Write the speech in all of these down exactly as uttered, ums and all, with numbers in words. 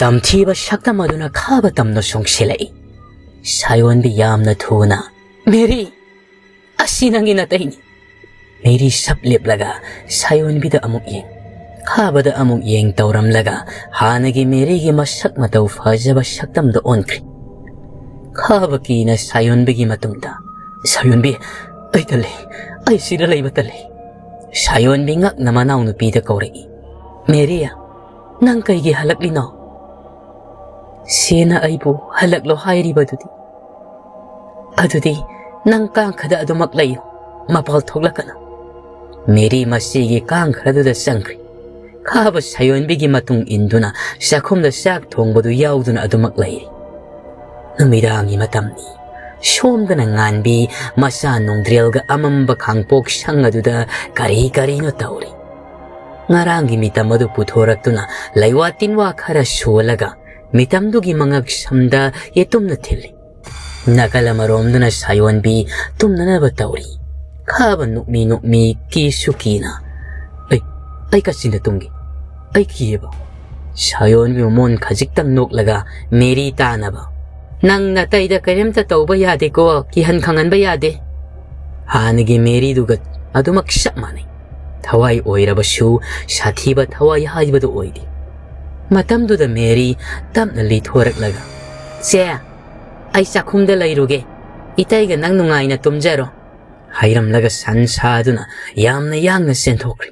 ꯇꯝꯊꯤꯕ ꯁꯛꯇꯝ ꯑꯗꯨꯅ ꯈꯥꯕ ꯇꯝꯅ ꯆꯣꯡꯁꯤꯜꯂꯛꯏ꯫ ꯁꯥꯌꯣꯟꯕꯤ ꯌꯥꯝꯅ ꯊꯨꯅ, "ꯃꯦꯔꯤ, ꯑꯁꯤ ꯅꯪꯒꯤ ꯅꯇꯩꯅꯤ!" ꯃꯦꯔꯤ ꯁꯞ ꯂꯦꯞꯂꯒ ꯁꯥꯌꯣꯟꯕꯤꯗ ꯑꯃꯨꯛ ꯌꯦꯡ, ꯈꯥꯕꯗ ꯑꯃꯨꯛ ꯌꯦꯡ ꯇꯧꯔꯝꯂꯒ ꯍꯥꯟꯅꯒꯤ ꯃꯦꯔꯤꯒꯤ ꯃꯁꯛ ꯃꯇꯧ ꯐꯖꯕ ꯁꯛꯇꯝꯗ ꯑꯣꯟꯈ꯭ꯔꯤ꯫ ꯈꯥꯕ ꯀꯤꯅ ꯁꯥꯌꯣꯟꯕꯤꯒꯤ ꯃꯇꯨꯡꯗ, "ꯁꯥꯌꯣꯟꯕꯤ, ꯑꯩ ꯇꯜꯂꯤ, ꯑꯩ ꯁꯤꯗ ꯂꯩꯕ ꯇꯜꯂꯤ!" ꯁꯥꯌꯣꯟꯕꯤ ꯉꯛꯅ ꯃꯅꯥꯎꯅꯨꯄꯤꯗ ꯀꯧꯔꯛꯏ, "ꯃꯦꯔꯤ, ꯅꯪ ꯀꯩꯒꯤ ꯍꯜꯂꯛꯂꯤꯅꯣ? ꯁꯦꯅ ꯑꯩꯕꯨ ꯍꯜꯂꯛꯂꯣ ꯍꯥꯏꯔꯤꯕꯗꯨꯗꯤ꯫ ꯑꯗꯨꯗꯤ ꯅꯪ ꯀꯥꯡꯈꯗ ꯑꯗꯨꯃꯛ ꯂꯩꯌꯨ, ꯃꯄꯥꯜ ꯊꯣꯛꯂꯛꯀꯅꯨ꯫" ꯃꯦꯔꯤ ꯃꯁꯤꯒꯤ ꯀꯥꯡꯈꯗꯨꯗ ꯆꯪꯈ꯭ꯔꯤ꯫ ꯈꯥꯕ ꯁꯥꯌꯣꯟꯕꯤꯒꯤ ꯃꯇꯨꯡ ꯏꯟꯗꯨꯅ ꯆꯥꯛꯈꯨꯝꯗ ꯆꯥꯛ ꯊꯣꯡꯕꯗꯨ ꯌꯥꯎꯗꯨꯅ ꯑꯗꯨꯃꯛ ꯂꯩꯔꯤ꯫ ꯅꯨꯃꯤꯗꯥꯡꯒꯤ ꯃꯇꯝꯅꯤ꯫ ꯁꯣꯝꯗꯅ ꯉꯥꯟꯕꯤ ꯃꯆꯥ ꯅꯣꯡꯗ꯭ꯔꯦꯜꯒ ꯑꯃꯝꯕ ꯈꯥꯡꯄꯣꯛ ꯁꯪ ꯑꯗꯨꯗ ꯀꯔꯤ ꯀꯔꯤꯅꯣ ꯇꯧꯔꯤ꯫ ꯉꯔꯥꯡꯒꯤ ꯃꯤꯇꯝ ꯑꯗꯨ ꯄꯨꯊꯣꯔꯛꯇꯨꯅ ꯂꯩꯋꯥ ꯇꯤꯟꯋꯥ ꯈꯔ ꯁꯣꯜꯂꯒ ꯃꯤꯇꯝꯗꯨꯒꯤ ꯃꯉꯛ ꯁꯝꯗ ꯌꯦꯇꯨꯝꯅ ꯊꯤꯜꯂꯤ꯫ ꯅꯥꯀꯜ ꯑꯃꯔꯣꯝꯗꯅ ꯁꯥꯌꯣꯟꯕꯤ ꯇꯨꯝꯅꯅꯕ ꯇꯧꯔꯤ꯫ ꯈꯥꯕ ꯅꯣꯛꯃꯤ ꯅꯣꯛꯃꯤ ꯀꯤꯁꯨ ꯀꯤꯅ, "ꯑꯩ, ꯑꯩ ꯀꯥꯆꯤꯟꯗ ꯇꯨꯝꯒꯦ꯫ ꯑꯩ ꯀꯤꯌꯦꯕ꯫" ꯁꯥꯌꯣꯟꯕꯤ ꯃꯃꯣꯟ ꯈꯖꯤꯛꯇꯪ ꯅꯣꯛꯂꯒ ꯃꯦꯔꯤ ꯇꯥꯅꯕ, "ꯅꯪ ꯅꯇꯩꯗ ꯀꯔꯤꯝꯇ ꯇꯧꯕ ꯌꯥꯗꯦꯀꯣ, ꯀꯤꯍꯟ ꯈꯪꯍꯟꯕ ꯌꯥꯗꯦ꯫" ꯍꯥꯟꯅꯒꯤ ꯃꯦꯔꯤꯗꯨꯒ ꯑꯗꯨꯃꯛ ꯆꯞ ꯃꯥꯟꯅꯩ꯫ ꯊꯋꯥꯏ ꯑꯣꯏꯔꯕꯁꯨ ꯁꯥꯊꯤꯕ ꯊꯋꯥꯏ ꯍꯥꯏꯕꯗꯨ ꯑꯣꯏꯗꯦ꯫ ꯃꯇꯝꯗꯨꯗ ꯃꯦꯔꯤ ꯇꯞꯅ ꯂꯤꯊꯣꯔꯛꯂꯒ, "ꯆꯦ, ꯑꯩ ꯆꯥꯛꯈꯨꯝꯗ ꯂꯩꯔꯨꯒꯦ꯫ ꯏꯇꯩꯒ ꯅꯪ ꯅꯨꯡꯉꯥꯏꯅ ꯇꯨꯝꯖꯔꯣ," ꯍꯥꯏꯔꯝꯂꯒ ꯁꯟ ꯁꯥꯗꯨꯅ ꯌꯥꯝꯅ ꯌꯥꯡꯅ ꯆꯦꯟꯊꯣꯛꯈ꯭ꯔꯦ꯫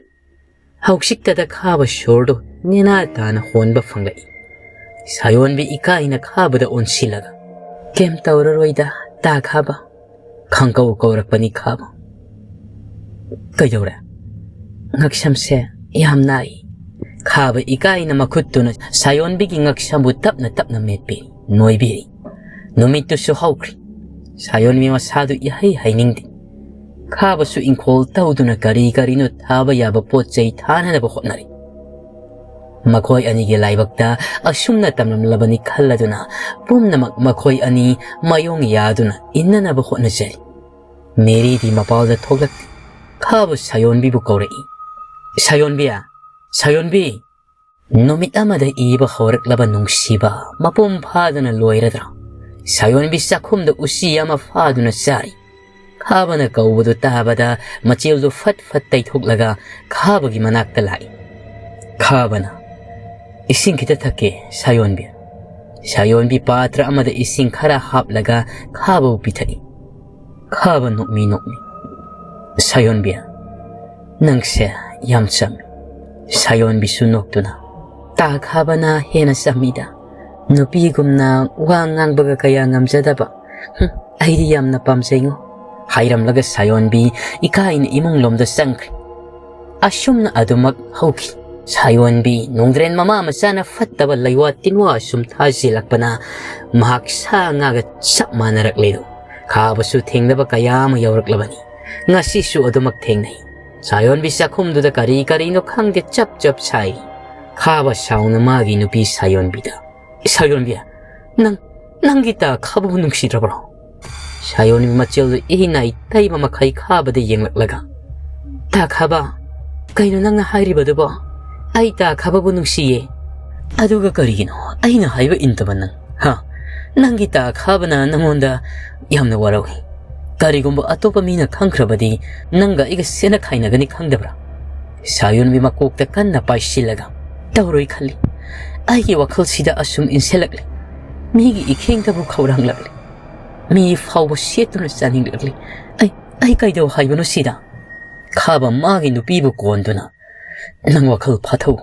ꯍꯧꯖꯤꯛꯇꯗ ꯈꯥꯕ ꯁꯣꯔꯗꯨ ꯅꯦꯅꯥ ꯇꯥꯅ ꯍꯣꯟꯕ ꯐꯪꯂꯛꯏ꯫ ꯁꯥꯌꯣꯟꯕꯤ ꯏꯀꯥꯏꯅ ꯈꯥꯕꯗ ꯑꯣꯟꯁꯤꯜꯂꯒ, "ꯀꯩꯝ ꯇꯧꯔꯔꯣꯏꯗ, ꯇꯥ ꯈꯥꯕ꯫" ꯈꯪꯀꯧ ꯀꯧꯔꯛꯄꯅꯤ ꯈꯥꯕ꯫ "ꯀꯩꯗꯧꯔꯦ?" "ꯉꯛꯁꯝꯁꯦ ꯌꯥꯝ ꯅꯥꯏ꯫" ꯈꯥꯕ ꯏꯀꯥꯏꯅ ꯃꯈꯨꯠꯇꯨꯅ ꯁꯥꯌꯣꯟꯕꯤꯒꯤ ꯉꯛꯁꯝꯕꯨ ꯇꯞꯅ ꯇꯞꯅ ꯃꯦꯠꯄꯤꯔꯤ, ꯅꯣꯏꯕꯤꯔꯤ꯫ ꯅꯨꯃꯤꯠꯇꯨꯁꯨ ꯍꯧꯈ꯭ꯔꯤ꯫ ꯁꯥꯌꯣꯟꯕꯤ ꯃꯁꯥꯗꯨ ꯏꯍꯩ ꯍꯩꯅꯤꯡꯗꯦ꯫ ꯈꯥꯕꯁꯨ ꯏꯪꯈꯣꯜ ꯇꯧꯗꯨꯅ ꯀꯔꯤ ꯀꯔꯤꯅꯣ ꯊꯥꯕ ꯌꯥꯕ ꯄꯣꯠ ꯆꯩ ꯊꯥꯅꯅꯕ ꯍꯣꯠꯅꯔꯤ꯫ ꯃꯈꯣꯏ ꯑꯅꯤꯒꯤ ꯂꯥꯏꯕꯛꯇ ꯑꯁꯨꯝꯅ ꯇꯝꯂꯝꯂꯕꯅꯤ ꯈꯜꯂꯗꯨꯅ ꯄꯨꯝꯅꯃꯛ ꯃꯈꯣꯏ ꯑꯅꯤ ꯃꯥꯌꯣꯡ ꯌꯥꯗꯨꯅ ꯏꯟꯅꯅꯕ ꯍꯣꯠꯅꯖꯔꯤ꯫ ꯃꯦꯔꯤꯗꯤ ꯃꯄꯥꯜꯗ ꯊꯣꯛꯂꯛꯇꯦ꯫ ꯈꯥꯕ ꯁꯥꯌꯣꯟꯕꯤꯕꯨ ꯀꯧꯔꯛꯏ꯫ "ꯁꯥꯌꯣꯟꯕꯤ! ꯁꯥꯌꯣꯟꯕꯤ!" ꯅꯨꯃꯤꯠ ꯑꯃꯗ ꯏꯕ ꯍꯧꯔꯛꯂꯕ ꯅꯨꯡꯁꯤꯕ ꯃꯄꯨꯡ ꯐꯥꯗꯨꯅ ꯂꯣꯏꯔꯗ꯭ꯔꯥ? ꯁꯥꯌꯣꯟꯕꯤ ꯆꯥꯛꯈꯨꯝꯗ ꯎꯆꯤ ꯑꯃ ꯐꯥꯗꯨꯅ ꯆꯥꯔꯤ꯫ ꯈꯥꯕꯅ ꯀꯧꯕꯗꯨ ꯇꯥꯕꯗ ꯃꯆꯤꯜꯗꯨ ꯐꯠ ꯐꯠ ꯇꯩꯊꯣꯛꯂꯒ ꯈꯥꯕꯒꯤ ꯃꯅꯥꯛꯇ ꯂꯥꯛꯏ꯫ ꯈꯥꯕꯅ, "ꯏꯁꯤꯡ ꯈꯤꯇ ꯊꯛꯀꯦ, ꯁꯥꯌꯣꯟꯕꯤ꯫" ꯁꯥꯌꯣꯟꯕꯤ ꯄꯥꯇ꯭ꯔ ꯑꯃꯗ ꯏꯁꯤꯡ ꯈꯔ ꯍꯥꯞꯂꯒ ꯈꯥꯕꯕꯨ ꯄꯤꯊꯛꯏ꯫ ꯈꯥꯕ ꯅꯣꯛꯃꯤ ꯅꯣꯛꯃꯤ, "ꯁꯥꯌꯣꯟꯕꯤ, ꯅꯪꯁꯦ ꯌꯥꯝ ꯆꯝꯃꯤ꯫" ꯁꯥꯌꯣꯟꯕꯤꯁꯨ ꯅꯣꯛꯇꯨꯅ, "ꯇꯥ ꯈꯥꯕꯅ ꯍꯦꯟꯅ ꯆꯝꯃꯤꯗ꯫ ꯅꯨꯄꯤꯒꯨꯝꯅ ꯋꯥ ꯉꯥꯡꯕꯒ ꯀꯌꯥ ꯉꯝꯖꯗꯕ꯫ ꯍꯨꯝ, ꯑꯩꯗꯤ ꯌꯥꯝꯅ ꯄꯥꯝꯖꯩꯉꯣ꯫" ꯍꯥꯏꯔꯝꯂꯒ ꯁꯥꯌꯣꯟꯕꯤ ꯏꯀꯥꯏꯅ ꯏꯃꯨꯡꯂꯣꯝꯗ ꯆꯪꯈ꯭ꯔꯦ꯫ ꯑꯁꯨꯝꯅ ꯑꯗꯨꯃꯛ ꯍꯧꯈꯤ꯫ ꯁꯥꯌꯣꯟꯕꯤ ꯅꯣꯡꯗ꯭ꯔꯦꯟ ꯃꯃꯥ ꯃꯆꯥꯅ ꯐꯠꯇꯕ ꯂꯩꯋꯥ ꯇꯤꯟꯋꯥ ꯑꯁꯨꯝ ꯊꯥꯖꯤꯜꯂꯛꯄꯅ ꯃꯍꯥꯛ ꯁꯥ ꯉꯥꯒ ꯆꯞ ꯃꯥꯟꯅꯔꯛꯂꯦꯗꯣ꯫ ꯈꯥꯕꯁꯨ ꯊꯦꯡꯅꯕ ꯀꯌꯥ ꯑꯃ ꯌꯧꯔꯛꯂꯕꯅꯤ꯫ ꯉꯁꯤꯁꯨ ꯑꯗꯨꯃꯛ ꯊꯦꯡꯅꯩ꯫ ꯁꯥꯌꯣꯟꯕꯤ ꯆꯥꯛꯈꯨꯝꯗꯨꯗ ꯀꯔꯤ ꯀꯔꯤꯅꯣ ꯈꯪꯗꯦ ꯆꯞ ꯆꯞ ꯁꯥꯏ꯫ ꯈꯥꯕ ꯁꯥꯎꯅ ꯃꯥꯒꯤ ꯅꯨꯄꯤ ꯁꯥꯌꯣꯟꯕꯤꯗ, "ꯁꯥꯌꯣꯟꯕꯤ, ꯅꯪ, ꯅꯪꯒꯤ ꯇꯥ ꯈꯥꯕꯕꯨ ꯅꯨꯡꯁꯤꯗ꯭ꯔꯕ꯭ꯔꯣ?" ꯁꯥꯌꯣꯟꯕꯤ ꯃꯆꯤꯜꯗꯨ ꯏꯍꯤꯅꯥꯏ ꯇꯩꯕ ꯃꯈꯩ ꯈꯥꯕꯗ ꯌꯦꯡꯂꯛꯂꯒ, "ꯇꯥ ꯈꯥꯕ, ꯀꯩꯅꯣ ꯅꯪꯅ ꯍꯥꯏꯔꯤꯕꯗꯨꯕꯣ? ꯑꯩ ꯇꯥ ꯈꯥꯕꯕꯨ ꯅꯨꯡꯁꯤꯌꯦ꯫ ꯑꯗꯨꯒ ꯀꯔꯤꯒꯤꯅꯣ ꯑꯩꯅ ꯍꯥꯏꯕ ꯏꯟꯗꯕ ꯅꯪ, ꯍꯥ? ꯅꯪꯒꯤ ꯇꯥ ꯈꯥꯕꯅ ꯅꯪꯉꯣꯟꯗ ꯌꯥꯝꯅ ꯋꯥꯔꯧꯏ꯫ ꯀꯔꯤꯒꯨꯝꯕ ꯑꯇꯣꯞꯄ ꯃꯤꯅ ꯈꯪꯈ꯭ꯔꯕꯗꯤ ꯅꯪꯒ ꯑꯩꯒ ꯁꯦꯠꯅ ꯈꯥꯏꯅꯒꯅꯤ ꯈꯪꯗꯕ꯭ꯔꯥ?" ꯁꯥꯌꯣꯟꯕꯤ ꯃꯀꯣꯛꯇ ꯀꯟꯅ ꯄꯥꯏꯁꯤꯜꯂꯒ, "ꯇꯧꯔꯣꯏ ꯈꯜꯂꯤ꯫ ꯑꯩꯒꯤ ꯋꯥꯈꯜꯁꯤꯗ ꯑꯁꯨꯝ ꯏꯟꯁꯤꯜꯂꯛꯂꯤ꯫ ꯃꯤꯒꯤ ꯏꯈꯦꯡꯗꯕꯨ ꯈꯧꯔꯥꯡꯂꯛꯂꯤ꯫ ꯃꯤ ꯐꯥꯎꯕ ꯁꯦꯠꯇꯨꯅ ꯆꯥꯅꯤꯡꯂꯛꯂꯤ꯫ ꯑꯩ, ꯑꯩ ꯀꯩꯗꯧ ꯍꯥꯏꯕꯅꯣ ꯁꯤꯗ?" ꯈꯥꯕ ꯃꯥꯒꯤ ꯅꯨꯄꯤꯕꯨ ꯀꯣꯟꯗꯨꯅ, "ꯅꯪ ꯋꯥꯈꯜ ꯐꯥꯊꯧ꯫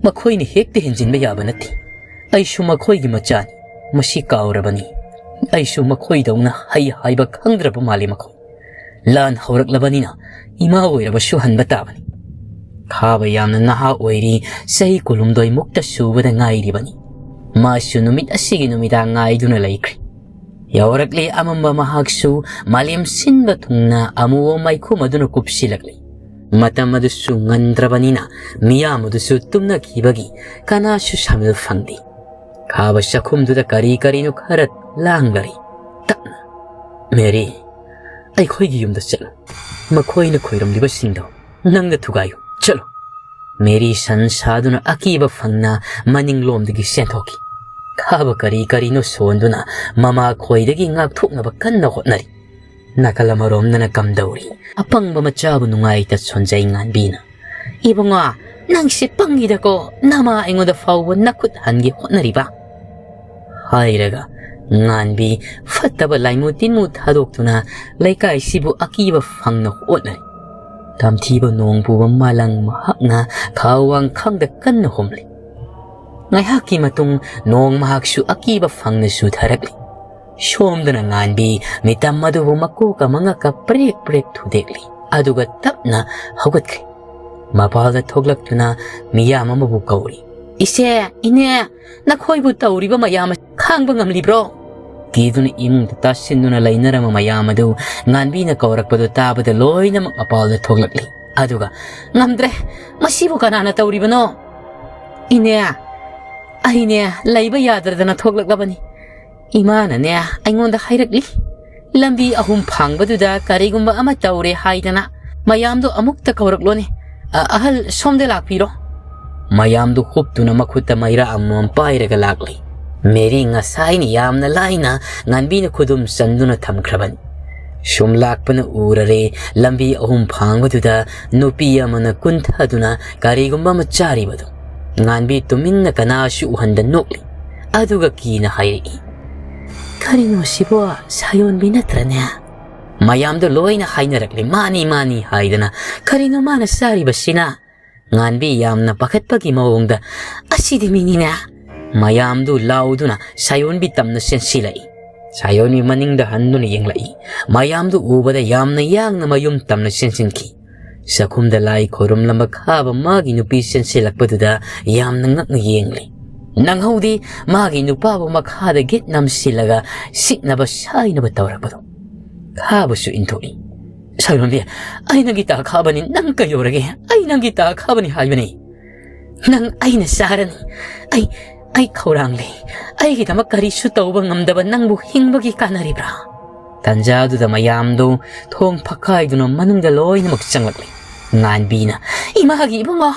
ꯃꯈꯣꯏꯅ ꯍꯦꯛꯇ ꯍꯦꯟꯖꯤꯟꯕ ꯌꯥꯕ ꯅꯠꯇꯦ꯫ ꯑꯩꯁꯨ ꯃꯈꯣꯏꯒꯤ ꯃꯆꯥꯅꯤ꯫ ꯃꯁꯤ ꯀꯥꯎꯔꯕꯅꯤ꯫ ꯑꯩꯁꯨ ꯃꯈꯣꯏꯗꯧꯅ ꯍꯩ ꯍꯥꯏꯕ ꯈꯪꯗ꯭ꯔꯕ ꯃꯥꯜꯂꯤ ꯃꯈꯣꯏ꯫ ꯂꯥꯟ ꯍꯧꯔꯛꯂꯕꯅꯤꯅ ꯏꯃꯥ ꯑꯣꯏꯔꯕꯁꯨ ꯍꯟꯕ ꯇꯥꯕꯅꯤ꯫" ꯈꯥꯕ ꯌꯥꯝꯅ ꯅꯍꯥ ꯑꯣꯏꯔꯤ, ꯆꯍꯤ ꯀꯨꯟꯍꯨꯝꯗꯣꯏ ꯃꯨꯛꯇ ꯁꯨꯕꯗ ꯉꯥꯏꯔꯤꯕꯅꯤ꯫ ꯃꯥꯁꯨ ꯅꯨꯃꯤꯠ ꯑꯁꯤꯒꯤ ꯅꯨꯃꯤꯗꯥꯡ ꯉꯥꯏꯗꯨꯅ ꯂꯩꯈ꯭ꯔꯦ꯫ ꯌꯧꯔꯛꯂꯦ ꯑꯃꯝꯕ ꯃꯍꯥꯛꯁꯨ, ꯃꯥꯂꯦꯝ ꯁꯤꯟꯕ ꯊꯨꯡꯅ ꯑꯃꯨꯕ ꯃꯩꯈꯨ ꯑꯗꯨꯅ ꯀꯨꯞꯁꯤꯜꯂꯛꯂꯤ꯫ ꯃꯇꯝ ꯑꯗꯨꯁꯨ ꯉꯟꯗ꯭ꯔꯕꯅꯤꯅ ꯃꯤꯌꯥꯝ ꯑꯗꯨꯁꯨ ꯇꯨꯝꯅꯈꯤꯕꯒꯤ ꯀꯅꯥꯁꯨ ꯁꯥꯃꯤꯜ ꯐꯪꯗꯦ꯫ ꯈꯥꯕ ꯆꯥꯛꯈꯨꯝꯗꯨꯗ ꯀꯔꯤ ꯀꯔꯤꯅꯣ ꯈꯔ ꯂꯥꯡꯂꯔꯤ꯫ ꯇꯞꯅ, "ꯃꯦꯔꯤ, ꯑꯩꯈꯣꯏꯒꯤ ꯌꯨꯝꯗ ꯆꯠꯂꯨ꯫ ꯃꯈꯣꯏꯅ ꯈꯣꯏꯔꯝꯂꯤꯕꯁꯤꯡꯗꯣ ꯅꯪꯅ ꯊꯨꯒꯥꯏꯌꯨ꯫ ꯆꯠꯂꯨ꯫" ꯃꯦꯔꯤ ꯁꯟ ꯁꯥꯗꯨꯅ ꯑꯀꯤꯕ ꯐꯪꯅ ꯃꯅꯤꯡꯂꯣꯝꯗꯒꯤ ꯆꯦꯟꯊꯣꯛꯈꯤ꯫ ꯈꯥꯕ ꯀꯔꯤ ꯀꯔꯤꯅꯣ ꯁꯣꯟꯗꯨꯅ ꯃꯃꯥ ꯈꯣꯏꯗꯒꯤ ꯉꯥꯛꯊꯣꯛꯅꯕ ꯀꯟꯅ ꯍꯣꯠꯅꯔꯤ꯫ ꯅꯥꯀꯜ ꯑꯃꯔꯣꯝꯗꯅ ꯀꯝꯗꯧꯔꯤ? ꯑꯄꯪꯕ ꯃꯆꯥꯕꯨ ꯅꯨꯡꯉꯥꯏꯇ ꯁꯣꯟꯖꯩ ꯉꯥꯟꯕꯤꯅ꯫ "ꯏꯕꯨꯡꯉꯣ, ꯅꯪꯁꯦ ꯄꯪꯉꯤꯗꯀꯣ, ꯅꯃꯥ ꯑꯩꯉꯣꯟꯗ ꯐꯥꯎꯕ ꯅꯈꯨꯠ ꯍꯟꯒꯦ ꯍꯣꯠꯅꯔꯤꯕ?" ꯍꯥꯏꯔꯒ ꯉꯥꯟꯕꯤ ꯐꯠꯇꯕ ꯂꯥꯏꯃꯨ ꯇꯤꯟꯃꯨ ꯊꯥꯗꯣꯛꯇꯨꯅ ꯂꯩꯀꯥꯏꯁꯤꯕꯨ ꯑꯀꯤꯕ ꯐꯪꯅ ꯍꯣꯠꯅꯔꯤ꯫ ꯇꯝꯊꯤꯕ ꯅꯣꯡ ꯄꯨꯕ ꯃꯥꯂꯪ ꯃꯍꯥꯛꯅ ꯈꯥꯎꯋꯥꯡ ꯈꯪꯗ ꯀꯟꯅ ꯍꯨꯝꯂꯤ꯫ ꯉꯥꯏꯍꯥꯛꯀꯤ ꯃꯇꯨꯡ ꯅꯣꯡ ꯃꯍꯥꯛꯁꯨ ꯑꯀꯤꯕ ꯐꯪꯅ ꯆꯨꯊꯔꯛꯂꯤ꯫ ꯁꯣꯝꯗꯅ ꯉꯥꯟꯕꯤ ꯃꯤꯇꯝ ꯑꯗꯨꯕꯨ ꯃꯀꯣꯛꯀ ꯃꯉꯛꯀ ꯄ꯭ꯔꯦꯛ ꯄ꯭ꯔꯦꯛ ꯊꯨꯗꯦꯛꯂꯤ꯫ ꯑꯗꯨꯒ ꯇꯞꯅ ꯍꯧꯒꯠꯈ꯭ꯔꯦ꯫ ꯃꯄꯥꯜꯗ ꯊꯣꯛꯂꯛꯇꯨꯅ ꯃꯤꯌꯥꯝ ꯑꯃꯕꯨ ꯀꯧꯔꯤ꯫ "ꯏꯆꯦ, ꯏꯅꯦ, ꯅꯈꯣꯏꯕꯨ ꯇꯧꯔꯤꯕ ꯃꯌꯥꯝ ꯑꯁꯤ ꯈꯥꯡꯕ ꯉꯝꯂꯤꯕ꯭ꯔꯣ?" ꯀꯤꯗꯨꯅ ꯏꯃꯨꯡꯗ ꯇꯥꯁꯤꯟꯗꯨꯅ ꯂꯩꯅꯔꯝꯕ ꯃꯌꯥꯝ ꯑꯗꯨ ꯉꯥꯟꯕꯤꯅ ꯀꯧꯔꯛꯄꯗꯨ ꯇꯥꯕꯗ ꯂꯣꯏꯅꯃꯛ ꯃꯄꯥꯜꯗ ꯊꯣꯛꯂꯛꯂꯤ꯫ ꯑꯗꯨꯒ, "ꯉꯝꯗ꯭ꯔꯦ, ꯃꯁꯤꯕꯨ ꯀꯅꯥꯅ ꯇꯧꯔꯤꯕꯅꯣ?" "ꯏꯅꯦ, ꯑꯩꯅꯦ ꯂꯩꯕ ꯌꯥꯗ꯭ꯔꯗꯅ ꯊꯣꯛꯂꯛꯂꯕꯅꯤ꯫ ꯏꯃꯥꯅꯅꯦ ꯑꯩꯉꯣꯟꯗ ꯍꯥꯏꯔꯛꯂꯤ, ꯂꯝꯕꯤ ꯑꯍꯨꯝ ꯐꯥꯡꯕꯗꯨꯗ ꯀꯔꯤꯒꯨꯝꯕ ꯑꯃ ꯇꯧꯔꯦ ꯍꯥꯏꯗꯅ ꯃꯌꯥꯝꯗꯣ ꯑꯃꯨꯛꯇ ꯀꯧꯔꯛꯂꯣꯅꯦ꯫ ꯑ-, ꯑꯍꯜ, ꯁꯣꯝꯗ ꯂꯥꯛꯄꯤꯔꯣ꯫" ꯃꯌꯥꯝꯗꯨ ꯍꯨꯞꯇꯨꯅ ꯃꯈꯨꯠꯇ ꯃꯩꯔꯥ ꯑꯃꯃꯝ ꯄꯥꯏꯔꯒ ꯂꯥꯛꯂꯤ꯫ ꯃꯦꯔꯤ ꯉꯁꯥꯏꯅ ꯌꯥꯝꯅ ꯂꯥꯏꯅ ꯉꯥꯟꯕꯤꯅ ꯈꯨꯗꯨꯝ ꯆꯟꯗꯨꯅ ꯊꯝꯈ꯭ꯔꯕꯅꯤ꯫ ꯁꯨꯝ ꯂꯥꯛꯄꯅ ꯎꯔꯔꯦ, ꯂꯝꯕꯤ ꯑꯍꯨꯝ ꯐꯥꯡꯕꯗꯨꯗ ꯅꯨꯄꯤ ꯑꯃꯅ ꯀꯨꯟꯊꯗꯨꯅ ꯀꯔꯤꯒꯨꯝꯕ ꯑꯃ ꯆꯥꯔꯤꯕꯗꯨ꯫ ꯉꯥꯟꯕꯤ ꯇꯨꯃꯤꯟꯅ ꯀꯅꯥꯁꯨ ꯎꯍꯟꯗ ꯅꯣꯛꯂꯤ꯫ ꯑꯗꯨꯒ ꯀꯤꯅ ꯍꯥꯏꯔꯛꯏ, "ꯀꯔꯤꯅꯣ ꯁꯤꯕꯣ, ꯁꯥꯌꯣꯟꯕꯤ ꯅꯠꯇ꯭ꯔꯅꯦ?" ꯃꯌꯥꯝꯗꯣ ꯂꯣꯏꯅ ꯍꯥꯏꯅꯔꯛꯂꯤ, "ꯃꯥꯅꯤ, ꯃꯥꯅꯤ" ꯍꯥꯏꯗꯅ꯫ "ꯀꯔꯤꯅꯣ ꯃꯥꯅ ꯆꯥꯔꯤꯕꯁꯤꯅ?" ꯉꯥꯟꯕꯤ ꯌꯥꯝꯅ ꯄꯥꯈꯠꯄꯒꯤ ꯃꯑꯣꯡꯗ, "ꯑꯁꯤꯗꯤ ꯃꯤꯅꯤꯅꯦ!" ꯃꯌꯥꯝꯗꯨ ꯂꯥꯎꯗꯨꯅ ꯁꯥꯌꯣꯟꯕꯤ ꯇꯝꯅ ꯆꯦꯟꯁꯤꯜꯂꯛꯏ꯫ ꯁꯥꯌꯣꯟꯕꯤ ꯃꯅꯤꯡꯗ ꯍꯟꯗꯨꯅ ꯌꯦꯡꯂꯛꯏ꯫ ꯃꯌꯥꯝꯗꯨ ꯎꯕꯗ ꯌꯥꯝꯅ ꯌꯥꯡꯅ ꯃꯌꯨꯝ ꯇꯝꯅ ꯆꯦꯟꯁꯤꯟꯈꯤ꯫ ꯆꯥꯛꯈꯨꯝꯗ ꯂꯥꯏ ꯈꯣꯏꯔꯝꯂꯝꯕ ꯈꯥꯕ ꯃꯥꯒꯤ ꯅꯨꯄꯤ ꯆꯦꯟꯁꯤꯜꯂꯛꯄꯗꯨꯗ ꯌꯥꯝꯅ ꯉꯛꯅ ꯌꯦꯡꯂꯤ꯫ ꯅꯪꯍꯧꯗꯦ, ꯃꯥꯒꯤ ꯅꯨꯄꯥꯕꯨ ꯃꯈꯥꯗ ꯒꯤꯠ ꯅꯝꯁꯤꯜꯂꯒ ꯁꯤꯠꯅꯕ ꯁꯥꯏꯅꯕ ꯇꯧꯔꯛꯄꯗꯨ꯫ ꯈꯥꯕꯁꯨ ꯏꯟꯊꯣꯛꯏ꯫ "ꯁꯥꯌꯣꯟꯕꯤ, ꯑꯩ ꯅꯪꯒꯤ ꯇꯥ ꯈꯥꯕꯅꯤ, ꯅꯪ ꯀꯩꯗꯧꯔꯒꯦ? ꯑꯩ ꯅꯪꯒꯤ ꯇꯥ ꯈꯥꯕꯅꯤ ꯍꯥꯏꯕꯅꯤ꯫ ꯅꯪ ꯑꯩꯅ ꯆꯥꯔꯅꯤ꯫ ꯑꯩ, ꯑꯩ ꯈꯧꯔꯥꯡꯂꯦ꯫ ꯑꯩꯒꯤꯗꯃꯛ ꯀꯔꯤꯁꯨ ꯇꯧꯕ ꯉꯝꯗꯕ ꯅꯪꯕꯨ ꯍꯤꯡꯕꯒꯤ ꯀꯥꯟꯅꯔꯤꯕ꯭ꯔꯥ?" ꯇꯟꯖꯥꯗꯨꯗ ꯃꯌꯥꯝꯗꯨ ꯊꯣꯡ ꯐꯛꯀꯥꯏꯗꯨꯅ ꯃꯅꯨꯡꯗ ꯂꯣꯏꯅꯃꯛ ꯆꯪꯂꯛꯂꯤ꯫ ꯉꯥꯟꯕꯤꯅ, "ꯏꯃꯥꯒꯤ ꯏꯕꯨꯡꯉꯣ,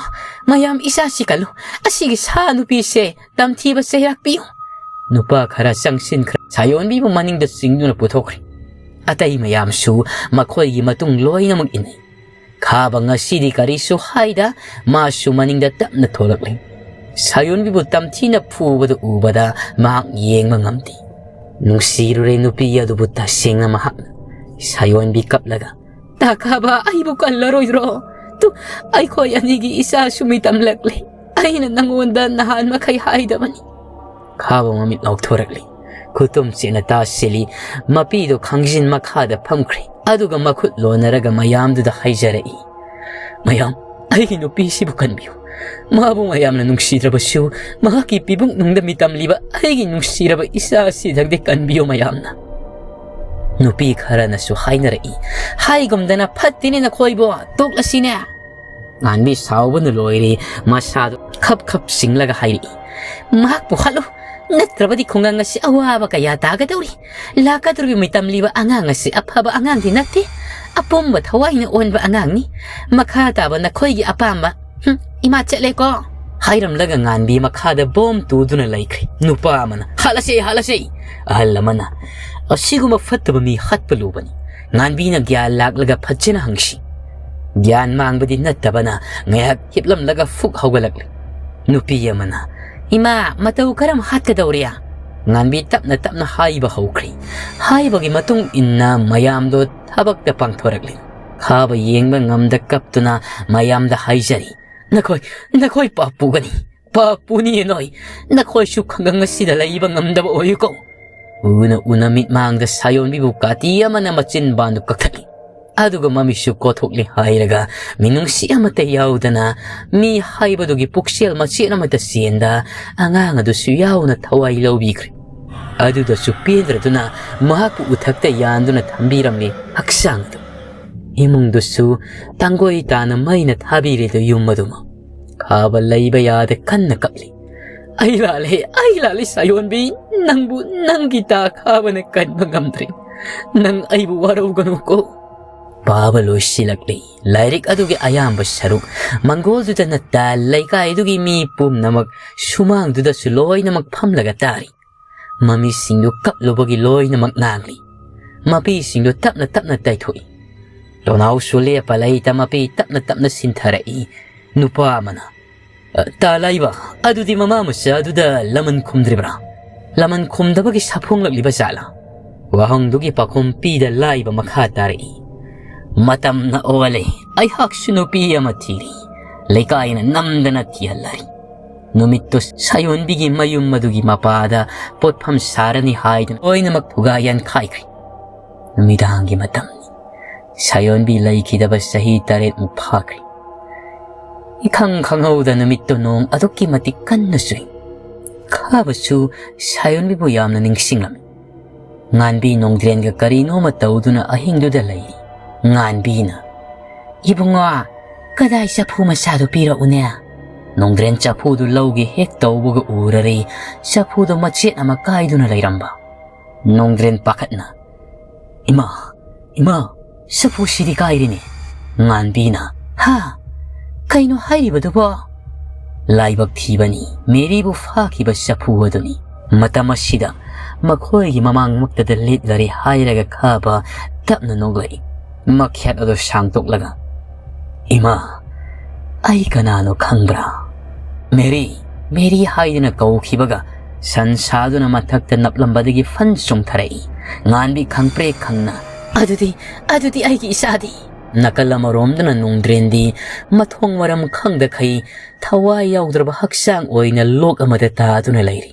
ꯃꯌꯥꯝ ꯏꯆꯥꯁꯤ ꯀꯜꯂꯨ꯫ ꯑꯁꯤꯒꯤ ꯁꯥ ꯅꯨꯄꯤꯁꯦ ꯇꯝꯊꯤꯕ ꯆꯩꯔꯥꯛ ꯄꯤꯌꯨ"꯫ ꯅꯨꯄꯥ ꯈꯔ ꯆꯪꯁꯤꯟꯈ꯭ꯔ ꯁꯥꯌꯣꯟꯕꯤꯕꯨ ꯃꯅꯤꯡꯗ ꯆꯤꯡꯗꯨꯅ ꯄꯨꯊꯣꯛꯈ꯭ꯔꯦ꯫ ꯑꯇꯩ ꯃꯌꯥꯝꯁꯨ ꯃꯈꯣꯏꯒꯤ ꯃꯇꯨꯡ ꯂꯣꯏꯅꯃꯛ ꯏꯟꯅꯩ꯫ ꯈꯥꯕ ꯉꯁꯤꯗꯤ ꯀꯔꯤꯁꯨ ꯍꯥꯏꯗ, ꯃꯥꯁꯨ ꯃꯅꯤꯡꯗ ꯇꯞꯅ ꯊꯣꯛꯂꯛꯂꯤ꯫ ꯁꯥꯌꯣꯟꯕꯤꯕꯨ ꯇꯝꯊꯤꯅ ꯐꯨꯕꯗꯨ ꯎꯕꯗ ꯃꯍꯥꯛ ꯌꯦꯡꯕ ꯉꯝꯗꯦ꯫ ꯅꯨꯡꯁꯤꯔꯨꯔꯦ ꯅꯨꯄꯤ ꯑꯗꯨꯕꯨ ꯇꯁꯦꯡꯅ ꯃꯍꯥꯛꯅ꯫ ꯁꯥꯌꯣꯟꯕꯤ ꯀꯞꯂꯒ, "ꯇꯥ ꯈꯥꯕ, ꯑꯩꯕꯨ ꯀꯜꯂꯔꯣꯏꯗ꯭ꯔꯣ? ꯇꯨ, ꯑꯩꯈꯣꯏ ꯑꯅꯤꯒꯤ ꯏꯆꯥꯁꯨ ꯃꯤꯇꯝꯂꯛꯂꯦ꯫ ꯑꯩꯅ ꯅꯪꯉꯣꯟꯗ ꯅꯍꯥꯟ ꯃꯈꯩ ꯍꯥꯏꯗꯕꯅꯤ"꯫ ꯈꯥꯕ ꯃꯃꯤꯠ ꯂꯥꯎꯊꯣꯔꯛꯂꯤ꯫ ꯈꯨꯇꯨꯝ ꯆꯦꯠꯅ ꯇꯥꯁꯤꯜꯂꯤ꯫ ꯃꯄꯤꯗꯨ ꯈꯥꯡꯖꯤꯟ ꯃꯈꯥꯗ ꯐꯝꯈ꯭ꯔꯦ꯫ ꯑꯗꯨꯒ ꯃꯈꯨꯠ ꯂꯣꯟꯅꯔꯒ ꯃꯌꯥꯝꯗꯨꯗ ꯍꯥꯏꯖꯔꯛꯏ, "ꯃꯌꯥꯝ, ꯑꯩꯒꯤ ꯅꯨꯄꯤꯁꯤꯕꯨ ꯀꯟꯕꯤꯌꯨ꯫ ꯃꯥꯕꯨ ꯃꯌꯥꯝꯅ ꯅꯨꯡꯁꯤꯗ꯭ꯔꯕꯁꯨ, ꯃꯍꯥꯛꯀꯤ ꯄꯤꯕꯨꯡꯅꯨꯡꯗ ꯃꯤꯇꯝꯂꯤꯕ ꯑꯩꯒꯤ ꯅꯨꯡꯁꯤꯔꯕ ꯏꯆꯥ ꯑꯁꯤꯗꯪꯗꯤ ꯀꯟꯕꯤꯌꯨ ꯃꯌꯥꯝꯅ"꯫ ꯅꯨꯄꯤ ꯈꯔꯅꯁꯨ ꯍꯥꯏꯅꯔꯛꯏ, "ꯍꯥꯏꯒꯨꯝꯗꯅ ꯐꯠꯇꯦꯅꯦ ꯅꯈꯣꯏꯕꯨ, ꯇꯣꯛꯂꯁꯤꯅꯦ"꯫ ꯉꯥꯟꯕꯤ ꯁꯥꯎꯕꯅ ꯂꯣꯏꯔꯦ꯫ ꯃꯁꯥꯗꯨ ꯈꯞ ꯈꯞ ꯆꯤꯡꯂꯒ ꯍꯥꯏꯔꯛꯏ, "ꯃꯍꯥꯛꯄꯨ ꯍꯥꯠꯂꯨ, ꯅꯠꯇ꯭ꯔꯕꯗꯤ ꯈꯨꯡꯒꯪ ꯑꯁꯤ ꯑꯋꯥꯕ ꯀꯌꯥ ꯇꯥꯒꯗꯧꯔꯤ꯫ ꯂꯥꯛꯀꯗꯧꯔꯤꯕ ꯃꯤꯇꯝꯂꯤꯕ ꯑꯉꯥꯡ ꯑꯁꯤ ꯑꯐꯕ ꯑꯉꯥꯡꯗꯤ ꯅꯠꯇꯦ, ꯑꯄꯨꯝꯕ ꯊꯋꯥꯏꯅ ꯑꯣꯟꯕ ꯑꯉꯥꯡꯅꯤ꯫ ꯃꯈꯥ ꯇꯥꯕ ꯅꯈꯣꯏꯒꯤ ꯑꯄꯥꯝꯕ꯫ ꯍꯨꯝ, ꯏꯃꯥ ꯆꯠꯂꯦꯀꯣ"꯫ ꯍꯥꯏꯔꯝꯂꯒ ꯉꯥꯟꯕꯤ ꯃꯈꯥꯗ ꯕꯣꯝ ꯇꯨꯗꯨꯅ ꯂꯩꯈ꯭ꯔꯦ꯫ ꯅꯨꯄꯥ ꯑꯃꯅ, "ꯍꯥꯠꯂꯁꯦ, ꯍꯥꯠꯂꯁꯦ"꯫ ꯑꯍꯜ ꯑꯃꯅ, "ꯑꯁꯤꯒꯨꯝꯕ ꯐꯠꯇꯕ ꯃꯤ ꯍꯥꯠꯄ ꯂꯨꯕꯅꯤ"꯫ ꯉꯥꯟꯕꯤꯅ ꯒ꯭ꯌꯥꯟ ꯂꯥꯛꯂꯒ ꯐꯖꯅ ꯍꯪꯁꯤ꯫ ꯒ꯭ꯌꯥꯟ ꯃꯥꯡꯕꯗꯤ ꯅꯠꯇꯕꯅ ꯉꯥꯏꯍꯥꯛ ꯍꯤꯞꯂꯝꯂꯒ ꯐꯨꯛ ꯍꯧꯒꯠꯂꯛꯂꯤ꯫ ꯅꯨꯄꯤ ꯑꯃꯅ, "ꯏꯃꯥ, ꯃꯇꯧ ꯀꯔꯝ ꯍꯥꯠꯀꯗꯧꯔꯤ?" ꯉꯥꯟꯕꯤ ꯇꯞꯅ ꯇꯞꯅ ꯍꯥꯏꯕ ꯍꯧꯈ꯭ꯔꯦ꯫ ꯍꯥꯏꯕꯒꯤ ꯃꯇꯨꯡ ꯏꯟꯅ ꯃꯌꯥꯝꯗꯣ ꯊꯕꯛꯇ ꯄꯥꯡꯊꯣꯔꯛꯂꯤ꯫ ꯈꯥꯕ ꯌꯦꯡꯕ ꯉꯝꯗ ꯀꯞꯇꯨꯅ ꯃꯌꯥꯝꯗ ꯍꯥꯏꯖꯔꯤ, "ꯅꯈꯣꯏ, ꯅꯈꯣꯏ ꯄꯥꯞ ꯄꯨꯒꯅꯤ꯫ ꯄꯥꯞ ꯄꯨꯅꯤꯌꯦ ꯅꯣꯏ꯫ ꯅꯈꯣꯏꯁꯨ ꯈꯨꯡꯒꯪ ꯑꯁꯤꯗ ꯂꯩꯕ ꯉꯝꯗꯕ ꯑꯣꯏꯌꯨꯀꯣ"꯫ ꯎꯅ ꯎꯅ ꯃꯤꯠꯃꯥꯡꯗ ꯁꯥꯌꯣꯟꯕꯤꯕꯨ ꯀꯥꯇꯤ ꯑꯃꯅ ꯃꯆꯤꯟ ꯕꯥꯟꯗꯨ ꯀꯛꯊꯠꯂꯤ꯫ ꯑꯗꯨꯒ ꯃꯃꯤꯠꯁꯨ ꯀꯣꯊꯣꯛꯂꯤ ꯍꯥꯏꯔꯒ ꯃꯤꯅꯨꯡꯁꯤ ꯑꯃꯠꯇ ꯌꯥꯎꯗꯅ, ꯃꯤ ꯍꯥꯏꯕꯗꯨꯒꯤ ꯄꯨꯛꯆꯦꯜ ꯃꯆꯦꯠ ꯑꯃꯠꯇ ꯆꯦꯟꯗ, ꯑꯉꯥꯡ ꯑꯗꯨꯁꯨ ꯌꯥꯎꯅ ꯊꯋꯥꯏ ꯂꯧꯕꯤꯈ꯭ꯔꯦ꯫ ꯑꯗꯨꯗꯁꯨ ꯄꯦꯟꯗ꯭ꯔꯗꯨꯅ ꯃꯍꯥꯛꯄꯨ ꯎꯊꯛꯇ ꯌꯥꯟꯗꯨꯅ ꯊꯝꯕꯤꯔꯝꯂꯤ ꯍꯛꯆꯥꯡ ꯑꯗꯨ꯫ ꯏꯃꯨꯡꯗꯨꯁꯨ ꯇꯥꯡꯒꯣꯏ ꯇꯥꯅ ꯃꯩꯅ ꯊꯥꯕꯤꯔꯦꯗꯣ ꯌꯨꯝ ꯑꯗꯨꯃꯛ꯫ ꯈꯥꯕ ꯂꯩꯕ ꯌꯥꯗ ꯀꯟꯅ ꯀꯞꯂꯤ꯫ "ꯑꯩ ꯂꯥꯜꯂꯦ, ꯑꯩ ꯂꯥꯜꯂꯦ ꯁꯥꯌꯣꯟꯕꯤ, ꯅꯪꯕꯨ ꯅꯪꯒꯤ ꯇꯥ ꯈꯥꯕꯅ ꯀꯟꯕ ꯉꯝꯗ꯭ꯔꯦ꯫ ꯅꯪ ꯑꯩꯕꯨ ꯋꯥꯔꯧꯒꯅꯨꯀꯣ"꯫ ꯄꯥꯕ ꯂꯣꯏꯁꯤꯜꯂꯛꯂꯤ꯫ ꯂꯥꯏꯔꯤꯛ ꯑꯗꯨꯒꯤ ꯑꯌꯥꯝꯕ ꯁꯔꯨꯛ ꯃꯪꯒꯣꯜꯗꯨꯗ ꯅꯠꯇ ꯂꯩꯀꯥꯏꯗꯨꯒꯤ ꯃꯤ ꯄꯨꯝꯅꯃꯛ ꯁꯨꯃꯥꯡꯗꯨꯗꯁꯨ ꯂꯣꯏꯅꯃꯛ ꯐꯝꯂꯒ ꯇꯥꯔꯤ꯫ ꯃꯃꯤꯁꯤꯡꯗꯨ ꯀꯞꯂꯨꯕꯒꯤ ꯂꯣꯏꯅꯃꯛ ꯅꯥꯡꯂꯤ꯫ ꯃꯄꯤꯁꯤꯡꯗꯨ ꯇꯞꯅ ꯇꯞꯅ ꯇꯩꯊꯣꯛꯏ꯫ ꯂꯣꯅꯥꯎꯁꯨ ꯂꯦꯞꯄ ꯂꯩꯇ ꯃꯄꯤ ꯇꯞꯅ ꯇꯞꯅ ꯁꯤꯟꯊꯔꯛꯏ꯫ ꯅꯨꯄꯥ ꯑꯃꯅ, "ꯑ, ꯇꯥ ꯂꯥꯏꯕ, ꯑꯗꯨꯗꯤ ꯃꯃꯥ ꯃꯆꯥ ꯑꯗꯨꯗ ꯂꯃꯟ ꯈꯨꯝꯗ꯭ꯔꯤꯕ꯭ꯔꯥ? ꯂꯃꯟ ꯈꯨꯝꯗꯕꯒꯤ ꯁꯥꯐꯣꯡꯂꯛꯂꯤꯕ ꯖꯥꯠꯂꯥ?" ꯋꯥꯍꯪꯗꯨꯒꯤ ꯄꯥꯎꯈꯨꯝ ꯄꯤꯗ ꯂꯥꯏꯕ ꯃꯈꯥ ꯇꯥꯔꯛꯏ꯫ "ꯃꯇꯝꯅ ꯑꯣꯜꯂꯦ꯫ ꯑꯩꯍꯥꯛꯁꯨ ꯅꯨꯄꯤ ꯑꯃ ꯊꯤꯔꯤ꯫ ꯂꯩꯀꯥꯏꯅ ꯅꯝꯗꯅ ꯊꯤꯍꯜꯂꯔꯤ꯫ ꯅꯨꯃꯤꯠꯇꯨ ꯁꯥꯌꯣꯟꯕꯤꯒꯤ ꯃꯌꯨꯝ ꯑꯗꯨꯒꯤ ꯃꯄꯥꯗ ꯄꯣꯠꯐꯝ ꯁꯥꯔꯅꯤ ꯍꯥꯏꯗꯨꯅ ꯂꯣꯏꯅꯃꯛ ꯊꯨꯒꯥꯏ ꯌꯥꯟꯈꯥꯏꯈ꯭ꯔꯦ꯫ ꯅꯨꯃꯤꯗꯥꯡꯒꯤ ꯃꯇꯝꯅꯤ꯫ ꯁꯥꯌꯣꯟꯕꯤ ꯂꯩꯈꯤꯗꯕ ꯆꯍꯤ ꯇꯔꯦꯠꯃꯨꯛ ꯐꯥꯈ꯭ꯔꯦ꯫ ꯏꯈꯪ ꯈꯪꯍꯧꯗ ꯅꯨꯃꯤꯠꯇꯨ ꯅꯣꯡ ꯑꯗꯨꯛꯀꯤ ꯃꯇꯤꯛ ꯀꯟꯅ ꯆꯨꯏ꯫ ꯈꯥꯕꯁꯨ ꯁꯥꯌꯣꯟꯕꯤꯕꯨ ꯌꯥꯝꯅ ꯅꯤꯡꯁꯤꯡꯂꯝꯃꯤ꯫ ꯉꯥꯟꯕꯤ ꯅꯣꯡꯗ꯭ꯔꯦꯟꯒ ꯀꯔꯤꯅꯣꯃ ꯇꯧꯗꯨꯅ ꯑꯍꯤꯡꯗꯨꯗ ꯂꯩꯔꯤ꯫ ꯉꯥꯟꯕꯤꯅ, "ꯏꯕꯨꯡꯉꯣ, ꯀꯗꯥꯏ ꯆꯐꯨ ꯃꯆꯥꯗꯨ ꯄꯤꯔꯛꯎꯅꯦ?" ꯅꯣꯡꯗ꯭ꯔꯦꯟ ꯆꯐꯨꯗꯨ ꯂꯧꯒꯦ ꯍꯦꯛ ꯇꯧꯕꯒ ꯎꯔꯔꯤ ꯆꯐꯨꯗꯨ ꯃꯆꯦꯠ ꯑꯃ ꯀꯥꯏꯗꯨꯅ ꯂꯩꯔꯝꯕ꯫ ꯅꯣꯡꯗ꯭ꯔꯦꯟ ꯄꯥꯈꯠꯅ, "ꯏꯃꯥ, ꯏꯃꯥ, ꯆꯐꯨꯁꯤꯗꯤ ꯀꯥꯏꯔꯤꯅꯦ!" ꯉꯥꯟꯕꯤꯅ, "ꯍꯥ? ꯀꯩꯅꯣ ꯍꯥꯏꯔꯤꯕꯗꯨꯕꯣ?" ꯂꯥꯏꯕꯛ ꯊꯤꯕꯅꯤ, ꯃꯦꯔꯤꯕꯨ ꯐꯥꯈꯤꯕ ꯆꯐꯨ ꯑꯗꯨꯅꯤ꯫ ꯃꯇꯝ ꯑꯁꯤꯗ ꯃꯈꯣꯏꯒꯤ ꯃꯃꯥꯡꯃꯛꯇꯗ ꯂꯦꯞꯂꯔꯦ ꯍꯥꯏꯔꯒ ꯈꯥꯕ ꯇꯞꯅ ꯅꯣꯛꯂꯛꯏ꯫ ꯃꯈꯦꯠ ꯑꯗꯨ ꯁꯥꯡꯗꯣꯛꯂꯒ, "ꯏꯃꯥ, ꯑꯩ ꯀꯅꯥꯅꯣ ꯈꯪꯕ꯭ꯔꯥ?" "ꯃꯦꯔꯤ, ꯃꯦꯔꯤ" ꯍꯥꯏꯗꯨꯅ ꯀꯧꯈꯤꯕꯒ ꯁꯟ ꯁꯥꯗꯨꯅ ꯃꯊꯛꯇ ꯅꯞꯂꯝꯕꯗꯒꯤ ꯐꯟ ꯆꯣꯡꯊꯔꯛꯏ꯫ ꯉꯥꯟꯕꯤ ꯈꯪꯄ꯭ꯔꯦꯛ ꯈꯪꯅ, "ꯑꯗꯨꯗꯤ, ꯑꯗꯨꯗꯤ ꯑꯩꯒꯤ ꯏꯆꯥꯗꯤ?" ꯅꯥꯀꯜ ꯑꯃꯔꯣꯝꯗꯅ ꯅꯣꯡꯗ꯭ꯔꯦꯟꯗꯤ ꯃꯊꯣꯡ ꯃꯔꯝ ꯈꯪꯗꯈꯩ ꯊꯋꯥꯏ ꯌꯥꯎꯗ꯭ꯔꯕ ꯍꯛꯆꯥꯡ ꯑꯣꯏꯅ ꯂꯣꯛ ꯑꯃꯗ ꯇꯥꯗꯨꯅ ꯂꯩꯔꯤ꯫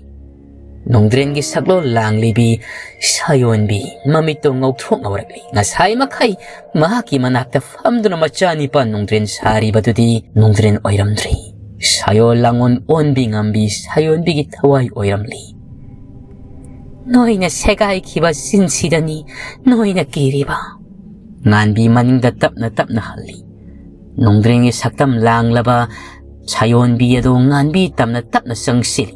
ꯅꯣꯡꯗ꯭ꯔꯦꯟꯒꯤ ꯁꯛꯂꯣꯟ ꯂꯥꯡꯂꯤꯕꯤ ꯁꯥꯌꯣꯟꯕꯤ ꯃꯃꯤꯠꯇꯣ ꯉꯧꯊ꯭ꯔꯣꯛ ꯉꯧꯔꯛꯂꯤ꯫ ꯉꯁꯥꯏ ꯃꯈꯩ ꯃꯍꯥꯛꯀꯤ ꯃꯅꯥꯛꯇ ꯐꯝꯗꯨꯅ ꯃꯆꯥꯅꯤꯄꯥ ꯅꯣꯡꯗ꯭ꯔꯦꯟ ꯁꯥꯔꯤꯕꯗꯨꯗꯤ ꯅꯣꯡꯗ꯭ꯔꯦꯟ ꯑꯣꯏꯔꯝꯗ꯭ꯔꯦ꯫ ꯁꯥꯌꯣꯜ ꯂꯥꯡꯑꯣꯟ ꯑꯣꯟꯕꯤ ꯉꯝꯕꯤ ꯁꯥꯌꯣꯟꯕꯤꯒꯤ ꯊꯋꯥꯏ ꯑꯣꯏꯔꯝꯂꯤ꯫ "ꯅꯣꯏꯅ ꯁꯦꯒꯥꯏꯈꯤꯕ ꯆꯤꯟꯁꯤꯗꯅꯤ ꯅꯣꯏꯅ ꯀꯤꯔꯤꯕ?" ꯉꯥꯟꯕꯤ ꯃꯅꯤꯡꯗ ꯇꯞꯅ ꯇꯞꯅ ꯍꯜꯂꯤ꯫ ꯅꯣꯡꯗ꯭ꯔꯦꯟꯒꯤ ꯁꯛꯇꯝ ꯂꯥꯡꯂꯕ ꯁꯥꯌꯣꯟꯕꯤ ꯑꯗꯨ ꯉꯥꯟꯕꯤ ꯇꯝꯅ ꯇꯞꯅ ꯆꯪꯁꯤꯜꯂꯤ꯫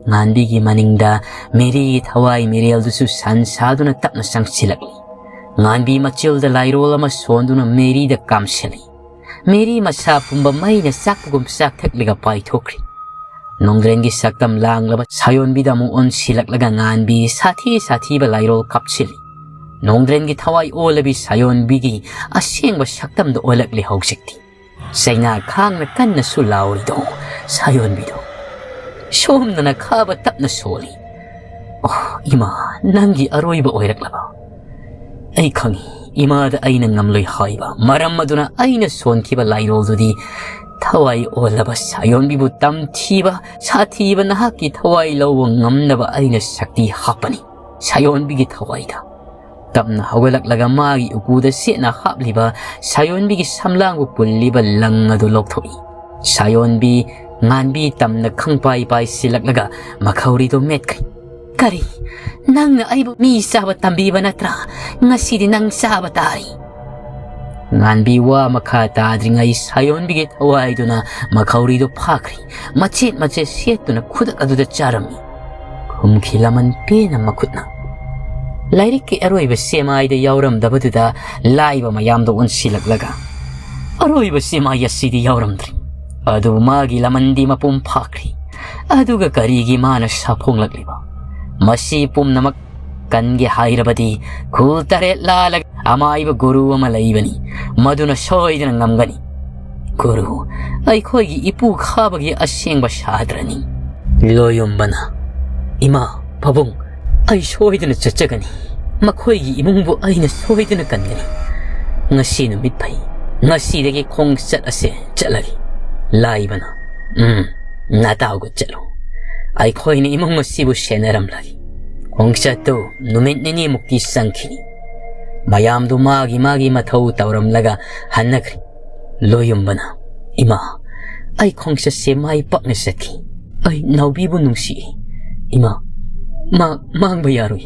ꯉꯥꯟꯕꯤꯒꯤ ꯃꯅꯤꯡꯗ ꯃꯦꯔꯤꯒꯤ ꯊꯋꯥꯏ ꯃꯤꯔꯦꯜꯗꯨꯁꯨ ꯁꯟ ꯁꯥꯗꯨꯅ ꯇꯞꯅ ꯆꯪꯁꯤꯜꯂꯛꯂꯤ꯫ ꯉꯥꯟꯕꯤ ꯃꯆꯤꯜꯗ ꯂꯥꯏꯔꯣꯜ ꯑꯃ ꯁꯣꯟꯗꯨꯅ ꯃꯦꯔꯤꯗ ꯀꯥꯝꯁꯤꯜꯂꯤ꯫ ꯃꯦꯔꯤ ꯃꯁꯥ ꯄꯨꯝꯕ ꯃꯩꯅ ꯆꯥꯛꯄꯒꯨꯝ ꯆꯥꯛꯊꯠꯂꯒ ꯄꯥꯏꯊꯣꯛꯈ꯭ꯔꯤ꯫ ꯅꯣꯡꯗ꯭ꯔꯦꯟꯒꯤ ꯁꯛꯇꯝ ꯂꯥꯡꯂꯕ ꯁꯥꯌꯣꯟꯕꯤꯗ ꯑꯃꯨꯛ ꯑꯣꯟꯁꯤꯜꯂꯛꯂꯒ ꯉꯥꯟꯕꯤ ꯁꯥꯊꯤ ꯁꯥꯊꯤꯕ ꯂꯥꯏꯔꯣꯜ ꯀꯥꯞꯁꯤꯜꯂꯤ꯫ ꯅꯣꯡꯗ꯭ꯔꯦꯟꯒꯤ ꯊꯋꯥꯏ ꯑꯣꯜꯂꯕꯤ ꯁꯥꯌꯣꯟꯕꯤꯒꯤ ꯑꯁꯦꯡꯕ ꯁꯛꯇꯝꯗ ꯑꯣꯜꯂꯛꯂꯦ ꯍꯧꯖꯤꯛꯇꯤ꯫ ꯆꯩꯅꯥ ꯈꯥꯡꯅ ꯀꯟꯅꯁꯨ ꯂꯥꯎꯔꯤꯗꯣ ꯁꯥꯌꯣꯟꯕꯤꯗꯣ꯫ ꯁꯣꯝꯗꯅ ꯈꯥꯕ ꯇꯞꯅ ꯁꯣꯜꯂꯤ꯫ "ꯑꯣ, ꯏꯃꯥ, ꯅꯪꯒꯤ ꯑꯔꯣꯏꯕ ꯑꯣꯏꯔꯛꯂꯕ?" "ꯑꯩ ꯈꯪꯏ, ꯏꯃꯥꯗ ꯑꯩꯅ ꯉꯝꯂꯣꯏ ꯍꯥꯏꯕ꯫ ꯃꯔꯝ ꯑꯗꯨꯅ ꯑꯩꯅ ꯁꯣꯟꯈꯤꯕ ꯂꯥꯏꯔꯣꯜꯗꯨꯗꯤ ꯊꯋꯥꯏ ꯑꯣꯜꯂꯕ ꯁꯥꯌꯣꯟꯕꯤꯕꯨ ꯇꯝꯊꯤꯕ, ꯁꯥꯊꯤꯕ ꯅꯍꯥꯛꯀꯤ ꯊꯋꯥꯏ ꯂꯧꯕ ꯉꯝꯅꯕ ꯑꯩꯅ ꯁꯛꯇꯤ ꯍꯥꯞꯄꯅꯤ ꯁꯥꯌꯣꯟꯕꯤꯒꯤ ꯊꯋꯥꯏꯗ꯫" ꯇꯞꯅ ꯍꯧꯒꯠꯂꯛꯂꯒ ꯃꯥꯒꯤ ꯎꯀꯨꯗ ꯆꯦꯠꯅ ꯍꯥꯞꯂꯤꯕ ꯁꯥꯌꯣꯟꯕꯤꯒꯤ ꯁꯝꯂꯥꯡꯕꯨ ꯄꯨꯜꯂꯤꯕ ꯂꯪ ꯑꯗꯨ ꯂꯧꯊꯣꯛꯏ꯫ ꯁꯥꯌꯣꯟꯕꯤ ꯉꯥꯟꯕꯤ ꯇꯝꯅ ꯈꯪꯄꯥꯏ ꯄꯥꯏꯁꯤꯜꯂꯛꯂꯒ ꯃꯈꯧꯔꯤꯗꯨ ꯃꯦꯠꯈ꯭ꯔꯤ꯫ "ꯀꯔꯤ? ꯅꯪꯅ ꯑꯩꯕꯨ ꯃꯤ ꯆꯥꯕ ꯇꯝꯕꯤꯕ ꯅꯠꯇ꯭ꯔꯥ? ꯉꯁꯤꯗꯤ ꯅꯪ ꯆꯥꯕ ꯇꯥꯔꯤ!" ꯉꯥꯟꯕꯤ ꯋꯥ ꯃꯈꯥ ꯇꯥꯗ꯭ꯔꯤꯉꯩ ꯁꯥꯌꯣꯟꯕꯤꯒꯤ ꯊꯋꯥꯏꯗꯨꯅ ꯃꯈꯧꯔꯤꯗꯨ ꯐꯥꯈ꯭ꯔꯤ꯫ ꯃꯆꯦꯠ ꯃꯆꯦꯠ ꯁꯦꯠꯇꯨꯅ ꯈꯨꯗꯛ ꯑꯗꯨꯗ ꯆꯥꯔꯝꯃꯤ꯫ ꯈꯨꯝꯈꯤ ꯂꯃꯟ ꯄꯦꯟꯅ ꯃꯈꯨꯠꯅ꯫ ꯂꯥꯏꯔꯤꯛꯀꯤ ꯑꯔꯣꯏꯕ ꯁꯦꯃꯥꯏꯗ ꯌꯥꯎꯔꯝꯗꯕꯗꯨꯗ ꯂꯥꯏꯕ ꯃꯌꯥꯝꯗ ꯑꯣꯟꯁꯤꯜꯂꯛꯂꯒ, "ꯑꯔꯣꯏꯕ ꯁꯦꯃꯥꯏ ꯑꯁꯤꯗꯤ ꯌꯥꯎꯔꯝꯗ꯭ꯔꯤ꯫ ꯑꯗꯨꯕꯨ ꯃꯥꯒꯤ ꯂꯃꯟꯗꯤ ꯃꯄꯨꯡ ꯐꯥꯈ꯭ꯔꯤ꯫ ꯑꯗꯨꯒ ꯀꯔꯤꯒꯤ ꯃꯥꯅ ꯁꯥꯐꯣꯡꯂꯛꯂꯤꯕ? ꯃꯁꯤ ꯄꯨꯝꯅꯃꯛ ꯀꯟꯒꯦ ꯍꯥꯏꯔꯕꯗꯤ ꯈꯨꯜ ꯇꯔꯦꯠ ꯂꯥꯜꯂꯒ ꯑꯃꯥꯏꯕ ꯒꯨꯔꯨ ꯑꯃ ꯂꯩꯕꯅꯤ, ꯃꯗꯨꯅ ꯁꯣꯏꯗꯅ ꯉꯝꯒꯅꯤ꯫ ꯒꯨꯔꯨ, ꯑꯩꯈꯣꯏꯒꯤ ꯏꯄꯨ ꯈꯥꯕꯒꯤ ꯑꯁꯦꯡꯕ ꯁꯥꯇ꯭ꯔꯅꯤ꯫" ꯂꯣꯌꯨꯝꯕꯅ, "ꯏꯃꯥ, ꯄꯥꯕꯨꯡ, ꯑꯩ ꯁꯣꯏꯗꯅ ꯆꯠꯆꯒꯅꯤ꯫ ꯃꯈꯣꯏꯒꯤ ꯏꯃꯨꯡꯕꯨ ꯑꯩꯅ ꯁꯣꯏꯗꯅ ꯀꯟꯒꯅꯤ꯫ ꯉꯁꯤ ꯅꯨꯃꯤꯠ ꯐꯩ꯫ ꯉꯁꯤꯗꯒꯤ ꯈꯣꯡꯆꯠ ꯑꯁꯦ ꯆꯠꯂꯒꯦ꯫" ꯂꯥꯏꯕꯅ, "ꯎꯝ, ꯅꯇꯥꯎꯒ ꯆꯠꯂꯨ꯫ ꯑꯩꯈꯣꯏꯅ ꯏꯃꯨꯡ ꯑꯁꯤꯕꯨ ꯁꯦꯟꯅꯔꯝꯂꯒꯦ꯫" ꯈꯣꯡꯆꯠꯇꯨ ꯅꯨꯃꯤꯠ ꯅꯤꯅꯤꯃꯨꯛꯇꯤ ꯆꯪꯈꯤꯅꯤ꯫ ꯃꯌꯥꯝꯗꯨ ꯃꯥꯒꯤ ꯃꯥꯒꯤ ꯃꯊꯧ ꯇꯧꯔꯝꯂꯒ ꯍꯟꯅꯈ꯭ꯔꯦ꯫ ꯂꯣꯌꯨꯝꯕꯅ, "ꯏꯃꯥ, ꯑꯩ ꯈꯣꯡꯆꯠꯁꯦ ꯃꯥꯏ ꯄꯥꯛꯅ ꯆꯠꯈꯤ꯫ ꯑꯩ ꯅꯥꯎꯕꯤꯕꯨ ꯅꯨꯡꯁꯤꯏ꯫ ꯏꯃꯥ, ꯃꯥ ꯃꯥꯡꯕ ꯌꯥꯔꯣꯏ꯫"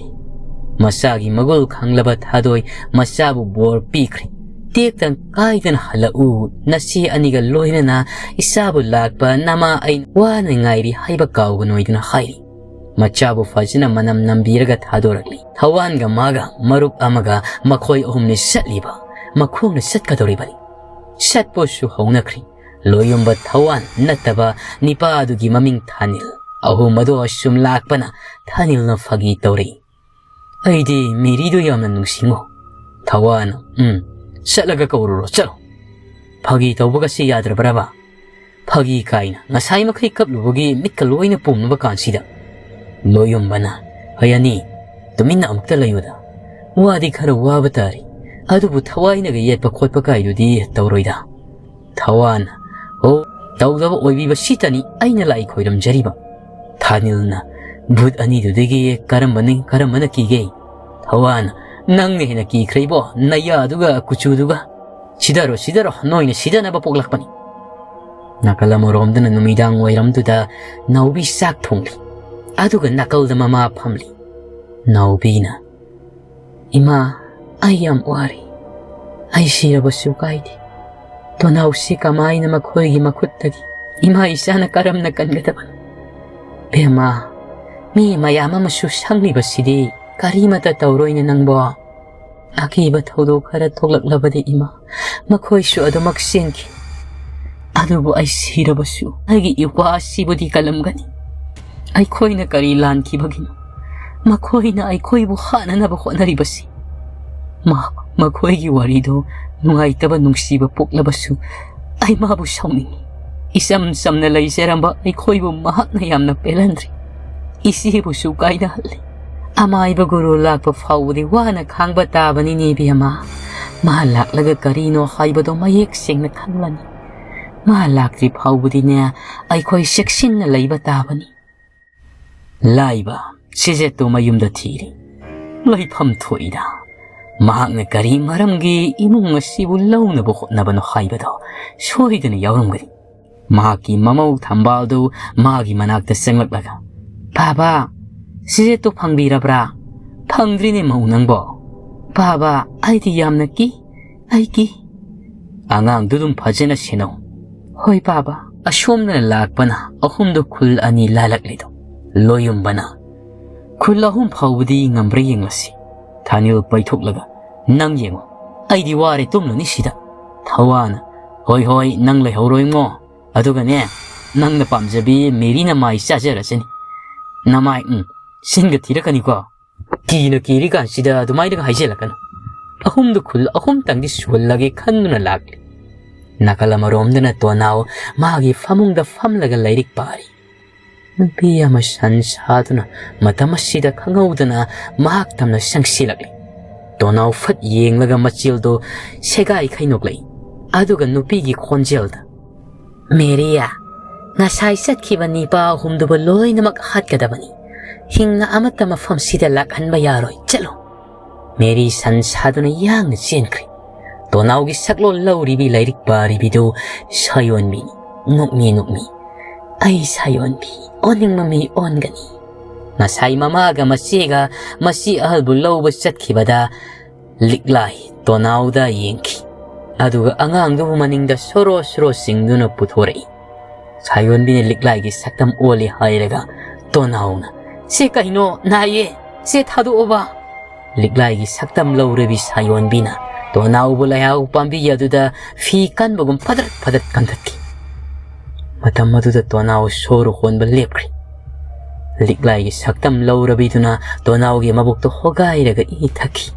ꯃꯆꯥꯒꯤ ꯃꯒꯨꯜ ꯈꯪꯂꯕ ꯊꯥꯗꯣꯏ ꯃꯆꯥꯕꯨ ꯕꯣꯔ ꯄꯤꯈ꯭ꯔꯦ꯫ "ꯇꯦꯛꯇ ꯀꯥꯏꯗꯅ ꯍꯜꯂꯛꯎ, ꯅꯆꯦ ꯑꯅꯤꯒ ꯂꯣꯏꯅꯅ ꯏꯆꯥꯕꯨ ꯂꯥꯛꯄ ꯅꯃꯥ ꯑꯩꯅ ꯋꯥꯅ ꯉꯥꯏꯔꯤ ꯍꯥꯏꯕ ꯀꯥꯎꯒꯅꯣꯏꯗꯅ" ꯍꯥꯏꯔꯤ꯫ ꯃꯆꯥꯕꯨ ꯐꯖꯅ ꯃꯅꯝ ꯅꯝꯕꯤꯔꯒ ꯊꯥꯗꯣꯔꯛꯂꯤ꯫ ꯊꯋꯥꯟꯒ ꯃꯥꯒ ꯃꯔꯨꯞ ꯑꯃꯒ ꯃꯈꯣꯏ ꯑꯍꯨꯝꯅꯤ ꯆꯠꯂꯤꯕ꯫ ꯃꯈꯣꯡꯅ ꯆꯠꯀꯗꯧꯔꯤꯕꯅꯤ꯫ ꯆꯠꯄꯁꯨ ꯍꯧꯅꯈ꯭ꯔꯤ꯫ ꯂꯣꯌꯨꯝꯕ ꯊꯋꯥꯟ ꯅꯠꯇꯕ ꯅꯤꯄꯥ ꯑꯗꯨꯒꯤ ꯃꯃꯤꯡ ꯊꯥꯅꯤꯜ꯫ ꯑꯍꯨꯝ ꯑꯗꯨ ꯑꯁꯨꯝ ꯂꯥꯛꯄꯅ ꯊꯥꯅꯤꯜꯅ ꯐꯥꯒꯤ ꯇꯧꯔꯛꯏ꯫ "ꯑꯩꯗꯤ ꯃꯦꯔꯤꯗꯨ ꯌꯥꯝꯅ ꯅꯨꯡꯁꯤꯉꯣ꯫ ꯊꯋꯥꯟ, ꯎꯝ, ꯆꯠꯂꯒ ꯀꯧꯔꯨꯔꯣ, ꯆꯠꯂꯣ꯫ ꯐꯥꯒꯤ ꯇꯧꯕꯒꯁꯤ ꯌꯥꯗ꯭ꯔꯕ꯭ꯔꯕ? ꯐꯥꯒꯤ ꯀꯥꯏꯅ ꯉꯁꯥꯏ ꯃꯈꯩ ꯀꯞꯂꯨꯕꯒꯤ ꯃꯤꯠꯀ ꯂꯣꯏꯅ ꯄꯣꯝꯂꯕ ꯀꯥꯟꯁꯤꯗ?" ꯂꯣꯌꯨꯝꯕꯅ, "ꯍꯣꯏ ꯑꯅꯤ, ꯇꯨꯃꯤꯟꯅ ꯑꯃꯨꯛꯇ ꯂꯩꯌꯨꯗ꯫ ꯋꯥꯗꯤ ꯈꯔ ꯋꯥꯕ ꯇꯥꯔꯤ, ꯑꯗꯨꯕꯨ ꯊꯋꯥꯏꯅꯒ ꯌꯦꯠꯄ ꯈꯣꯠꯄ ꯀꯥꯏꯗꯨꯗꯤ ꯇꯧꯔꯣꯏꯗ?" ꯊꯋꯥꯟ, "ꯍꯣ, ꯇꯧꯗꯕ ꯑꯣꯏꯕꯤꯕ ꯁꯤꯇꯅꯤ ꯑꯩꯅ ꯂꯥꯏ ꯈꯣꯏꯔꯝꯖꯔꯤꯕ꯫" ꯊꯥꯅꯤꯜꯅ, "ꯚꯨꯠ ꯑꯅꯤꯗꯨꯗꯒꯤ ꯀꯔꯝꯕꯅꯤ, ꯀꯔꯝꯕꯅ ꯀꯤꯒꯦ?" ꯊꯋꯥꯟ, "ꯅꯪꯅ ꯍꯦꯟꯅ ꯀꯤꯈ꯭ꯔꯦ ꯏꯕꯣ, ꯅꯌꯥꯗꯨꯒ ꯀꯨꯆꯨꯗꯨꯒ꯫ ꯁꯤꯗꯔꯣ, ꯁꯤꯗꯔꯣ, ꯅꯣꯏꯅ ꯁꯤꯗꯅꯕ ꯄꯣꯛꯂꯛꯄꯅꯤ꯫" ꯅꯥꯀꯜ ꯑꯃꯔꯣꯝꯗꯅ ꯅꯨꯃꯤꯗꯥꯡ ꯋꯥꯏꯔꯝꯗꯨꯗ ꯅꯥꯎꯕꯤ ꯆꯥꯛ ꯊꯣꯡꯂꯤ꯫ ꯑꯗꯨꯒ ꯅꯥꯀꯜꯗ ꯃꯃꯥ ꯐꯝꯂꯤ꯫ ꯅꯥꯎꯕꯤꯅ, "ꯏꯃꯥ, ꯑꯩ ꯌꯥꯝ ꯋꯥꯔꯦ꯫ ꯑꯩ ꯁꯤꯔꯕꯁꯨ ꯀꯥꯏꯗꯦ꯫ ꯇꯣꯅꯥꯎꯁꯤ ꯀꯃꯥꯏꯅ ꯃꯈꯣꯏꯒꯤ ꯃꯈꯨꯠꯇꯒꯤ ꯏꯃꯥ ꯏꯆꯥꯅ ꯀꯔꯝꯅ ꯀꯟꯒꯗꯕꯅꯣ? ꯕꯦꯝꯃ, ꯃꯤ ꯃꯌꯥꯝ ꯑꯃꯁꯨ ꯁꯪꯂꯤꯕꯁꯤꯗꯤ ꯀꯔꯤꯃꯇ ꯇꯧꯔꯣꯏꯅꯦ ꯅꯪꯕꯣ꯫ ꯑꯀꯤꯕ ꯊꯧꯗꯣꯛ ꯈꯔ ꯊꯣꯛꯂꯛꯂꯕꯗꯤ ꯏꯃꯥ, ꯃꯈꯣꯏꯁꯨ ꯑꯗꯨꯃꯛ ꯆꯦꯟꯈꯤ꯫ ꯑꯗꯨꯕꯨ ꯑꯩ ꯁꯤꯔꯕꯁꯨ ꯑꯩꯒꯤ ꯏꯋꯥ ꯑꯁꯤꯕꯨꯗꯤ ꯀꯜꯂꯝꯒꯅꯤ꯫ ꯑꯩꯈꯣꯏꯅ ꯀꯔꯤ ꯂꯥꯟꯈꯤꯕꯒꯤꯅꯣ ꯃꯈꯣꯏꯅ ꯑꯩꯈꯣꯏꯕꯨ ꯍꯥꯠꯅꯅꯕ ꯍꯣꯠꯅꯔꯤꯕꯁꯤ? ꯃꯥ, ꯃꯈꯣꯏꯒꯤ ꯋꯥꯔꯤꯗꯣ ꯅꯨꯡꯉꯥꯏꯇꯕ ꯅꯨꯡꯁꯤꯕ ꯄꯣꯛꯂꯕꯁꯨ ꯑꯩ ꯃꯥꯕꯨ ꯁꯥꯎꯅꯤꯡꯉꯤ꯫ ꯏꯆꯝ ꯆꯝꯅ ꯂꯩꯖꯔꯝꯕ ꯑꯩꯈꯣꯏꯕꯨ ꯃꯍꯥꯛꯅ ꯌꯥꯝꯅ ꯄꯦꯜꯍꯟꯗ꯭ꯔꯤ꯫ ꯏꯆꯦꯕꯨꯁꯨ ꯀꯥꯏꯅꯍꯜꯂꯤ꯫ ꯑꯃꯥꯏꯕ ꯒꯨꯔꯨ ꯂꯥꯛꯄ ꯐꯥꯎꯕꯗꯤ ꯋꯥꯅ ꯈꯥꯡꯕ ꯇꯥꯕꯅꯤꯅꯦ ꯏꯕꯦꯝꯃ꯫ ꯃꯥ ꯂꯥꯛꯂꯒ ꯀꯔꯤꯅꯣ ꯍꯥꯏꯕꯗꯣ ꯃꯌꯦꯛ ꯁꯦꯡꯅ ꯈꯪꯂꯅꯤ꯫ ꯃꯥ ꯂꯥꯛꯇ꯭ꯔꯤ ꯐꯥꯎꯕꯗꯤꯅꯦ ꯑꯩꯈꯣꯏ ꯆꯦꯛꯁꯤꯟꯅ ꯂꯩꯕ ꯇꯥꯕꯅꯤ꯫" ꯂꯥꯏꯕ, ꯁꯤꯖꯦꯠꯇꯨ ꯃꯌꯨꯝꯗ ꯊꯤꯔꯤ꯫ ꯂꯩꯐꯝ ꯊꯣꯛꯏꯗ꯫ ꯃꯍꯥꯛꯅ ꯀꯔꯤ ꯃꯔꯝꯒꯤ ꯏꯃꯨꯡ ꯑꯁꯤꯕꯨ ꯂꯧꯅꯕ ꯍꯣꯠꯅꯕꯅꯣ ꯍꯥꯏꯕꯗꯣ ꯁꯣꯏꯗꯅ ꯌꯥꯎꯔꯝꯒꯅꯤ꯫ ꯃꯍꯥꯛꯀꯤ ꯃꯃꯧ ꯊꯝꯕꯥꯜꯗꯨ ꯃꯥꯒꯤ ꯃꯅꯥꯛꯇ ꯆꯪꯂꯛꯂꯒ, "ꯕꯥꯕꯥ, ꯁꯤꯖꯦꯠꯇꯨ ꯐꯪꯕꯤꯔꯕ꯭ꯔꯥ? ꯐꯪꯗ꯭ꯔꯤꯅꯦ ꯃꯧ ꯅꯪꯕꯣ꯫ ꯕꯥꯕꯥ, ꯑꯩꯗꯤ ꯌꯥꯝꯅ ꯀꯤ, ꯑꯩ ꯀꯤ꯫" "ꯑꯉꯥꯡꯗꯨ ꯑꯗꯨꯝ ꯐꯖꯅ ꯁꯦꯟꯅꯧ꯫" "ꯍꯣꯏ ꯕꯥꯕꯥ꯫" ꯑꯁꯣꯝꯗꯅ ꯂꯥꯛꯄꯅ ꯑꯍꯨꯝꯗꯨ ꯈꯨꯜ ꯑꯅꯤ ꯂꯥꯜꯂꯛꯂꯤꯗꯣ꯫ ꯂꯣꯌꯨꯝꯕꯅ, "ꯈꯨꯜ ꯑꯍꯨꯝ ꯐꯥꯎꯕꯗꯤ ꯉꯝꯕ꯭ꯔꯥ ꯌꯦꯡꯂꯁꯤ꯫" ꯊꯥꯅꯤꯜ ꯄꯩꯊꯣꯛꯂꯒ, "ꯅꯪ ꯌꯦꯡꯉꯣ, ꯑꯩꯗꯤ ꯋꯥꯔꯦ, ꯇꯨꯝꯂꯅꯤ ꯁꯤꯗ꯫" ꯊꯋꯥꯅ, "ꯍꯣꯏ ꯍꯣꯏ, ꯅꯪ ꯂꯩꯍꯧꯔꯣ ꯏꯉꯣ꯫ ꯑꯗꯨꯒꯅꯦ, ꯅꯪꯅ ꯄꯥꯝꯖꯕꯤ ꯃꯦꯔꯤꯅ ꯃꯥꯏ ꯆꯥꯖꯔꯁꯅꯤ꯫ ꯅꯃꯥꯏ, ꯎꯝ, ꯁꯤꯟꯒ ꯊꯤꯔꯛꯀꯅꯤꯀꯣ꯫ ꯀꯤꯅ ꯀꯤꯔꯤꯀꯥꯟꯁꯤꯗ ꯑꯗꯨꯃꯥꯏꯅꯒ ꯍꯥꯏꯖꯤꯜꯂꯛꯀꯅꯨ꯫" ꯑꯍꯨꯝꯗꯨ ꯈꯨꯜ ꯑꯍꯨꯝꯇꯪꯗꯤ ꯁꯨꯍꯜꯂꯒꯦ ꯈꯟꯗꯨꯅ ꯂꯥꯛꯂꯤ꯫ ꯅꯥꯀꯜ ꯑꯃꯔꯣꯝꯗꯅ ꯇꯣꯅꯥꯎ ꯃꯥꯒꯤ ꯐꯃꯨꯡꯗ ꯐꯝꯂꯒ ꯂꯥꯏꯔꯤꯛ ꯄꯥꯔꯤ꯫ ꯅꯨꯄꯤ ꯑꯃ ꯁꯟ ꯁꯥꯗꯨꯅ ꯃꯇꯝ ꯑꯁꯤꯗ ꯈꯪꯍꯧꯗꯅ ꯃꯍꯥꯛ ꯇꯝꯅ ꯆꯪꯁꯤꯜꯂꯛꯂꯤ꯫ ꯇꯣꯅꯥꯎ ꯐꯠ ꯌꯦꯡꯂꯒ ꯃꯆꯤꯜꯗꯨ ꯁꯦꯒꯥꯏ ꯈꯩꯅꯣꯛꯂꯛꯏ꯫ ꯑꯗꯨꯒ ꯅꯨꯄꯤꯒꯤ ꯈꯣꯟꯖꯦꯜꯗ, "ꯃꯦꯔꯤꯌꯥ, ꯉꯁꯥꯏ ꯆꯠꯈꯤꯕ ꯅꯤꯄꯥ ꯑꯍꯨꯝꯗꯨꯕꯨ ꯂꯣꯏꯅꯃꯛ ꯍꯥꯠꯀꯗꯕꯅꯤ꯫ ꯍꯤꯡꯅ ꯑꯃꯠꯇ ꯃꯐꯝꯁꯤꯗ ꯂꯥꯛꯍꯟꯕ ꯌꯥꯔꯣꯏ꯫ ꯆꯠꯂꯣ꯫" ꯃꯦꯔꯤ ꯁꯟ ꯁꯥꯗꯨꯅ ꯌꯥꯡꯅ ꯆꯦꯟꯈ꯭ꯔꯦ꯫ ꯇꯣꯅꯥꯎꯒꯤ ꯁꯛꯂꯣꯟ ꯂꯧꯔꯤꯕꯤ ꯂꯥꯏꯔꯤꯛ ꯄꯥꯔꯤꯕꯤꯗꯨ ꯁꯥꯌꯣꯟꯕꯤꯅꯤ꯫ ꯅꯣꯛꯃꯤ ꯅꯣꯛꯃꯤ, "ꯑꯩ ꯁꯥꯌꯣꯟꯕꯤ, ꯑꯣꯟꯅꯤꯡꯕ ꯃꯤ ꯑꯣꯟꯒꯅꯤ꯫" ꯉꯁꯥꯏ ꯃꯃꯥꯒ ꯃꯆꯦꯒ ꯃꯆꯦ ꯑꯍꯜꯕꯨ ꯂꯧꯕ ꯆꯠꯈꯤꯕꯗ ꯂꯤꯛꯂꯥꯏ ꯇꯣꯅꯥꯎꯗ ꯌꯦꯡꯈꯤ꯫ ꯑꯗꯨꯒ ꯑꯉꯥꯡꯗꯨꯕꯨ ꯃꯅꯤꯡꯗ ꯁꯣꯔꯣ ꯁꯣꯔꯣ ꯆꯤꯡꯗꯨꯅ ꯄꯨꯊꯣꯔꯛꯏ꯫ ꯁꯥꯌꯣꯟꯕꯤꯅ ꯂꯤꯛꯂꯥꯏꯒꯤ ꯁꯛꯇꯝ ꯑꯣꯜꯂꯤ ꯍꯥꯏꯔꯒ ꯇꯣꯅꯥꯎꯅ, "ꯁꯦ ꯀꯩꯅꯣ, ꯅꯥꯏꯌꯦ, ꯁꯦ ꯊꯥꯗꯣꯛꯑꯣꯕ꯫" ꯂꯤꯛꯂꯥꯏꯒꯤ ꯁꯛꯇꯝ ꯂꯧꯔꯕꯤ ꯁꯥꯌꯣꯟꯕꯤꯅ ꯇꯣꯅꯥꯎꯕꯨ ꯂꯩꯍꯥꯎ ꯄꯥꯝꯕꯤ ꯑꯗꯨꯗ ꯐꯤ ꯀꯟꯕꯒꯨꯝ ꯐꯗꯠ ꯐꯗꯠ ꯀꯟꯊꯠꯈꯤ꯫ ꯃꯇꯝ ꯑꯗꯨꯗ ꯇꯣꯅꯥꯎ ꯁꯣꯔ ꯍꯣꯟꯕ ꯂꯦꯞꯈ꯭ꯔꯦ꯫ ꯂꯤꯛꯂꯥꯏꯒꯤ ꯁꯛꯇꯝ ꯂꯧꯔꯕꯤꯗꯨꯅ ꯇꯣꯅꯥꯎꯒꯤ ꯃꯕꯨꯛꯇ ꯍꯣꯒꯥꯏꯔꯒ ꯏ ꯊꯛꯈꯤ꯫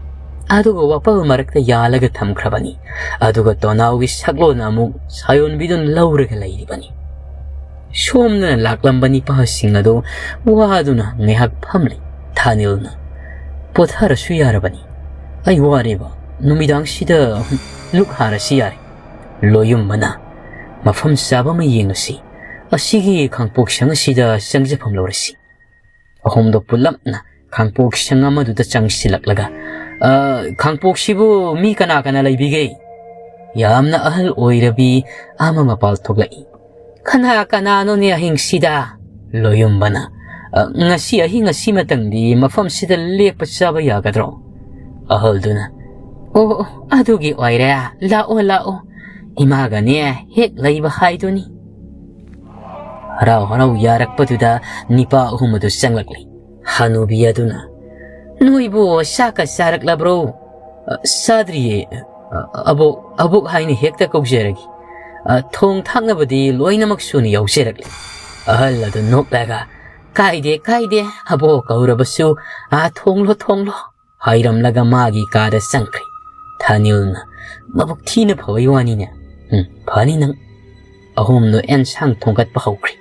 ꯑꯗꯨꯒ ꯋꯥꯄꯜ ꯃꯔꯛꯇ ꯌꯥꯜꯂꯒ ꯊꯝꯈ꯭ꯔꯕꯅꯤ꯫ ꯑꯗꯨꯒ ꯇꯣꯅꯥꯎꯒꯤ ꯁꯛꯂꯣꯟ ꯑꯃꯨꯛ ꯁꯥꯌꯣꯟꯕꯤꯗꯨꯅ ꯂꯧꯔꯒ ꯂꯩꯔꯤꯕꯅꯤ꯫ ꯁꯣꯝꯗꯅ ꯂꯥꯛꯂꯝꯕ ꯅꯤꯄꯥꯁꯤꯡ ꯑꯗꯨ ꯋꯥꯗꯨꯅ ꯉꯥꯏꯍꯥꯛ ꯐꯝꯂꯤ꯫ ꯊꯥꯅꯤꯜꯅ, "ꯄꯣꯊꯥꯔꯁꯨ ꯌꯥꯔꯕꯅꯤ꯫ ꯑꯩ ꯋꯥꯔꯦꯕ꯫ ꯅꯨꯃꯤꯗꯥꯡꯁꯤꯗ ꯂꯨꯛ ꯍꯥꯔꯁꯤ ꯌꯥꯔꯦ꯫" ꯂꯣꯌꯨꯝꯕꯅ, "ꯃꯐꯝ ꯆꯥꯕ ꯑꯃ ꯌꯦꯡꯉꯁꯤ꯫ ꯑꯁꯤꯒꯤ ꯈꯥꯡꯄꯣꯛꯁꯪ ꯑꯁꯤꯗ ꯆꯪꯖꯐꯝ ꯂꯧꯔꯁꯤ꯫" ꯑꯍꯨꯝꯗꯣ ꯄꯨꯂꯞꯅ ꯈꯥꯡꯄꯣꯛꯁꯪ ꯑꯃꯗꯨꯗ ꯆꯪꯁꯤꯜꯂꯛꯂꯒ, "ꯑ, ꯈꯥꯡꯄꯣꯛꯁꯤꯕꯨ ꯃꯤ ꯀꯅꯥ ꯀꯅꯥ ꯂꯩꯕꯤꯒꯦ?" ꯌꯥꯝꯅ ꯑꯍꯜ ꯑꯣꯏꯔꯕꯤ ꯑꯃ ꯃꯄꯥꯜ ꯊꯣꯛꯂꯛꯏ꯫ "ꯀꯅꯥ ꯀꯅꯥꯅꯣꯅꯦ ꯑꯍꯤꯡꯁꯤꯗ?" ꯂꯣꯌꯨꯝꯕꯅ, "ꯑ, ꯉꯁꯤ ꯑꯍꯤꯡ ꯑꯁꯤꯃꯇꯪꯗꯤ ꯃꯐꯝꯁꯤꯗ ꯂꯦꯛꯄ ꯆꯥꯕ ꯌꯥꯒꯗ꯭ꯔꯣ?" ꯑꯍꯜꯗꯨꯅ, "ꯑꯣ, ꯑꯣ, ꯑꯗꯨꯒꯤ ꯑꯣꯏꯔꯦ꯫ ꯂꯥꯛꯑꯣ, ꯂꯥꯛꯑꯣ꯫ ꯏꯃꯥꯒꯅꯦ ꯍꯦꯛ ꯂꯩꯕ ꯍꯥꯏꯗꯨꯅꯤ꯫" ꯍꯔꯥꯎ ꯍꯔꯥꯎ ꯌꯥꯔꯛꯄꯗꯨꯗ ꯅꯤꯄꯥ ꯑꯍꯨꯝ ꯑꯗꯨ ꯆꯪꯂꯛꯂꯤ꯫ ꯍꯅꯨꯕꯤ ꯑꯗꯨꯅ, "ꯅꯣꯏꯕꯨ ꯆꯥꯛꯀ ꯆꯥꯔꯛꯂꯕ꯭ꯔꯣ?" "ꯑ, ꯆꯥꯗ꯭ꯔꯤꯌꯦ, ꯑ, ꯑꯕꯣꯛ, ꯑꯕꯣꯛ ꯍꯥꯏꯅ ꯍꯦꯛꯇ ꯀꯧꯖꯔꯒꯦ꯫ ꯑ, ꯊꯣꯡ ꯊꯥꯛꯅꯕꯗꯤ ꯂꯣꯏꯅꯃꯛ ꯁꯨꯅ ꯌꯥꯎꯖꯔꯛꯂꯦ꯫" ꯑꯍꯜ ꯑꯗꯨ ꯅꯣꯛꯂꯒ, "ꯀꯥꯏꯗꯦ, ꯀꯥꯏꯗꯦ, ꯑꯕꯣꯛ ꯀꯧꯔꯕꯁꯨ, ꯑꯥ, ꯊꯣꯡꯂꯣ, ꯊꯣꯡꯂꯣ" ꯍꯥꯏꯔꯝꯂꯒ ꯃꯥꯒꯤ ꯀꯥꯗ ꯆꯪꯈ꯭ꯔꯦ꯫ ꯊꯥꯅꯤꯜꯅ, "ꯃꯕꯨꯛ ꯊꯤꯅ ꯐꯕꯩ ꯋꯥꯅꯤꯅꯦ꯫ ꯎꯝ, ꯐꯅꯤ ꯅꯪ꯫" ꯑꯍꯨꯝꯗꯣ ꯑꯦꯟꯁꯥꯡ ꯊꯣꯡꯒꯠꯄ ꯍꯧꯈ꯭ꯔꯦ꯫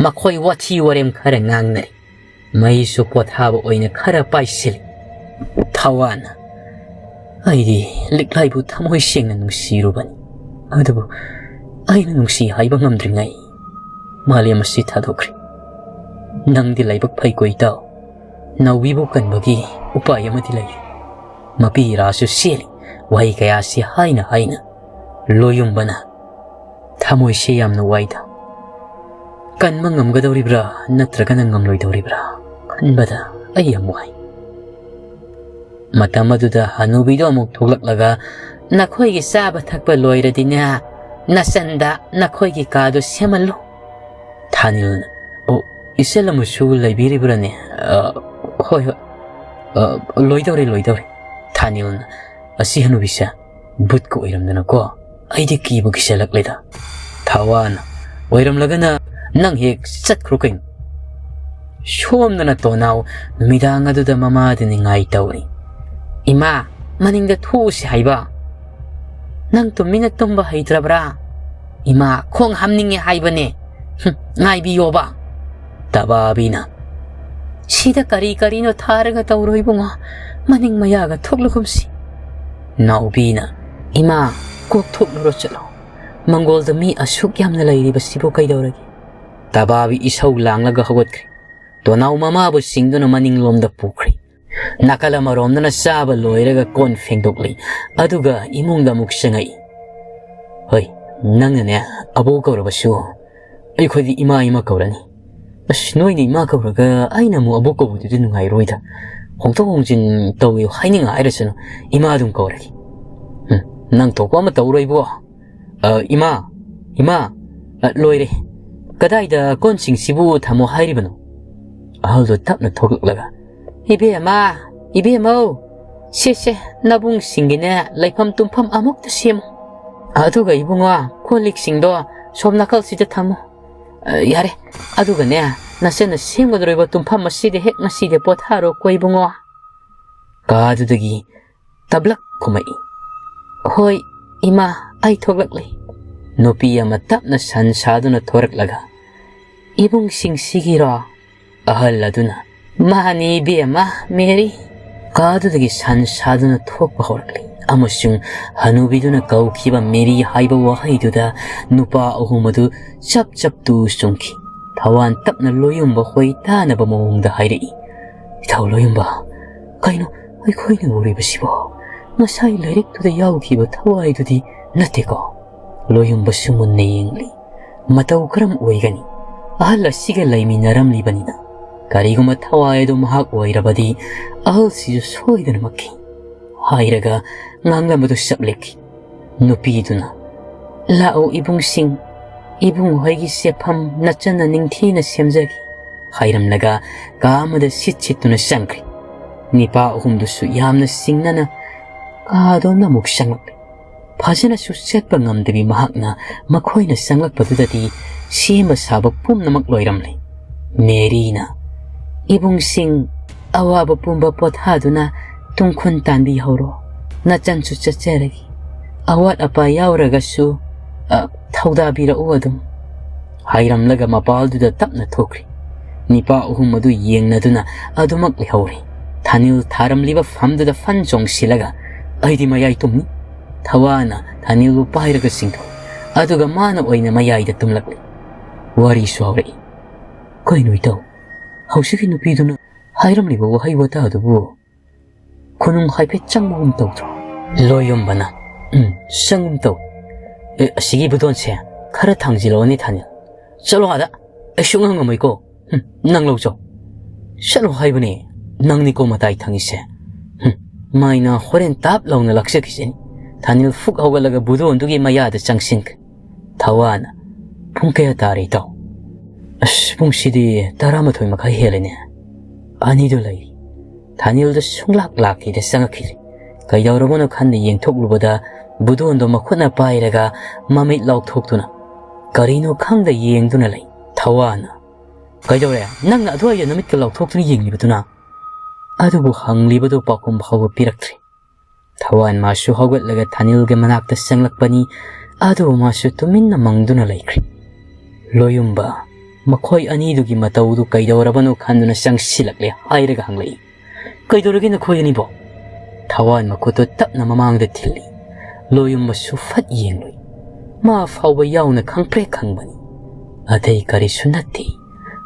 ꯃꯈꯣꯏ ꯋꯥꯊꯤ ꯋꯥꯔꯦꯝ ꯈꯔ ꯉꯥꯡꯅꯔꯦ꯫ ꯃꯩꯁꯨ ꯄꯣꯊꯥꯕ ꯑꯣꯏꯅ ꯈꯔ ꯄꯥꯏꯁꯤꯜꯂꯤ꯫ ꯊꯋꯥꯟꯅ, "ꯑꯩꯗꯤ ꯂꯤꯛꯂꯥꯏꯕꯨ ꯊꯃꯣꯏ ꯁꯦꯡꯅ ꯅꯨꯡꯁꯤꯔꯨꯕꯅꯤ꯫ ꯑꯗꯨꯕꯨ ꯑꯩꯅ ꯅꯨꯡꯁꯤ ꯍꯥꯏꯕ ꯉꯝꯗ꯭ꯔꯤꯉꯩ ꯃꯥꯂꯦꯝ ꯑꯁꯤ ꯊꯥꯗꯣꯛꯈ꯭ꯔꯦ꯫ ꯅꯪꯗꯤ ꯂꯥꯏꯕꯛ ꯐꯩꯀꯣ ꯏꯇꯥꯎ꯫ ꯅꯥꯎꯕꯤꯕꯨ ꯀꯟꯕꯒꯤ ꯎꯄꯥꯏ ꯑꯃꯗꯤ ꯂꯩꯔꯦ꯫" ꯃꯄꯤ ꯏꯔꯥꯁꯨ ꯆꯦꯜꯂꯤ꯫ ꯋꯥꯍꯩ ꯀꯌꯥꯁꯤ ꯍꯥꯏꯅ ꯍꯥꯏꯅ ꯂꯣꯌꯨꯝꯕꯅ, "ꯊꯃꯣꯏꯁꯦ ꯌꯥꯝꯅ ꯋꯥꯏꯗ꯫ ꯀꯟꯕ ꯉꯝꯒꯗꯧꯔꯤꯕ꯭ꯔꯥ ꯅꯠꯇ꯭ꯔꯒꯅ ꯉꯝꯂꯣꯏꯗꯧꯔꯤꯕ꯭ꯔꯥ ꯈꯟꯕꯗ ꯑꯩ ꯌꯥꯝ ꯋꯥꯏ꯫" ꯃꯇꯝ ꯑꯗꯨꯗ ꯍꯅꯨꯕꯤꯗꯣ ꯑꯃꯨꯛ ꯊꯣꯛꯂꯛꯂꯒ, "ꯅꯈꯣꯏꯒꯤ ꯆꯥꯕ ꯊꯛꯄ ꯂꯣꯏꯔꯗꯤꯅꯦ, ꯅꯆꯟꯗ ꯅꯈꯣꯏꯒꯤ ꯀꯥꯗꯨ ꯁꯦꯝꯍꯜꯂꯨ꯫" ꯊꯥꯅꯤꯜꯅ, "ꯑꯣ, ꯏꯆꯜ ꯑꯃꯁꯨ ꯂꯩꯕꯤꯔꯤꯕ꯭ꯔꯥꯅꯦ?" "ꯑ, ꯍꯣꯏ, ꯍꯣꯏ꯫ ꯑ, ꯂꯣꯏꯗꯧꯔꯦ, ꯂꯣꯏꯗꯧꯔꯦ꯫" ꯊꯥꯅꯤꯜꯅ, "ꯑꯁꯤ ꯍꯅꯨꯕꯤꯁꯦ ꯚꯨꯠꯀ ꯑꯣꯏꯔꯝꯗꯅꯀꯣ, ꯑꯩꯗꯤ ꯀꯤꯕꯨ ꯀꯤꯁꯜꯂꯛꯂꯦꯗ꯫" ꯊꯋꯥꯟꯅ, "ꯑꯣꯏꯔꯝꯂꯒꯅ ꯅꯪ ꯍꯦꯛ ꯆꯠꯈ꯭ꯔꯣ ꯀꯩꯅꯣ꯫" ꯁꯣꯝꯗꯅ ꯇꯣꯅꯥꯎ ꯅꯨꯃꯤꯗꯥꯡ ꯑꯗꯨꯗ ꯃꯃꯥꯗ ꯅꯤꯡꯉꯥꯏ ꯇꯧꯔꯤ꯫ "ꯏꯃꯥ, ꯃꯅꯤꯡꯗ ꯊꯣꯛꯎꯁꯤ ꯍꯥꯏꯕ꯫ ꯅꯪ ꯇꯨꯃꯤꯟꯅ ꯇꯨꯝꯕ ꯍꯩꯇ꯭ꯔꯕ꯭ꯔꯥ? ꯏꯃꯥ, ꯈꯣꯡ ꯍꯥꯝꯅꯤꯡꯉꯦ ꯍꯥꯏꯕꯅꯦ꯫ ꯍꯨꯝ, ꯉꯥꯏꯕꯤꯌꯣꯕ꯫" ꯇꯕꯥꯕꯤꯅ, "ꯁꯤꯗ ꯀꯔꯤ ꯀꯔꯤꯅꯣ ꯊꯥꯔꯒ ꯇꯧꯔꯣ ꯏꯕꯨꯡꯉꯣ꯫ ꯃꯅꯤꯡ ꯃꯌꯥꯒ ꯊꯣꯛꯂꯒꯨꯝꯁꯤ꯫" ꯅꯥꯎꯕꯤꯅ, "ꯏꯃꯥ, ꯀꯣꯛ ꯊꯣꯛꯂꯨꯔꯣ ꯆꯠꯂꯣ꯫ ꯃꯪꯒꯣꯜꯗ ꯃꯤ ꯑꯁꯨꯛ ꯌꯥꯝꯅ ꯂꯩꯔꯤꯕꯁꯤꯕꯨ ꯀꯩꯗꯧꯔꯒꯦ?" ꯇꯕꯥꯕꯤ ꯏꯁꯧ ꯂꯥꯡꯂꯒ ꯍꯧꯒꯠꯈ꯭ꯔꯦ꯫ ꯇꯣꯅꯥꯎ ꯃꯃꯥꯕꯨ ꯆꯤꯡꯗꯨꯅ ꯃꯅꯤꯡꯂꯣꯝꯗ ꯄꯨꯈ꯭ꯔꯦ꯫ ꯅꯥꯀꯜ ꯑꯃꯔꯣꯝꯗꯅ ꯆꯥꯕ ꯂꯣꯏꯔꯒ ꯀꯣꯟ ꯐꯦꯡꯗꯣꯛꯂꯤ꯫ ꯑꯗꯨꯒ ꯏꯃꯨꯡꯗ ꯑꯃꯨꯛ ꯆꯪꯉꯛꯏ꯫ "ꯍꯣꯏ, ꯅꯪꯅꯅꯦ ꯑꯕꯣꯛ ꯀꯧꯔꯕꯁꯨ ꯑꯩꯈꯣꯏꯗꯤ ꯏꯃꯥ ꯏꯃꯥ ꯀꯧꯔꯅꯤ꯫ ꯑꯁ, ꯅꯣꯏꯅ ꯏꯃꯥ ꯀꯧꯔꯒ ꯑꯩꯅ ꯑꯃꯨꯛ ꯑꯕꯣꯛ ꯀꯧꯕꯗꯨꯗꯤ ꯅꯨꯡꯉꯥꯏꯔꯣꯏꯗ꯫ ꯍꯣꯡꯗꯣꯛ ꯍꯣꯡꯖꯤꯟ ꯇꯧꯋꯦ ꯍꯥꯏꯅꯤꯡꯉꯥꯏ ꯍꯥꯏꯔꯁꯅꯨ, ꯏꯃꯥ ꯑꯗꯨꯝ ꯀꯧꯔꯒꯦ꯫ ꯎꯝ, ꯅꯪ ꯊꯣꯛꯄ ꯑꯃ ꯇꯧꯔꯣ ꯏꯕꯣ꯫ ꯑ, ꯏꯃꯥ, ꯏꯃꯥ, ꯑ, ꯂꯣꯏꯔꯦ꯫ "ꯀꯗꯥꯏꯗ ꯀꯣꯟꯁꯤꯡꯁꯤꯕꯨ ꯊꯝꯃꯣ ꯍꯥꯏꯔꯤꯕꯅꯣ?" ꯑꯍꯜꯗꯨ ꯇꯞꯅ ꯊꯣꯛꯂꯛꯂꯒ, "ꯏꯕꯦꯝꯃ, ꯏꯕꯦꯝꯃꯧ, ꯁꯦ, ꯁꯦ, ꯅꯕꯨꯡꯁꯤꯡꯒꯤꯅꯦ ꯂꯩꯐꯝ ꯇꯨꯝꯐꯝ ꯑꯃꯨꯛꯇ ꯁꯦꯝꯃꯨ꯫ ꯑꯗꯨꯒ ꯏꯕꯨꯡꯉꯣ, ꯀꯣꯜ ꯂꯤꯛꯁꯤꯡꯗꯣ ꯁꯣꯝ ꯅꯥꯀꯜꯁꯤꯗ ꯊꯝꯃꯨ꯫ ꯑ, ꯌꯥꯔꯦ, ꯑꯗꯨꯒꯅꯦ, ꯅꯆꯟꯅ ꯁꯦꯝꯒꯗꯧꯔꯤꯕ ꯇꯨꯝꯐꯝ ꯑꯁꯤꯗ ꯍꯦꯛ ꯉꯁꯤꯗꯤ ꯄꯣꯊꯥꯔꯣꯀꯣ ꯏꯕꯨꯡꯉꯣ꯫" ꯀꯥꯗꯨꯗꯒꯤ ꯇꯞꯂꯛ ꯈꯨꯝꯃꯛꯏ, "ꯍꯣꯏ, ꯏꯃꯥ, ꯑꯩ ꯊꯣꯛꯂꯛꯂꯤ꯫" ꯅꯨꯄꯤ ꯑꯃ ꯇꯞꯅ ꯁꯟ ꯁꯥꯗꯨꯅ ꯊꯣꯔꯛꯂꯒ, "ꯏꯕꯨꯡꯁꯤꯡꯁꯤꯒꯤꯔꯣ?" ꯑꯍꯜ ꯑꯗꯨꯅ, "ꯃꯥꯅꯤ ꯏꯕꯦꯝꯃ ꯃꯦꯔꯤ꯫" ꯀꯥꯗꯨꯗꯒꯤ ꯁꯟ ꯁꯥꯗꯨꯅ ꯊꯣꯛꯄ ꯍꯧꯔꯛꯂꯤ ꯑꯃꯁꯨꯡ ꯍꯅꯨꯕꯤꯗꯨꯅ ꯀꯧꯈꯤꯕ ꯃꯦꯔꯤ ꯍꯥꯏꯕ ꯋꯥꯍꯩꯗꯨꯗ ꯅꯨꯄꯥ ꯑꯍꯨꯝ ꯑꯗꯨ ꯆꯞ ꯆꯞ ꯇꯨ ꯆꯨꯡꯈꯤ꯫ ꯊꯋꯥꯟ ꯇꯞꯅ ꯂꯣꯌꯨꯝꯕ ꯍꯣꯏ ꯇꯥꯅꯕ ꯃꯑꯣꯡꯗ ꯍꯥꯏꯔꯛꯏ, "ꯏꯊꯧ ꯂꯣꯌꯨꯝꯕ, ꯀꯩꯅꯣ ꯑꯩꯈꯣꯏꯅ ꯎꯔꯤꯕꯁꯤꯕꯣ? ꯉꯁꯥꯏ ꯂꯥꯏꯔꯤꯛꯇꯨꯗ ꯌꯥꯎꯈꯤꯕ ꯊꯋꯥꯏꯗꯨꯗꯤ ꯅꯠꯇꯦꯀꯣ?" ꯂꯣꯌꯨꯝꯕꯁꯨ ꯃꯨꯟꯅ ꯌꯦꯡꯂꯤ꯫ "ꯃꯇꯧ ꯀꯔꯝ ꯑꯣꯏꯒꯅꯤ? ꯑꯍꯜ ꯑꯁꯤꯒ ꯂꯩꯃꯤꯟꯅꯔꯝꯂꯤꯕꯅꯤꯅ꯫ ꯀꯔꯤꯒꯨꯝꯕ ꯊꯋꯥꯏ ꯑꯗꯨ ꯃꯍꯥꯛ ꯑꯣꯏꯔꯕꯗꯤ ꯑꯍꯜꯁꯤꯁꯨ ꯁꯣꯏꯗꯅꯃꯛꯀꯤ" ꯍꯥꯏꯔꯒ ꯉꯥꯡꯂꯝꯕꯗꯨ ꯆꯞ ꯂꯦꯞꯈꯤ꯫ ꯅꯨꯄꯤꯗꯨꯅ, "ꯂꯥꯛꯑꯣ ꯏꯕꯨꯡꯁꯤꯡ, ꯏꯕꯨꯡ ꯍꯣꯏꯒꯤ ꯆꯦꯐꯝ ꯅꯆꯟꯅ ꯅꯤꯡꯊꯤꯅ ꯁꯦꯝꯖꯒꯦ" ꯍꯥꯏꯔꯝꯂꯒ ꯀꯥ ꯑꯃꯗ ꯁꯤꯠ ꯁꯤꯠꯇꯨꯅ ꯆꯪꯈ꯭ꯔꯦ꯫ ꯅꯤꯄꯥ ꯑꯍꯨꯝꯗꯨꯁꯨ ꯌꯥꯝꯅ ꯁꯤꯡꯅꯅ ꯀꯥꯗꯣꯝꯗ ꯑꯃꯨꯛ ꯆꯪꯂꯛꯂꯦ꯫ ꯐꯖꯅꯁꯨ ꯆꯠꯄ ꯉꯝꯗꯕꯤ ꯃꯍꯥꯛꯅ ꯃꯈꯣꯏꯅ ꯆꯪꯂꯛꯄꯗꯨꯗꯗꯤ ꯁꯦꯝꯕ ꯁꯥꯕ ꯄꯨꯝꯅꯃꯛ ꯂꯣꯏꯔꯝꯂꯦ꯫ ꯃꯦꯔꯤꯅ, "ꯏꯕꯨꯡꯁꯤꯡ, ꯑꯋꯥꯕ ꯄꯨꯝꯕ ꯄꯣꯊꯥꯗꯨꯅ ꯇꯨꯡꯈꯨꯟ ꯇꯥꯟꯕꯤꯍꯧꯔꯣ꯫ ꯅꯆꯟꯁꯨ ꯆꯠꯆꯔꯒꯦ꯫ ꯑꯋꯥꯠ ꯑꯄꯥ ꯌꯥꯎꯔꯒꯁꯨ, ꯑ, ꯊꯧꯗꯥꯕꯤꯔꯛꯎ ꯑꯗꯨꯝ" ꯍꯥꯏꯔꯝꯂꯒ ꯃꯄꯥꯜꯗꯨꯗ ꯇꯞꯅ ꯊꯣꯛꯈ꯭ꯔꯤ꯫ ꯅꯤꯄꯥ ꯑꯍꯨꯝ ꯑꯗꯨ ꯌꯦꯡꯅꯗꯨꯅ ꯑꯗꯨꯃꯛ ꯂꯩꯍꯧꯔꯤ꯫ ꯊꯥꯅꯤꯜ ꯊꯥꯔꯝꯂꯤꯕ ꯐꯝꯗꯨꯗ ꯐꯟ ꯆꯣꯡꯁꯤꯜꯂꯒ, "ꯑꯩꯗꯤ ꯃꯌꯥꯏ ꯇꯨꯝꯅꯤ"꯫ ꯊꯋꯥꯅ ꯊꯥꯅꯤꯜꯕꯨ ꯄꯥꯏꯔꯒ ꯆꯤꯡꯊꯣꯛꯏ, ꯑꯗꯨꯒ ꯃꯥꯅ ꯑꯣꯏꯅ ꯃꯌꯥꯏꯗ ꯇꯨꯝꯂꯛꯂꯤ꯫ ꯋꯥꯔꯤꯁꯨ ꯍꯧꯔꯛꯏ꯫ "ꯀꯩꯅꯣ ꯏꯇꯥꯎ, ꯍꯧꯖꯤꯛꯀꯤ ꯅꯨꯄꯤꯗꯨꯅ ꯍꯥꯏꯔꯝꯂꯤꯕ ꯋꯥꯍꯩ ꯋꯥꯇꯥꯗꯨꯕꯨ ꯈꯨꯅꯨꯡ ꯍꯥꯏꯐꯦꯠ ꯆꯪꯕꯒꯨꯝ ꯇꯧꯗ꯭ꯔꯣ?" ꯂꯣꯌꯣꯝꯕꯅ, "ꯎꯝ, ꯆꯪꯒꯨꯝ ꯇꯧ꯫ ꯑꯦ, ꯑꯁꯤꯒꯤ ꯕꯨꯗꯣꯟꯁꯦ ꯈꯔ ꯊꯥꯡꯖꯤꯜꯂꯛꯑꯣꯅꯦ ꯊꯥꯅꯤꯜ꯫ ꯆꯠꯂꯣ ꯑꯥꯗ, ꯑꯩ ꯁꯨꯡꯉꯝ ꯉꯝꯃꯣꯏꯀꯣ꯫ ꯍꯨꯝ, ꯅꯪ ꯂꯧ ꯆꯣ꯫ ꯆꯠꯂꯣ ꯍꯥꯏꯕꯅꯦ, ꯅꯪꯅꯤꯀꯣ ꯃꯇꯥꯏ ꯊꯪꯉꯤꯁꯦ꯫ ꯍꯨꯝ, ꯃꯥꯏꯅ ꯍꯣꯔꯦꯟ ꯇꯥꯞ ꯂꯥꯎꯅ ꯂꯥꯛꯆꯈꯤꯁꯤꯅꯤ"꯫ ꯊꯥꯅꯤꯜ ꯐꯨꯛ ꯍꯧꯒꯠꯂꯒ ꯕꯨꯗꯣꯟꯗꯨꯒꯤ ꯃꯌꯥꯗ ꯆꯪꯁꯤꯟꯈ꯭ꯔꯦ꯫ ꯊꯋꯥꯅ, "ꯄꯨꯡ ꯀꯌꯥ ꯇꯥꯔꯦ ꯏꯇꯥꯎ?" "ꯑꯁ, ꯄꯨꯡꯁꯤꯗꯤ ꯇꯔꯥꯃꯥꯊꯣꯏ ꯃꯈꯥꯏ ꯍꯦꯜꯂꯦꯅꯦ꯫ ꯑꯅꯤꯗꯣ ꯂꯩ꯫" ꯊꯥꯅꯤꯜꯗꯣ ꯁꯨꯡꯂꯥꯛ ꯂꯥꯛꯈꯤꯗ ꯆꯪꯉꯛꯈꯤꯗ꯭ꯔꯦ꯫ ꯀꯩꯗꯧꯔꯕꯅꯣ ꯈꯟꯅ ꯌꯦꯡꯊꯣꯛꯂꯨꯕꯗ ꯕꯨꯗꯣꯟꯗꯣ ꯃꯈꯨꯠꯅ ꯄꯥꯏꯔꯒ ꯃꯃꯤꯠ ꯂꯥꯎꯊꯣꯛꯇꯨꯅ ꯀꯔꯤꯅꯣ ꯈꯪꯗ ꯌꯦꯡꯗꯨꯅ ꯂꯩ꯫ ꯊꯋꯥꯟꯅ, "ꯀꯩꯗꯧꯔꯦ? ꯅꯪꯅ ꯑꯗꯨꯋꯥꯏꯗ ꯅꯃꯤꯠꯀ ꯂꯥꯎꯊꯣꯛꯇꯨꯅ ꯌꯦꯡꯂꯤꯕꯗꯨꯅ?" ꯑꯗꯨꯕꯨ ꯍꯪꯂꯤꯕꯗꯨ ꯄꯥꯎꯈꯨꯝ ꯐꯥꯎꯕ ꯄꯤꯔꯛꯇ꯭ꯔꯦ꯫ ꯊꯋꯥꯟ ꯃꯥꯁꯨ ꯍꯧꯒꯠꯂꯒ ꯊꯥꯅꯤꯜꯒꯤ ꯃꯅꯥꯛꯇ ꯆꯪꯂꯛꯄꯅꯤ꯫ ꯑꯗꯨꯕꯨ ꯃꯥꯁꯨ ꯇꯨꯃꯤꯟꯅ ꯃꯪꯗꯨꯅ ꯂꯩꯈ꯭ꯔꯦ꯫ ꯂꯣꯌꯨꯝꯕ, ꯃꯈꯣꯏ ꯑꯅꯤꯗꯨꯒꯤ ꯃꯇꯧꯗꯨ ꯀꯩꯗꯧꯔꯕꯅꯣ ꯈꯟꯗꯨꯅ ꯆꯪꯁꯤꯜꯂꯛꯂꯦ ꯍꯥꯏꯔꯒ ꯍꯪꯂꯛꯏ꯫ "ꯀꯩꯗꯧꯔꯒꯦ ꯅꯈꯣꯏ ꯑꯅꯤꯕꯣ?" ꯊꯋꯥꯟ ꯃꯈꯨꯠꯇꯨ ꯇꯞꯅ ꯃꯃꯥꯡꯗ ꯊꯤꯜꯂꯤ꯫ ꯂꯣꯌꯨꯝꯕꯁꯨ ꯐꯠ ꯌꯦꯡꯂꯨꯏ꯫ ꯃꯥ ꯐꯥꯎꯕ ꯌꯥꯎꯅ ꯈꯪꯄ꯭ꯔꯦꯛ ꯈꯪꯕꯅꯤ꯫ ꯑꯇꯩ ꯀꯔꯤꯁꯨ ꯅꯠꯇꯦ꯫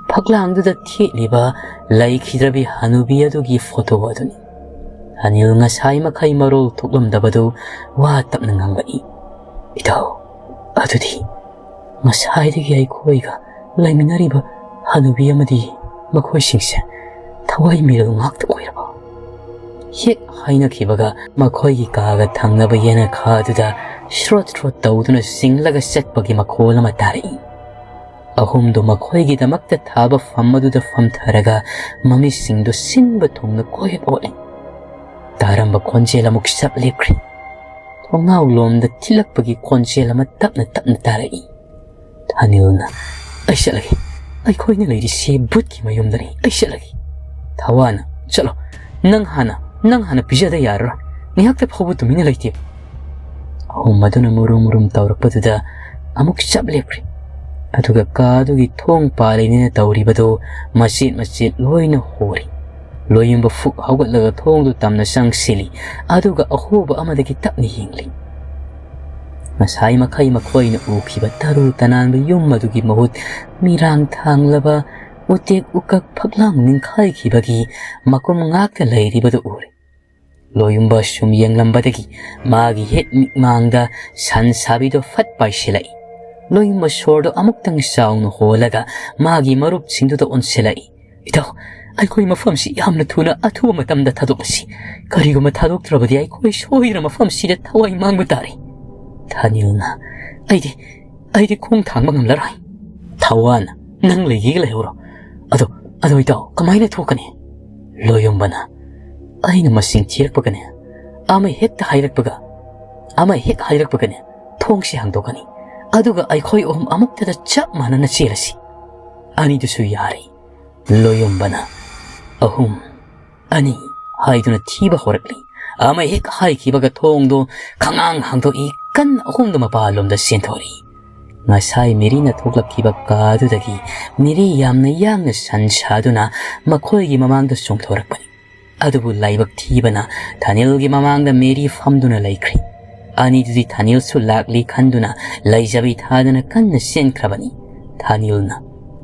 ꯐꯛꯂꯥꯡꯗꯨꯗ ꯊꯦꯠꯂꯤꯕ ꯂꯩꯈꯤꯗ꯭ꯔꯕꯤ ꯍꯅꯨꯕꯤ ꯑꯗꯨꯒꯤ ꯐꯣꯇꯣ ꯑꯗꯨꯅꯤ꯫ ꯑꯅꯤꯜ ꯉꯁꯥꯏ ꯃꯈꯩ ꯃꯔꯣꯜ ꯊꯣꯛꯂꯝꯗꯕꯗꯨ ꯋꯥ ꯇꯞꯅ ꯉꯥꯡꯂꯛꯏ꯫ "ꯏꯇꯥꯎ, ꯑꯗꯨꯗꯤ ꯉꯁꯥꯏꯗꯒꯤ ꯑꯩꯈꯣꯏꯒ ꯂꯩꯃꯤꯟꯅꯔꯤꯕ ꯍꯅꯨꯕꯤ ꯑꯃꯗꯤ ꯃꯈꯣꯏꯁꯤꯡꯁꯦ ꯊꯋꯥꯏ ꯃꯤꯔꯣꯜ ꯉꯥꯛꯇ ꯑꯣꯏꯔꯕ?" ꯍꯦꯛ ꯍꯥꯏꯅꯈꯤꯕꯒ ꯃꯈꯣꯏꯒꯤ ꯀꯥꯒ ꯊꯪꯅꯕ ꯌꯦꯅꯈꯥꯗꯨꯗ ꯁ꯭ꯔꯣꯠ ꯁ꯭ꯔꯣꯠ ꯇꯧꯗꯨꯅ ꯆꯤꯡꯂꯒ ꯆꯠꯄꯒꯤ ꯃꯈꯣꯜ ꯑꯃ ꯇꯥꯔꯛꯏ꯫ ꯑꯍꯨꯝꯗꯨ ꯃꯈꯣꯏꯒꯤꯗꯃꯛꯇ ꯊꯥꯕ ꯐꯝ ꯑꯗꯨꯗ ꯐꯝꯊꯔꯒ ꯃꯃꯤꯠꯁꯤꯡꯗꯨ ꯁꯤꯟꯕ ꯊꯨꯡꯅ ꯀꯣꯏꯔꯞ ꯑꯣꯠꯂꯤ꯫ ꯇꯥꯔꯝꯕ ꯈꯣꯟꯖꯦꯜ ꯑꯃꯨꯛ ꯆꯞ ꯂꯦꯞꯈ꯭ꯔꯦ꯫ ꯊꯣꯡꯅꯥꯎ ꯂꯣꯝꯗ ꯊꯤꯜꯂꯛꯄꯒꯤ ꯈꯣꯟꯖꯦꯜ ꯑꯃ ꯇꯞꯅ ꯇꯞꯅ ꯇꯥꯔꯛꯏ꯫ ꯑꯅꯤꯜꯅ, "ꯑꯩ ꯆꯠꯂꯒꯦ꯫ ꯑꯩꯈꯣꯏꯅ ꯂꯩꯔꯤꯁꯤ ꯚꯨꯠꯀꯤ ꯃꯌꯨꯝꯗꯅꯤ꯫ ꯑꯩ ꯆꯠꯂꯒꯦ꯫" ꯊꯋꯥꯟꯅ, "ꯆꯠꯂꯣ꯫ ꯅꯪ ꯍꯥꯟꯅ, ꯅꯪ ꯍꯥꯟꯅ ꯄꯤꯖꯗ ꯌꯥꯔꯔꯣꯏ꯫ ꯉꯥꯏꯍꯥꯛꯇ ꯐꯥꯎꯕ ꯇꯨꯃꯤꯟꯅ ꯂꯩꯇꯦ꯫" ꯑꯍꯨꯝ ꯑꯗꯨꯅ ꯃꯨꯔꯨꯝ ꯃꯨꯔꯨꯝ ꯇꯧꯔꯛꯄꯗꯨꯗ ꯑꯃꯨꯛ ꯆꯞ ꯂꯦꯞꯈ꯭ꯔꯦ꯫ ꯑꯗꯨꯒ ꯀꯥ ꯑꯗꯨꯒꯤ ꯊꯣꯡ ꯄꯥꯜꯂꯤꯅꯦꯅ ꯇꯧꯔꯤꯕꯗꯨ ꯃꯆꯦꯠ ꯃꯆꯦꯠ ꯂꯣꯏꯅ ꯍꯣꯔꯤ꯫ ꯂꯣꯌꯨꯝꯕ ꯐꯨꯛ ꯍꯧꯒꯠꯂꯒ ꯊꯣꯡꯗꯨ ꯇꯝꯅ ꯆꯪꯁꯤꯜꯂꯤ꯫ ꯑꯗꯨꯒ ꯑꯍꯣꯕ ꯑꯃꯗꯒꯤ ꯇꯞꯅ ꯌꯦꯡꯂꯤ꯫ ꯉꯁꯥꯏ ꯃꯈꯩ ꯃꯈꯣꯏꯅ ꯎꯈꯤꯕ ꯇꯔꯨ ꯇꯅꯥꯟꯕ ꯌꯨꯝ ꯑꯗꯨꯒꯤ ꯃꯍꯨꯠ ꯃꯤꯔꯥꯡ ꯊꯥꯡꯂꯕ ꯎꯇꯦꯛ ꯎꯀꯛ ꯐꯛꯂꯥꯡ ꯅꯤꯡꯈꯥꯏꯈꯤꯕꯒꯤ ꯃꯀꯨꯝ ꯉꯥꯛꯇ ꯂꯩꯔꯤꯕꯗꯨ ꯎꯔꯦ꯫ ꯂꯣꯌꯨꯝꯕ ꯁꯨꯝ ꯌꯦꯡꯂꯝꯕꯗꯒꯤ ꯃꯥꯒꯤ ꯍꯦꯛ ꯃꯤꯠꯃꯥꯡꯗ ꯁꯟ ꯁꯥꯕꯤꯗꯣ ꯐꯠ ꯄꯥꯏꯁꯤꯜꯂꯛꯏ꯫ ꯂꯣꯌꯨꯝꯕ ꯁꯣꯔꯗꯣ ꯑꯃꯨꯛꯇꯪ ꯆꯥꯎꯅ ꯍꯣꯜꯂꯒ ꯃꯥꯒꯤ ꯃꯔꯨꯞꯁꯤꯡꯗꯨꯗ ꯑꯣꯟꯁꯤꯜꯂꯛꯏ꯫ "ꯏꯇꯥꯎ, ꯑꯩꯈꯣꯏ ꯃꯐꯝꯁꯤ ꯌꯥꯝꯅ ꯊꯨꯅ ꯑꯊꯨꯕ ꯃꯇꯝꯗ ꯊꯥꯗꯣꯛꯂꯁꯤ꯫ ꯀꯔꯤꯒꯨꯝꯕ ꯊꯥꯗꯣꯛꯇ꯭ꯔꯕꯗꯤ ꯑꯩꯈꯣꯏ ꯁꯣꯏꯗꯅ ꯃꯐꯝꯁꯤꯗ ꯊꯋꯥꯏ ꯃꯥꯡꯕ ꯇꯥꯔꯦ꯫" ꯊꯥꯅꯤꯜꯅ, "ꯑꯩꯗꯤ, ꯑꯩꯗꯤ ꯈꯣꯡ ꯊꯥꯡꯕ ꯉꯝꯂꯔꯣꯏ꯫" ꯊꯋꯥꯟꯅ, ꯅꯪ ꯂꯩꯒꯦꯒ ꯂꯩꯍꯧꯔꯣ꯫ ꯑꯗꯣ, ꯑꯗꯣ ꯏꯇꯥꯎ, ꯀꯃꯥꯏꯅ ꯊꯣꯛꯀꯅꯤ?" ꯂꯣꯌꯣꯝꯕꯅ, "ꯑꯩꯅ ꯃꯁꯤꯡ ꯊꯤꯔꯛꯄꯒꯅꯦ, ꯑꯃ ꯍꯦꯛꯇ ꯍꯥꯏꯔꯛꯄꯒ, ꯑꯃ ꯍꯦꯛ ꯍꯥꯏꯔꯛꯄꯒꯅꯦ, ꯊꯣꯡꯁꯤ ꯍꯥꯡꯗꯣꯛꯀꯅꯤ꯫ ꯑꯗꯨꯒ ꯑꯩꯈꯣꯏ ꯑꯍꯨꯝ ꯑꯃꯨꯛꯇꯗ ꯆꯞ ꯃꯥꯟꯅꯅ ꯆꯦꯜꯂꯁꯤ꯫" ꯑꯅꯤꯗꯨꯁꯨ ꯌꯥꯔꯦ꯫ ꯂꯣꯌꯣꯝꯕꯅ, "ꯑꯍꯨꯝ, ꯑꯅꯤ" ꯍꯥꯏꯗꯨꯅ ꯊꯤꯕ ꯍꯧꯔꯛꯂꯤ꯫ ꯑꯃ ꯍꯦꯛ ꯍꯥꯏꯈꯤꯕꯒ ꯊꯣꯡꯗꯣ ꯈꯉꯥꯡ ꯍꯥꯡꯗꯣꯛꯏ, ꯀꯟꯅ ꯑꯍꯨꯝꯗꯨ ꯃꯄꯥꯟꯂꯣꯝꯗ ꯆꯦꯟꯊꯣꯔꯛꯏ꯫ ꯉꯁꯥꯏ ꯃꯦꯔꯤꯅ ꯊꯣꯛꯂꯛꯈꯤꯕ ꯀꯥꯗꯨꯗꯒꯤ ꯃꯦꯔꯤ ꯌꯥꯝꯅ ꯌꯥꯡꯅ ꯁꯟ ꯁꯥꯗꯨꯅ ꯃꯈꯣꯏꯒꯤ ꯃꯃꯥꯡꯗ ꯆꯣꯡꯊꯣꯔꯛꯄꯅꯤ꯫ ꯑꯗꯨꯕꯨ ꯂꯥꯏꯕꯛ ꯊꯤꯕꯅ ꯊꯥꯅꯤꯜꯒꯤ ꯃꯃꯥꯡꯗ ꯃꯦꯔꯤ ꯐꯝꯗꯨꯅ ꯂꯩꯈ꯭ꯔꯤ꯫ ꯑꯅꯤꯗꯨꯗꯤ ꯊꯥꯅꯤꯜꯁꯨ ꯂꯥꯛꯂꯤ ꯈꯟꯗꯨꯅ ꯂꯩꯖꯕꯤ ꯊꯥꯗꯅ ꯀꯟꯅ ꯆꯦꯟꯈ꯭ꯔꯕꯅꯤ꯫ ꯊꯥꯅꯤꯜꯅ,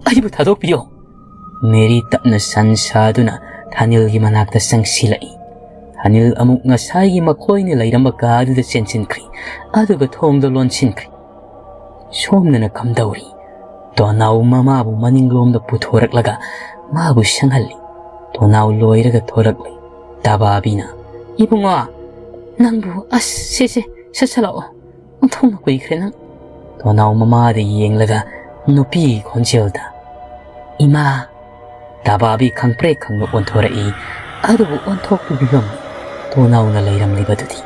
"ꯑꯩꯕꯨ ꯊꯥꯗꯣꯛꯄꯤꯌꯣ!" ꯃꯦꯔꯤ ꯇꯞꯅ ꯁꯟ ꯁꯥꯗꯨꯅ ꯊꯥꯅꯤꯜꯒꯤ ꯃꯅꯥꯛꯇ ꯆꯪꯁꯤꯜꯂꯛꯏ꯫ ꯊꯥꯅꯤꯜ ꯑꯃꯨꯛ ꯉꯁꯥꯏꯒꯤ ꯃꯈꯣꯏꯅ ꯂꯩꯔꯝꯕ ꯀꯥꯗꯨꯗ ꯆꯦꯟꯁꯤꯟꯈ꯭ꯔꯤ, ꯑꯗꯨꯒ ꯊꯣꯡꯗꯣ ꯂꯣꯟꯁꯤꯟꯈ꯭ꯔꯤ꯫ ꯁꯣꯝꯗꯅ ꯀꯝꯗꯧꯔꯤ? ꯇꯣꯅꯥꯎ ꯃꯃꯥꯕꯨ ꯃꯅꯤꯡꯂꯣꯝꯗ ꯄꯨꯊꯣꯔꯛꯂꯒ ꯃꯥꯕꯨ ꯁꯪꯍꯜꯂꯤ꯫ ꯇꯣꯅꯥꯎ ꯂꯣꯏꯔꯒ ꯊꯣꯔꯛꯂꯤ꯫ ꯇꯕꯥꯕꯤꯅ, "ꯏꯕꯨꯡꯉꯣ, ꯅꯪꯕꯨ ꯑꯁ, ꯁꯦ, ꯁꯦ, ꯁꯠ ꯁꯠ ꯂꯥꯛꯑꯣ꯫ ꯑꯣꯟꯊꯣꯛꯅ ꯀꯨꯏꯈ꯭ꯔꯦ ꯅꯪ꯫" ꯇꯣꯅꯥꯎ ꯃꯃꯥꯗ ꯌꯦꯡꯂꯒ ꯅꯨꯄꯤꯒꯤ ꯈꯣꯟꯖꯦꯜꯗ, "ꯏꯃꯥ!" ꯇꯕꯥꯕꯤ ꯈꯪꯄ꯭ꯔꯦꯛ ꯈꯪꯅ ꯑꯣꯟꯊꯣꯔꯛꯏ꯫ ꯑꯗꯨꯕꯨ ꯑꯣꯟꯊꯣꯛꯄ ꯐꯤꯕꯝ ꯇꯣꯅꯥꯎꯅ ꯂꯩꯔꯝꯂꯤꯕꯗꯨꯗꯤ꯫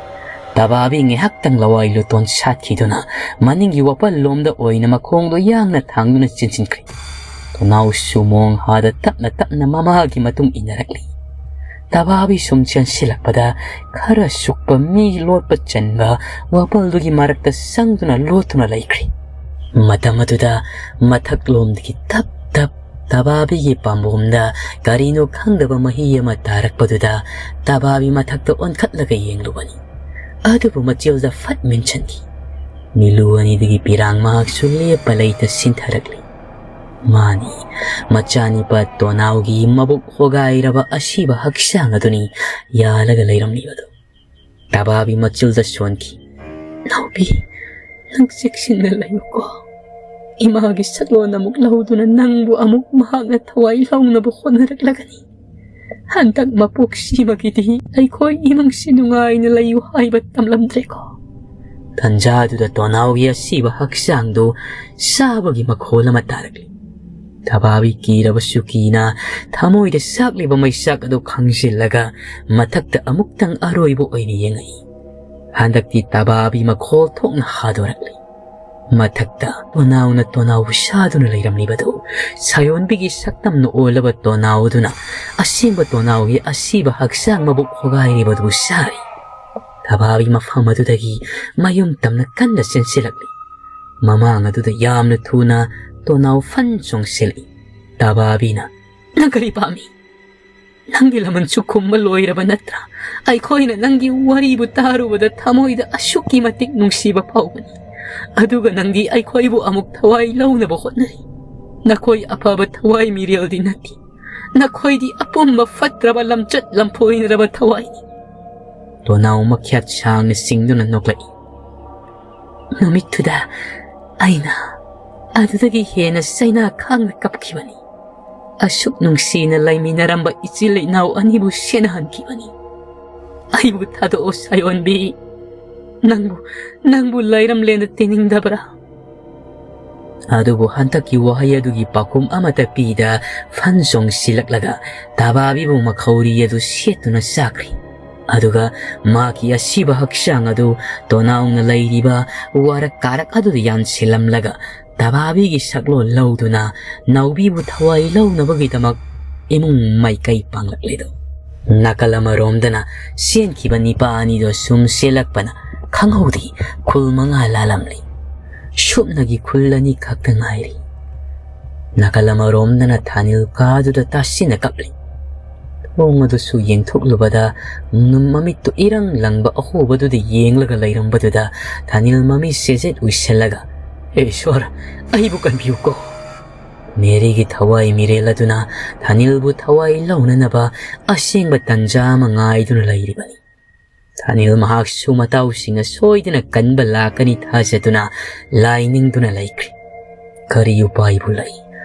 ꯇꯕꯥꯕꯤ ꯉꯥꯏꯍꯥꯛꯇꯪ ꯂꯋꯥꯏ ꯂꯨꯇꯣꯟ ꯁꯥꯠꯈꯤꯗꯨꯅ ꯃꯅꯤꯡꯒꯤ ꯋꯥꯄꯜꯂꯣꯝꯗ ꯑꯣꯏꯅ ꯃꯈꯣꯡꯗꯣ ꯌꯥꯡꯅ ꯊꯥꯡꯗꯨꯅ ꯆꯦꯟꯁꯤꯟꯈ꯭ꯔꯦ꯫ ꯇꯣꯅꯥꯎꯁꯨ ꯃꯣꯡ ꯍꯥꯗ ꯇꯞꯅ ꯇꯞꯅ ꯃꯃꯥꯒꯤ ꯃꯇꯨꯡ ꯏꯟꯅꯔꯛꯂꯤ꯫ ꯇꯕꯥꯕꯤ ꯁꯨꯝ ꯆꯦꯟꯁꯤꯜꯂꯛꯄꯗ ꯈꯔ ꯁꯨꯛꯄ ꯃꯤ ꯂꯣꯠꯄ ꯆꯟꯕ ꯋꯥꯄꯜꯗꯨꯒꯤ ꯃꯔꯛꯇ ꯆꯪꯗꯨꯅ ꯂꯣꯠꯇꯨꯅ ꯂꯩꯈ꯭ꯔꯦ꯫ ꯃꯇꯝ ꯑꯗꯨꯗ ꯃꯊꯛꯂꯣꯝꯗꯒꯤ ꯇꯞ ꯇꯞ ꯇꯕꯥꯕꯤꯒꯤ ꯄꯥꯝꯕꯣꯝꯗ ꯀꯔꯤꯅꯣ ꯈꯪꯗꯕ ꯃꯍꯤ ꯑꯃ ꯇꯥꯔꯛꯄꯗꯨꯗ ꯇꯕꯥꯕꯤ ꯃꯊꯛꯇ ꯑꯣꯟꯈꯠꯂꯒ ꯌꯦꯡꯂꯨꯕꯅꯤ꯫ ꯑꯗꯨꯕꯨ ꯃꯆꯤꯜꯗ ꯐꯠ ꯃꯦꯟꯁꯤꯟꯈꯤ꯫ ꯃꯤꯂꯨ ꯑꯅꯤꯗꯨꯒꯤ ꯄꯤꯔꯥꯡ ꯃꯍꯥꯛꯁꯨ ꯂꯦꯞꯄ ꯂꯩꯇ ꯁꯤꯟꯊꯔꯛꯂꯤ꯫ ꯃꯥꯅꯤ, ꯃꯆꯥꯅꯤꯄꯥ ꯇꯣꯅꯥꯎꯒꯤ ꯃꯕꯨꯛ ꯍꯣꯒꯥꯏꯔꯕ ꯑꯁꯤꯕ ꯍꯛꯆꯥꯡ ꯑꯗꯨꯅꯤ ꯌꯥꯜꯂꯒ ꯂꯩꯔꯝꯂꯤꯕꯗꯨ꯫ ꯇꯕꯥꯕꯤ ꯃꯆꯤꯜꯗ ꯁꯣꯟꯈꯤ꯫ "ꯅꯥꯎꯕꯤ, ꯅꯪ ꯆꯦꯛꯁꯤꯟꯅ ꯂꯩꯌꯨꯀꯣ꯫ ꯏꯃꯥꯒꯤ ꯁꯛꯂꯣꯟ ꯑꯃꯨꯛ ꯂꯧꯗꯨꯅ ꯅꯪꯕꯨ ꯑꯃꯨꯛ ꯃꯍꯥꯛꯅ ꯊꯋꯥꯏ ꯂꯧꯅꯕ ꯍꯣꯠꯅꯔꯛꯂꯒꯅꯤ꯫ ꯍꯟꯗꯛ ꯃꯄꯣꯛꯁꯤꯃꯒꯤꯗꯤ ꯑꯩꯈꯣꯏ ꯏꯃꯨꯡꯁꯤ ꯅꯨꯡꯉꯥꯏꯅ ꯂꯩꯌꯨ ꯍꯥꯏꯕ ꯇꯝꯂꯝꯗ꯭ꯔꯦꯀꯣ꯫" ꯇꯟꯖꯥꯗꯨꯗ ꯇꯣꯅꯥꯎꯒꯤ ꯑꯁꯤꯕ ꯍꯛꯆꯥꯡꯗꯨ ꯆꯥꯕꯒꯤ ꯃꯈꯣꯜ ꯑꯃ ꯇꯥꯔꯛꯂꯤ꯫ ꯊꯕꯥꯕꯤ ꯀꯤꯔꯕꯁꯨ ꯀꯤꯅ ꯊꯃꯣꯏꯗ ꯆꯥꯛꯂꯤꯕ ꯃꯩꯆꯥꯛ ꯑꯗꯨ ꯈꯪꯖꯤꯜꯂꯒ ꯃꯊꯛꯇ ꯑꯃꯨꯛꯇꯪ ꯑꯔꯣꯏꯕ ꯑꯣꯏꯅ ꯌꯦꯡꯉꯛꯏ꯫ ꯍꯟꯗꯛꯇꯤ ꯊꯕꯥꯕꯤ ꯃꯈꯣꯜ ꯊꯣꯛꯅ ꯍꯥꯗꯣꯔꯛꯂꯤ꯫ ꯃꯊꯛꯇ ꯇꯣꯅꯥꯎꯅ ꯇꯣꯅꯥꯎ ꯁꯥꯗꯨꯅ ꯂꯩꯔꯝꯂꯤꯕꯗꯨ ꯁꯥꯌꯣꯟꯕꯤꯒꯤ ꯁꯛꯇꯝꯅ ꯑꯣꯜꯂꯕ ꯇꯣꯅꯥꯎ ꯑꯗꯨꯅ ꯑꯁꯦꯡꯕ ꯇꯣꯅꯥꯎꯒꯤ ꯑꯁꯤꯕ ꯍꯛꯆꯥꯡ ꯃꯕꯨꯛ ꯍꯣꯒꯥꯏꯔꯤꯕꯗꯨ ꯁꯥꯔꯤ꯫ ꯊꯕꯥꯕꯤ ꯃꯐꯝ ꯑꯗꯨꯗꯒꯤ ꯃꯌꯨꯝ ꯇꯝꯅ ꯀꯟꯅ ꯆꯦꯟꯁꯤꯜꯂꯛꯂꯤ꯫ ꯃꯃꯥꯡ ꯑꯗꯨꯗ ꯌꯥꯝꯅ ꯊꯨꯅ ꯇꯣꯅꯥꯎ ꯐꯟ ꯆꯣꯡꯁꯤꯜꯂꯛꯏ꯫ ꯊꯕꯥꯕꯤꯅ, "ꯅꯪ ꯀꯔꯤ ꯄꯥꯝꯃꯤ? ꯅꯪꯒꯤ ꯂꯃꯟꯁꯨ ꯈꯨꯝꯕ ꯂꯣꯏꯔꯕ ꯅꯠꯇ꯭ꯔꯥ? ꯑꯩꯈꯣꯏꯅ ꯅꯪꯒꯤ ꯋꯥꯔꯤꯕꯨ ꯇꯥꯔꯨꯕꯗ ꯊꯃꯣꯏꯗ ꯑꯁꯨꯛꯀꯤ ꯃꯇꯤꯛ ꯅꯨꯡꯁꯤꯕ ꯐꯥꯎꯕꯅꯤ꯫ ꯑꯗꯨꯒ ꯅꯪꯗꯤ ꯑꯩꯈꯣꯏꯕꯨ ꯑꯃꯨꯛ ꯊꯋꯥꯏ ꯂꯧꯅꯕ ꯍꯣꯠꯅꯔꯤ꯫ ꯅꯈꯣꯏ ꯑꯐꯕ ꯊꯋꯥꯏ ꯃꯤꯔꯦꯜꯗꯤ ꯅꯠꯇꯦ꯫ ꯅꯈꯣꯏꯗꯤ ꯑꯄꯨꯝꯕ ꯐꯠꯇ꯭ꯔꯕ ꯂꯝꯆꯠ ꯂꯝꯐꯣꯏꯅꯔꯕ ꯊꯋꯥꯏꯅꯤ꯫" ꯇꯣꯅꯥꯎ ꯃꯈ꯭ꯌꯥꯠ ꯁꯥꯡꯅ ꯆꯤꯡꯗꯨꯅ ꯅꯣꯛꯂꯛꯏ꯫ ꯅꯨꯃꯤꯠꯇꯨꯗ ꯑꯩꯅ ꯑꯗꯨꯗꯒꯤ ꯍꯦꯟꯅ ꯆꯩꯅꯥ ꯈꯥꯡꯅ ꯀꯞꯈꯤꯕꯅꯤ꯫ ꯑꯁꯨꯛ ꯅꯨꯡꯁꯤꯅ ꯂꯩꯃꯤꯟꯅꯔꯝꯕ ꯏꯆꯤꯜ ꯏꯅꯥꯎ ꯑꯅꯤꯕꯨ ꯁꯦꯟꯅꯍꯟꯈꯤꯕꯅꯤ꯫ ꯑꯩꯕꯨ ꯊꯥꯗꯣꯛꯑꯣ ꯁꯥꯌꯣꯟꯕꯤ꯫ ꯅꯪꯕꯨ, ꯅꯪꯕꯨ ꯂꯩꯔꯝꯂꯦꯅ ꯇꯤꯅꯤꯡꯗꯕ꯭ꯔꯥ? ꯑꯗꯨꯕꯨ ꯍꯟꯗꯛꯀꯤ ꯋꯥꯍꯩ ꯑꯗꯨꯒꯤ ꯄꯥꯎꯈꯨꯝ ꯑꯃꯠꯇ ꯄꯤꯗ ꯐꯟ ꯆꯣꯡꯁꯤꯜꯂꯛꯂꯒ ꯊꯕꯥꯕꯤꯕꯨ ꯃꯈꯧꯔꯤ ꯑꯗꯨ ꯁꯦꯠꯇꯨꯅ ꯆꯥꯈ꯭ꯔꯤ꯫ ꯑꯗꯨꯒ ꯃꯍꯥꯛꯀꯤ ꯑꯁꯤꯕ ꯍꯛꯆꯥꯡ ꯑꯗꯨ ꯇꯣꯅꯥꯎꯅ ꯂꯩꯔꯤꯕ ꯋꯥꯔꯛ ꯀꯥꯔꯛ ꯑꯗꯨꯗ ꯌꯥꯟꯁꯤꯜꯂꯝꯂꯒ ꯊꯕꯥꯕꯤꯒꯤ ꯁꯛꯂꯣꯟ ꯂꯧꯗꯨꯅ ꯅꯥꯎꯕꯤꯕꯨ ꯊꯋꯥꯏ ꯂꯧꯅꯕꯒꯤꯗꯃꯛ ꯏꯃꯨꯡ ꯃꯥꯏꯀꯩ ꯄꯥꯡꯂꯛꯂꯤꯗꯣ꯫ ꯅꯥꯀꯜ ꯑꯃꯔꯣꯝꯗꯅ ꯆꯦꯟꯈꯤꯕ ꯅꯤꯄꯥ ꯑꯅꯤꯗꯣ ꯁꯨꯝ ꯆꯦꯜꯂꯛꯄꯅ ꯈꯪꯍꯧꯗꯦ ꯈꯨꯜ ꯃꯉꯥ ꯂꯥꯜꯂꯝꯂꯤ꯫ ꯁꯨꯞꯅꯒꯤ ꯈꯨꯜ ꯑꯅꯤ ꯈꯛꯇ ꯉꯥꯏꯔꯤ꯫ ꯅꯥꯀꯜ ꯑꯃꯔꯣꯝꯗꯅ ꯊꯥꯅꯤꯜ ꯀꯥꯗꯨꯗ ꯇꯥꯁꯤꯟꯅ ꯀꯞꯂꯤ꯫ ꯊꯣꯡ ꯑꯗꯨꯁꯨ ꯌꯦꯡꯊꯣꯛꯂꯨꯕꯗ ꯅꯨ-, ꯃꯃꯤꯠꯇꯨ ꯏꯔꯪ ꯂꯪꯕ ꯑꯍꯣꯕꯗꯨꯗ ꯌꯦꯡꯂꯒ ꯂꯩꯔꯝꯕꯗꯨꯗ ꯊꯥꯅꯤꯜ ꯃꯃꯤ ꯁꯦꯖꯦꯠ ꯎꯏꯁꯜꯂꯒ, "ꯍꯦ ꯏꯁꯣꯔ, ꯑꯩꯕꯨ ꯀꯟꯕꯤꯌꯨꯀꯣ!" ꯃꯦꯔꯤꯒꯤ ꯊꯋꯥꯏ ꯃꯤꯔꯦꯜ ꯑꯗꯨꯅ ꯊꯥꯅꯤꯜꯕꯨ ꯊꯋꯥꯏ ꯂꯧꯅꯅꯕ ꯑꯁꯦꯡꯕ ꯇꯟꯖꯥ ꯑꯃ ꯉꯥꯏꯗꯨꯅ ꯂꯩꯔꯤꯕꯅꯤ꯫ ꯊꯥꯅꯤꯜ ꯃꯍꯥꯛꯁꯨ ꯃꯇꯥꯎꯁꯤꯡꯅ ꯁꯣꯏꯗꯅ ꯀꯟꯕ ꯂꯥꯛꯀꯅꯤ ꯊꯥꯖꯗꯨꯅ ꯂꯥꯏ ꯅꯤꯡꯗꯨꯅ ꯂꯩꯈ꯭ꯔꯦ꯫ ꯀꯔꯤ ꯎꯄꯥꯏꯕꯨ ꯂꯩ?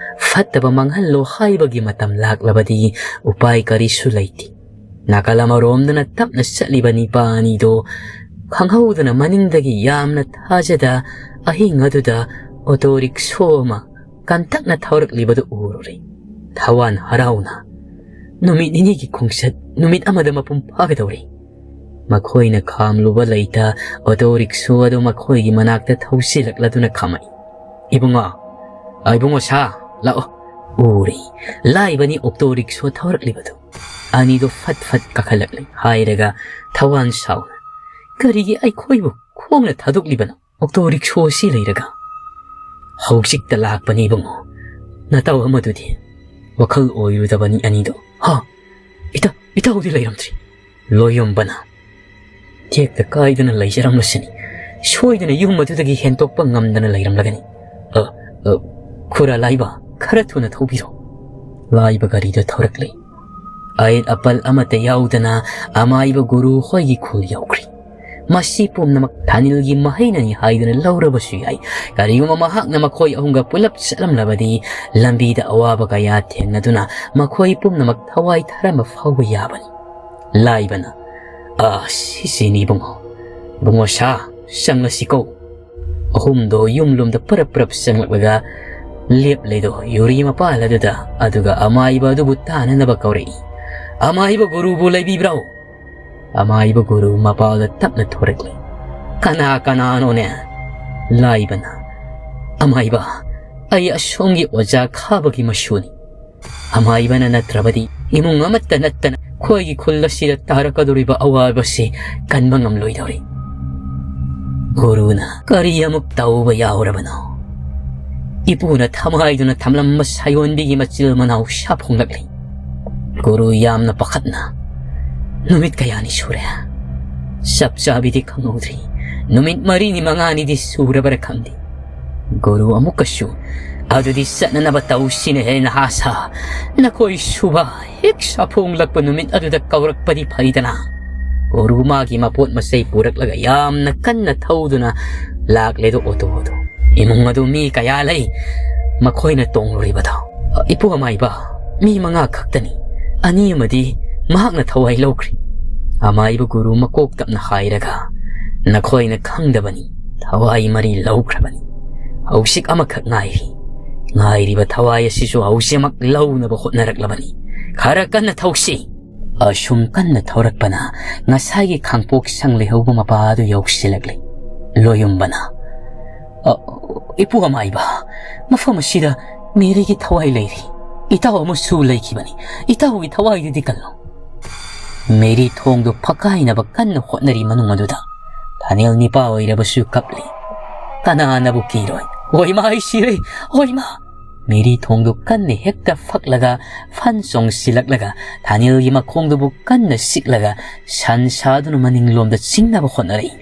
ꯐꯠꯇꯕ ꯃꯥꯡꯍꯜꯂꯣ ꯍꯥꯏꯕꯒꯤ ꯃꯇꯝ ꯂꯥꯛꯂꯕꯗꯤ ꯎꯄꯥꯏ ꯀꯔꯤꯁꯨ ꯂꯩꯇꯦ꯫ ꯅꯥꯀꯜ ꯑꯃꯔꯣꯝꯗꯅ ꯇꯞꯅ ꯆꯠꯂꯤꯕ ꯅꯤꯄꯥ ꯑꯅꯤꯗꯣ ꯈꯪꯍꯧꯗꯅ ꯃꯅꯤꯡꯗꯒꯤ ꯌꯥꯝꯅ ꯊꯥꯖꯗ ꯑꯍꯤꯡ ꯑꯗꯨꯗ ꯑꯣꯇꯣ ꯔꯤꯛꯁꯣ ꯑꯃ ꯀꯟꯇꯛꯅ ꯊꯧꯔꯛꯂꯤꯕꯗꯨ ꯎꯔꯨꯔꯦ꯫ ꯊꯋꯥꯟ ꯍꯔꯥꯎꯅ ꯅꯨꯃꯤꯠ ꯅꯤꯅꯤꯒꯤ ꯈꯣꯡꯆꯠ ꯅꯨꯃꯤꯠ ꯑꯃꯗ ꯃꯄꯨꯡ ꯐꯥꯒꯗꯧꯔꯦ꯫ ꯃꯈꯣꯏꯅ ꯈꯥꯝꯂꯨꯕ ꯂꯩꯇ ꯑꯣꯇꯣ ꯔꯤꯛꯁꯣ ꯑꯗꯨ ꯃꯈꯣꯏꯒꯤ ꯃꯅꯥꯛꯇ ꯊꯧꯁꯤꯜꯂꯛꯂꯗꯨꯅ ꯈꯥꯝꯃꯛꯏ꯫ "ꯏꯕꯨꯡꯉꯣ, ꯑ, ꯏꯕꯨꯡꯉꯣ ꯁꯥ, ꯂꯥꯛꯑꯣ꯫" ꯎꯔꯦ ꯂꯥꯏꯕꯅꯤ ꯑꯣꯇꯣ ꯔꯤꯛꯁꯣ ꯊꯧꯔꯛꯂꯤꯕꯗꯨ꯫ ꯑꯅꯤꯗꯨ ꯐꯠ ꯐꯠ ꯀꯥꯈꯠꯂꯛꯂꯦ ꯍꯥꯏꯔꯒ ꯊꯋꯥꯟ ꯁꯥꯎꯅ, "ꯀꯔꯤꯒꯤ ꯑꯩꯈꯣꯏꯕꯨ ꯈꯣꯡꯅ ꯊꯥꯗꯣꯛꯂꯤꯕꯅꯣ? ꯑꯣꯇꯣ ꯔꯤꯛꯁꯣ ꯑꯁꯤ ꯂꯩꯔꯒ?" "ꯍꯧꯖꯤꯛꯇ ꯂꯥꯛꯄꯅꯤ ꯏꯕꯨꯡꯉꯣ꯫ ꯅꯇꯥꯎ ꯑꯃꯗꯨꯗꯤ?" ꯋꯥꯈꯜ ꯑꯣꯏꯔꯨꯗꯕꯅꯤ ꯑꯅꯤꯗꯣ꯫ "ꯍꯥ? ꯏꯇꯥ-, ꯏꯇꯥꯎꯗꯤ ꯂꯩꯔꯝꯗ꯭ꯔꯤ?" ꯂꯣꯌꯣꯝꯕꯅ, "ꯇꯦꯛꯇ ꯀꯥꯏꯗꯅ ꯂꯩꯖꯔꯝꯂꯁꯤꯅꯤ꯫ ꯁꯣꯏꯗꯅ ꯌꯨꯝ ꯑꯗꯨꯗꯒꯤ ꯍꯦꯟꯇꯣꯛꯄ ꯉꯝꯗꯅ ꯂꯩꯔꯝꯂꯒꯅꯤ꯫ ꯑ, ꯑ, ꯈꯨꯔꯥ ꯂꯥꯏꯕ, ꯈꯔ ꯊꯨꯅ ꯊꯧꯕꯤꯔꯣ꯫" ꯂꯥꯏꯕ ꯒꯥꯔꯤꯗꯨ ꯊꯧꯔꯛꯂꯦ꯫ ꯑꯌꯦꯠ ꯑꯄꯜ ꯑꯃꯠꯇ ꯌꯥꯎꯗꯅ ꯑꯃꯥꯏꯕ ꯒꯨꯔꯨ ꯍꯣꯏꯒꯤ ꯈꯨꯜ ꯌꯧꯈ꯭ꯔꯦ꯫ ꯃꯁꯤ ꯄꯨꯝꯅꯃꯛ ꯊꯥꯅꯤꯜꯒꯤ ꯃꯍꯩꯅꯅꯤ ꯍꯥꯏꯗꯨꯅ ꯂꯧꯔꯕꯁꯨ ꯌꯥꯏ꯫ ꯀꯔꯤꯒꯨꯝꯕ ꯃꯍꯥꯛꯅ ꯃꯈꯣꯏ ꯑꯍꯨꯝꯒ ꯄꯨꯂꯞ ꯆꯠꯂꯝꯂꯕꯗꯤ, ꯂꯝꯕꯤꯗ ꯑꯋꯥꯕ ꯀꯌꯥ ꯊꯦꯡꯅꯗꯨꯅ ꯃꯈꯣꯏ ꯄꯨꯝꯅꯃꯛ ꯊꯋꯥꯏ ꯊꯥꯔꯝꯕ ꯐꯥꯎꯕ ꯌꯥꯕꯅꯤ꯫ ꯂꯥꯏꯕꯅ, "ꯑ, ꯁꯤꯁꯤꯅꯤ ꯏꯕꯨꯡꯉꯣ꯫ ꯏꯕꯨꯡꯉꯣ ꯁꯥ, ꯆꯪꯂꯁꯤꯀꯣ꯫" ꯑꯍꯨꯝꯗꯣ ꯌꯨꯝꯂꯣꯝꯗ ꯄꯔꯞ ꯄꯔꯞ ꯆꯪꯂꯛꯂꯒ ꯂꯦꯞꯂꯦꯗꯣ ꯌꯨꯔꯤ ꯃꯄꯥꯜ ꯑꯗꯨꯗ, ꯑꯗꯨꯒ ꯑꯃꯥꯏꯕ ꯑꯗꯨꯕꯨ ꯇꯥꯅꯅꯕ ꯀꯧꯔꯛꯏ꯫ "ꯑꯃꯥꯏꯕ ꯒꯨꯔꯨꯕꯨ ꯂꯩꯕꯤꯕ꯭ꯔꯣ?" ꯑꯃꯥꯏꯕ ꯒꯨꯔꯨ ꯃꯄꯥꯜꯗ ꯇꯞꯅ ꯊꯣꯔꯛꯂꯦ꯫ "ꯀꯅꯥ ꯀꯅꯥꯅꯣꯅꯦ?" ꯂꯥꯏꯕꯅ, "ꯑꯃꯥꯏꯕ, ꯑꯩ ꯑꯁꯣꯝꯒꯤ ꯑꯣꯖꯥ ꯈꯥꯕꯒꯤ ꯃꯁꯨꯅꯤ꯫ ꯑꯃꯥꯏꯕꯅ ꯅꯠꯇ꯭ꯔꯕꯗꯤ ꯏꯃꯨꯡ ꯑꯃꯠꯇ ꯅꯠꯇꯅ ꯑꯩꯈꯣꯏꯒꯤ ꯈꯨꯜ ꯑꯁꯤꯗ ꯇꯥꯔꯛꯀꯗꯧꯔꯤꯕ ꯑꯋꯥꯕꯁꯤ ꯀꯟꯕ ꯉꯝꯂꯣꯏꯗꯧꯔꯤ꯫" ꯒꯨꯔꯨꯅ ꯀꯔꯤ ꯑꯃꯨꯛ ꯇꯧꯕ ꯌꯥꯎꯔꯕꯅꯣ? ꯏꯄꯨꯅ ꯊꯃꯥꯏꯗꯨꯅ ꯊꯝꯂꯝꯕ ꯁꯥꯌꯣꯟꯕꯤꯒꯤ ꯃꯆꯤꯜ ꯃꯅꯥꯎ ꯁꯥꯐꯣꯡꯂꯛꯂꯤ꯫ ꯒꯨꯔꯨ ꯌꯥꯝꯅ ꯄꯥꯈꯠꯅ, "ꯅꯨꯃꯤꯠ ꯀꯌꯥꯅꯤ ꯁꯨꯔꯦ?" "ꯆꯞ ꯆꯥꯕꯤꯗꯤ ꯈꯪꯍꯧꯗ꯭ꯔꯤ꯫ ꯅꯨꯃꯤꯠ ꯃꯔꯤꯅꯤ ꯃꯉꯥꯅꯤꯗꯤ ꯁꯨꯔꯕꯔꯥ ꯈꯪꯗꯦ꯫" ꯒꯨꯔꯨ ꯑꯃꯨꯛꯀꯁꯨ, "ꯑꯗꯨꯗꯤ ꯆꯠꯅꯅꯕ ꯇꯧꯁꯤꯅꯦꯍꯦ ꯅꯍꯥ ꯁꯥ꯫ ꯅꯈꯣꯏ ꯁꯨꯕ ꯍꯦꯛ ꯁꯥꯐꯣꯡꯂꯛꯄ ꯅꯨꯃꯤꯠ ꯑꯗꯨꯗ ꯀꯧꯔꯛꯄꯗꯤ ꯐꯩꯗꯅ꯫" ꯒꯨꯔꯨ ꯃꯥꯒꯤ ꯃꯄꯣꯠ ꯃꯆꯩ ꯄꯨꯔꯛꯂꯒ ꯌꯥꯝꯅ ꯀꯟꯅ ꯊꯧꯗꯨꯅ ꯂꯥꯛꯂꯦꯗꯣ ꯑꯣꯇꯣ ꯑꯗꯨ꯫ "ꯏꯃꯨꯡ ꯑꯗꯨ ꯃꯤ ꯀꯌꯥ ꯂꯩ ꯃꯈꯣꯏꯅ ꯇꯣꯡꯂꯨꯔꯤꯕꯗꯣ?" "ꯏꯄꯨ ꯑꯃꯥꯏꯕ, ꯃꯤ ꯃꯉꯥ ꯈꯛꯇꯅꯤ꯫ ꯑꯅꯤ ꯑꯃꯗꯤ ꯃꯍꯥꯛꯅ ꯊꯋꯥꯏ ꯂꯧꯈ꯭ꯔꯦ꯫" ꯑꯃꯥꯏꯕ ꯒꯨꯔꯨ ꯃꯀꯣꯛ ꯇꯞꯅ ꯍꯥꯏꯔꯒ, "ꯅꯈꯣꯏꯅ ꯈꯪꯗꯕꯅꯤ, ꯊꯋꯥꯏ ꯃꯔꯤ ꯂꯧꯈ꯭ꯔꯕꯅꯤ꯫ ꯍꯧꯖꯤꯛ ꯑꯃꯈꯛ ꯉꯥꯏꯔꯤ꯫ ꯉꯥꯏꯔꯤꯕ ꯊꯋꯥꯏ ꯑꯁꯤꯁꯨ ꯍꯧꯖꯤꯛꯃꯛ ꯂꯧꯅꯕ ꯍꯣꯠꯅꯔꯛꯂꯕꯅꯤ꯫ ꯈꯔ ꯀꯟꯅ ꯊꯧꯁꯤ꯫ ꯑꯁꯨꯝ ꯀꯟꯅ ꯊꯧꯔꯛꯄꯅ ꯉꯁꯥꯏꯒꯤ ꯈꯥꯡꯄꯣꯛ ꯁꯪ ꯂꯩꯍꯧꯕ ꯃꯄꯥ ꯑꯗꯨ ꯌꯧꯁꯤꯜꯂꯛꯂꯦ꯫ ꯂꯣꯌꯨꯝꯕꯅ, "ꯑ, ꯏꯄꯨ ꯑꯃꯥꯏꯕ, ꯃꯐꯝ ꯑꯁꯤꯗ ꯃꯦꯔꯤꯒꯤ ꯊꯋꯥꯏ ꯂꯩꯔꯤ꯫ ꯏꯇꯥꯎ ꯑꯃꯁꯨ ꯂꯩꯈꯤꯕꯅꯤ꯫ ꯏꯇꯥꯎꯒꯤ ꯊꯋꯥꯏꯗꯨꯗꯤ ꯀꯜꯂꯣ꯫" ꯃꯦꯔꯤ ꯊꯣꯡꯗꯨ ꯐꯛꯀꯥꯏꯅꯕ ꯀꯟꯅ ꯍꯣꯠꯅꯔꯤ ꯃꯅꯨꯡ ꯑꯗꯨꯗ ꯊꯥꯅꯦꯜ ꯅꯤꯄꯥ ꯑꯣꯏꯔꯕꯁꯨ ꯀꯞꯂꯤ꯫ "ꯀꯅꯥꯅꯕꯨ ꯀꯤꯔꯣꯏ? ꯍꯣꯏꯃꯥ, ꯑꯩ ꯁꯤꯔꯦ! ꯍꯣꯏꯃꯥ!" ꯃꯦꯔꯤ ꯊꯣꯡꯗꯨ ꯀꯟꯅ ꯍꯦꯛꯇ ꯐꯛꯂꯒ, ꯐꯟ ꯆꯣꯡꯁꯤꯜꯂꯛꯂꯒ, ꯊꯥꯅꯦꯜꯒꯤ ꯃꯈꯣꯡꯗꯨꯕꯨ ꯀꯟꯅ ꯁꯤꯛꯂꯒ, ꯁꯟ ꯁꯥꯗꯨꯅ ꯃꯅꯤꯡꯂꯣꯝꯗ ꯆꯤꯡꯅꯕ ꯍꯣꯠꯅꯔꯛꯏ꯫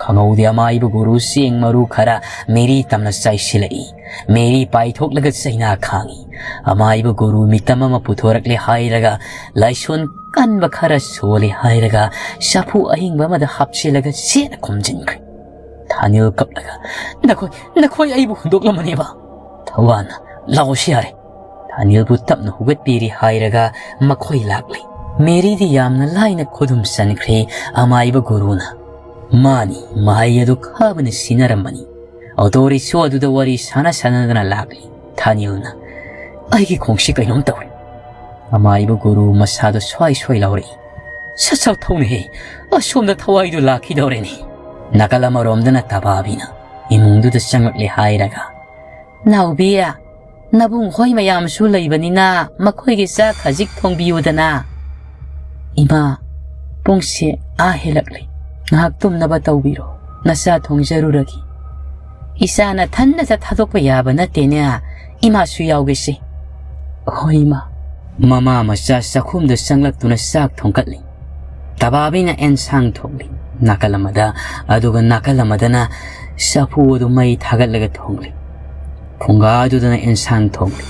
ꯈꯪꯍꯧꯗꯦ, ꯑꯃꯥꯏꯕ ꯒꯨꯔꯨ ꯆꯦꯡ ꯃꯔꯨ ꯈꯔ ꯃꯦꯔꯤ ꯇꯝꯅ ꯆꯥꯏꯁꯤꯜꯂꯛꯏ꯫ ꯃꯦꯔꯤ ꯄꯥꯏꯊꯣꯛꯂꯒ ꯆꯩꯅꯥ ꯈꯥꯡꯏ꯫ ꯑꯃꯥꯏꯕ ꯒꯨꯔꯨ ꯃꯤꯇꯝ ꯑꯃ ꯄꯨꯊꯣꯔꯛꯂꯦ ꯍꯥꯏꯔꯒ ꯂꯥꯏꯁꯣꯟ ꯀꯟꯕ ꯈꯔ ꯁꯣꯜꯂꯦ ꯍꯥꯏꯔꯒ ꯆꯐꯨ ꯑꯍꯤꯡꯕ ꯑꯃꯗ ꯍꯥꯞꯆꯤꯜꯂꯒ ꯆꯦꯠꯅ ꯈꯨꯝꯖꯤꯟꯈ꯭ꯔꯦ꯫ ꯊꯥꯅꯤꯜ ꯀꯞꯂꯒ, "ꯅꯈꯣꯏ, ꯅꯈꯣꯏ ꯑꯩꯕꯨ ꯍꯨꯟꯗꯣꯛꯂꯝꯃꯅꯦꯕ?" ꯊꯋꯥꯟꯅ, "ꯂꯥꯛꯑꯣꯁꯤ ꯌꯥꯔꯦ꯫" ꯊꯥꯅꯤꯜꯕꯨ ꯇꯞꯅ ꯍꯧꯒꯠꯄꯤꯔꯤ ꯍꯥꯏꯔꯒ ꯃꯈꯣꯏ ꯂꯥꯛꯂꯦ꯫ ꯃꯦꯔꯤꯗꯤ ꯌꯥꯝꯅ ꯂꯥꯏꯅ ꯈꯨꯗꯨꯝ ꯆꯟꯈ꯭ꯔꯦ ꯑꯃꯥꯏꯕ ꯒꯨꯔꯨꯅ꯫ ꯃꯥꯅꯤ, ꯃꯍꯩ ꯑꯗꯨ ꯈꯥꯕꯅ ꯁꯤꯟꯅꯔꯝꯕꯅꯤ꯫ ꯑꯣꯇꯣ ꯔꯤꯛꯁꯣ ꯑꯗꯨꯗ ꯋꯥꯔꯤ ꯁꯥꯟꯅ ꯁꯥꯟꯅꯗꯅ ꯂꯥꯛꯂꯤ꯫ ꯊꯥꯅꯤꯜꯅ, "ꯑꯩꯒꯤ ꯈꯣꯡꯁꯤ ꯀꯩꯅꯣꯝ ꯇꯧꯔꯦ꯫" ꯑꯃꯥꯏꯕ ꯒꯨꯔꯨ ꯃꯁꯥꯗꯣ ꯁ꯭ꯋꯥꯏ ꯁ꯭ꯋꯥꯏ ꯂꯥꯎꯔꯛꯏ꯫ "ꯁꯠ ꯁꯠ ꯊꯧꯅꯦꯍꯦ, ꯑꯁꯣꯝꯗ ꯊꯋꯥꯏꯗꯨ ꯂꯥꯛꯈꯤꯗꯧꯔꯦꯅꯦ꯫" ꯅꯥꯀꯜ ꯑꯃꯔꯣꯝꯗꯅ ꯇꯕꯥꯕꯤꯅ ꯏꯃꯨꯡꯗꯨꯗ ꯆꯪꯂꯛꯂꯦ ꯍꯥꯏꯔꯒ, "ꯅꯥꯎꯕꯤ, ꯅꯕꯨꯡ ꯍꯣꯏ ꯃꯌꯥꯝꯁꯨ ꯂꯩꯕꯅꯤꯅ ꯃꯈꯣꯏꯒꯤ ꯆꯥꯛ ꯈꯖꯤꯛ ꯊꯣꯡꯕꯤꯌꯨꯗꯅ꯫" "ꯏꯃꯥ, ꯄꯨꯡꯁꯦ ꯑꯥ ꯍꯦꯜꯂꯛꯂꯦ꯫ ꯉꯥꯏꯍꯥꯛ ꯇꯨꯝꯅꯕ ꯇꯧꯕꯤꯔꯣ꯫ ꯅꯆꯥ ꯊꯣꯡꯖꯔꯨꯔꯒꯦ꯫" "ꯏꯆꯥ ꯅꯊꯟꯗꯇ ꯊꯥꯗꯣꯛꯄ ꯌꯥꯕ ꯅꯠꯇꯦꯅꯦ꯫ ꯏꯃꯥꯁꯨ ꯌꯥꯎꯒꯦꯁꯦ꯫" "ꯍꯣꯏ, ꯏꯃꯥ꯫" ꯃꯃꯥ ꯃꯆꯥ ꯆꯥꯛꯈꯨꯝꯗ ꯆꯪꯂꯛꯇꯨꯅ ꯆꯥꯛ ꯊꯣꯡꯒꯠꯂꯤ꯫ ꯇꯕꯥꯕꯤꯅ ꯑꯦꯟꯁꯥꯡ ꯊꯣꯡꯂꯤ ꯅꯥꯀꯜ ꯑꯃꯗ, ꯑꯗꯨꯒ ꯅꯥꯀꯜ ꯑꯃꯗꯅ ꯆꯐꯨ ꯑꯗꯨ ꯃꯩ ꯊꯥꯒꯠꯂꯒ ꯊꯣꯡꯂꯤ꯫ ꯐꯨꯡꯒꯥ ꯑꯗꯨꯗꯅ ꯑꯦꯟꯁꯥꯡ ꯊꯣꯡꯂꯤ,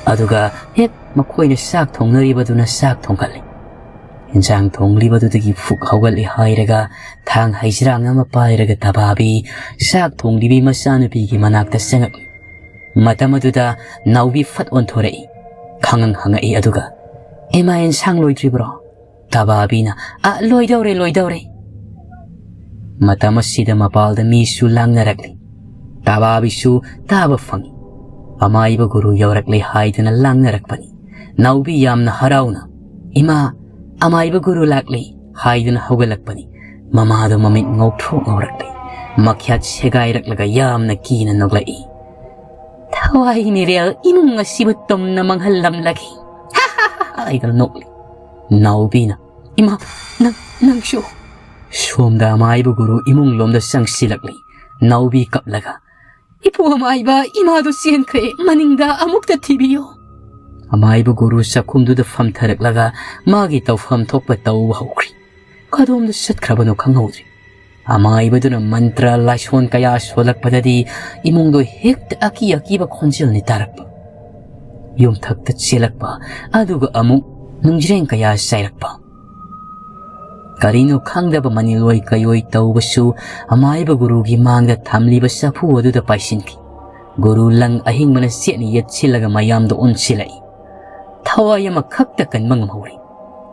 ꯑꯗꯨꯒ ꯍꯦꯛ ꯃꯈꯣꯏꯅ ꯆꯥꯛ ꯊꯣꯡꯅꯔꯤꯕꯗꯨꯅ ꯆꯥꯛ ꯊꯣꯡꯒꯠꯂꯤ꯫ ꯏꯟꯁꯥꯡ ꯊꯣꯡꯂꯤꯕꯗꯨꯗꯒꯤ ꯐꯨꯛ ꯍꯧꯒꯠꯂꯤ ꯍꯥꯏꯔꯒ ꯊꯥꯡ ꯍꯩꯖ꯭ꯔꯥꯡ ꯑꯃ ꯄꯥꯏꯔꯒ ꯇꯕꯥꯕꯤ ꯆꯥꯛ ꯊꯣꯡꯂꯤꯕꯤ ꯃꯆꯥꯅꯨꯄꯤꯒꯤ ꯃꯅꯥꯛꯇ ꯆꯪꯉꯛꯏ꯫ ꯃꯇꯝ ꯑꯗꯨꯗ ꯅꯥꯎꯕꯤ ꯐꯠ ꯑꯣꯟꯊꯣꯔꯛꯏ꯫ ꯈꯪꯉꯪ ꯍꯪꯉꯛꯏ ꯑꯗꯨꯒ, "ꯏꯃꯥ, ꯏꯟꯁꯥꯡ ꯂꯣꯏꯗ꯭ꯔꯤꯕ꯭ꯔꯣ?" ꯇꯕꯥꯕꯤꯅ, "ꯑ, ꯂꯣꯏꯗꯧꯔꯦ, ꯂꯣꯏꯗꯧꯔꯦ꯫" ꯃꯇꯝ ꯑꯁꯤꯗ ꯃꯄꯥꯜꯗ ꯃꯤꯁꯨ ꯂꯥꯡꯅꯔꯛꯂꯤ꯫ ꯇꯕꯥꯕꯤꯁꯨ ꯇꯥꯕ ꯐꯪꯏ꯫ "ꯑꯃꯥꯏꯕ ꯒꯨꯔꯨ ꯌꯧꯔꯛꯂꯦ" ꯍꯥꯏꯗꯨꯅ ꯂꯥꯡꯅꯔꯛꯄꯅꯤ꯫ ꯅꯥꯎꯕꯤ ꯌꯥꯝꯅ ꯍꯔꯥꯎꯅ, "ꯏꯃꯥ, ꯑꯃꯥꯏꯕ ꯒꯨꯔꯨ ꯂꯥꯛꯂꯦ" ꯍꯥꯏꯗꯨꯅ ꯍꯧꯒꯠꯂꯛꯄꯅꯤ꯫ ꯃꯃꯥꯗꯣ ꯃꯃꯤꯠ ꯉꯧꯊ꯭ꯔꯣꯛ ꯉꯧꯔꯛꯂꯦ꯫ ꯃꯈ꯭ꯌꯥꯠ ꯁꯦꯒꯥꯏꯔꯛꯂꯒ ꯌꯥꯝꯅ ꯀꯤꯅ ꯅꯣꯛꯂꯛꯏ꯫ "ꯊꯋꯥꯏ ꯃꯤꯔꯦꯜ ꯏꯃꯨꯡ ꯑꯁꯤꯕꯨ ꯇꯨꯝꯅ ꯃꯥꯡꯍꯜꯂꯝꯂꯒꯦ" ꯍꯥꯏꯗꯨꯅ ꯅꯣꯛꯂꯤ꯫ ꯅꯥꯎꯕꯤꯅ, "ꯏꯃꯥ, ꯅꯪ, ꯅꯪꯁꯨ?" ꯁꯣꯝꯗ ꯑꯃꯥꯏꯕ ꯒꯨꯔꯨ ꯏꯃꯨꯡ ꯂꯣꯝꯗ ꯆꯪꯁꯤꯜꯂꯛꯂꯤ꯫ ꯅꯥꯎꯕꯤ ꯀꯞꯂꯒ, "ꯏꯄꯨ ꯑꯃꯥꯏꯕ, ꯏꯃꯥꯗꯨ ꯆꯦꯟꯈ꯭ꯔꯦ, ꯃꯅꯤꯡꯗ ꯑꯃꯨꯛꯇ ꯊꯤꯕꯤꯌꯨ"꯫ ꯑꯃꯥꯏꯕ ꯒꯨꯔꯨ ꯆꯥꯛꯈꯨꯝꯗꯨꯗ ꯐꯝꯊꯔꯛꯂꯒ ꯃꯥꯒꯤ ꯇꯧꯐꯝ ꯊꯣꯛꯄ ꯇꯧꯕ ꯍꯧꯈ꯭ꯔꯤ꯫ ꯀꯗꯣꯝꯗ ꯆꯠꯈ꯭ꯔꯕꯅꯣ ꯈꯪꯍꯧꯗ꯭ꯔꯤ꯫ ꯑꯃꯥꯏꯕꯗꯨꯅ ꯃꯟꯇ꯭ꯔ ꯂꯥꯏꯁꯣꯟ ꯀꯌꯥ ꯁꯣꯜꯂꯛꯄꯗꯗꯤ ꯏꯃꯨꯡꯗꯣ ꯍꯦꯛꯇ ꯑꯀꯤ ꯑꯀꯤꯕ ꯈꯣꯟꯖꯦꯜꯅꯤ ꯇꯥꯔꯛꯄ꯫ ꯌꯨꯝꯊꯛꯇ ꯆꯦꯜꯂꯛꯄ, ꯑꯗꯨꯒ ꯑꯃꯨꯛ ꯅꯨꯡꯖ꯭ꯔꯦꯡ ꯀꯌꯥ ꯆꯥꯏꯔꯛꯄ꯫ ꯀꯔꯤꯅꯣ ꯈꯪꯗꯕ ꯃꯅꯤꯂꯣꯏ ꯀꯩꯑꯣꯏ ꯇꯧꯕꯁꯨ ꯑꯃꯥꯏꯕ ꯒꯨꯔꯨꯒꯤ ꯃꯥꯡꯗ ꯊꯝꯂꯤꯕ ꯆꯐꯨ ꯑꯗꯨꯗ ꯄꯥꯏꯁꯤꯟꯈꯤ꯫ ꯒꯨꯔꯨ ꯂꯪ ꯑꯍꯤꯡꯕꯅ ꯆꯦꯠꯅ ꯌꯦꯠꯁꯤꯜꯂꯒ ꯃꯌꯥꯝꯗ ꯑꯣꯟꯁꯤꯜꯂꯛꯏ꯫ ꯊꯋꯥꯏ ꯑꯃꯈꯛꯇ ꯀꯟꯕ ꯉꯝꯍꯧꯔꯤ꯫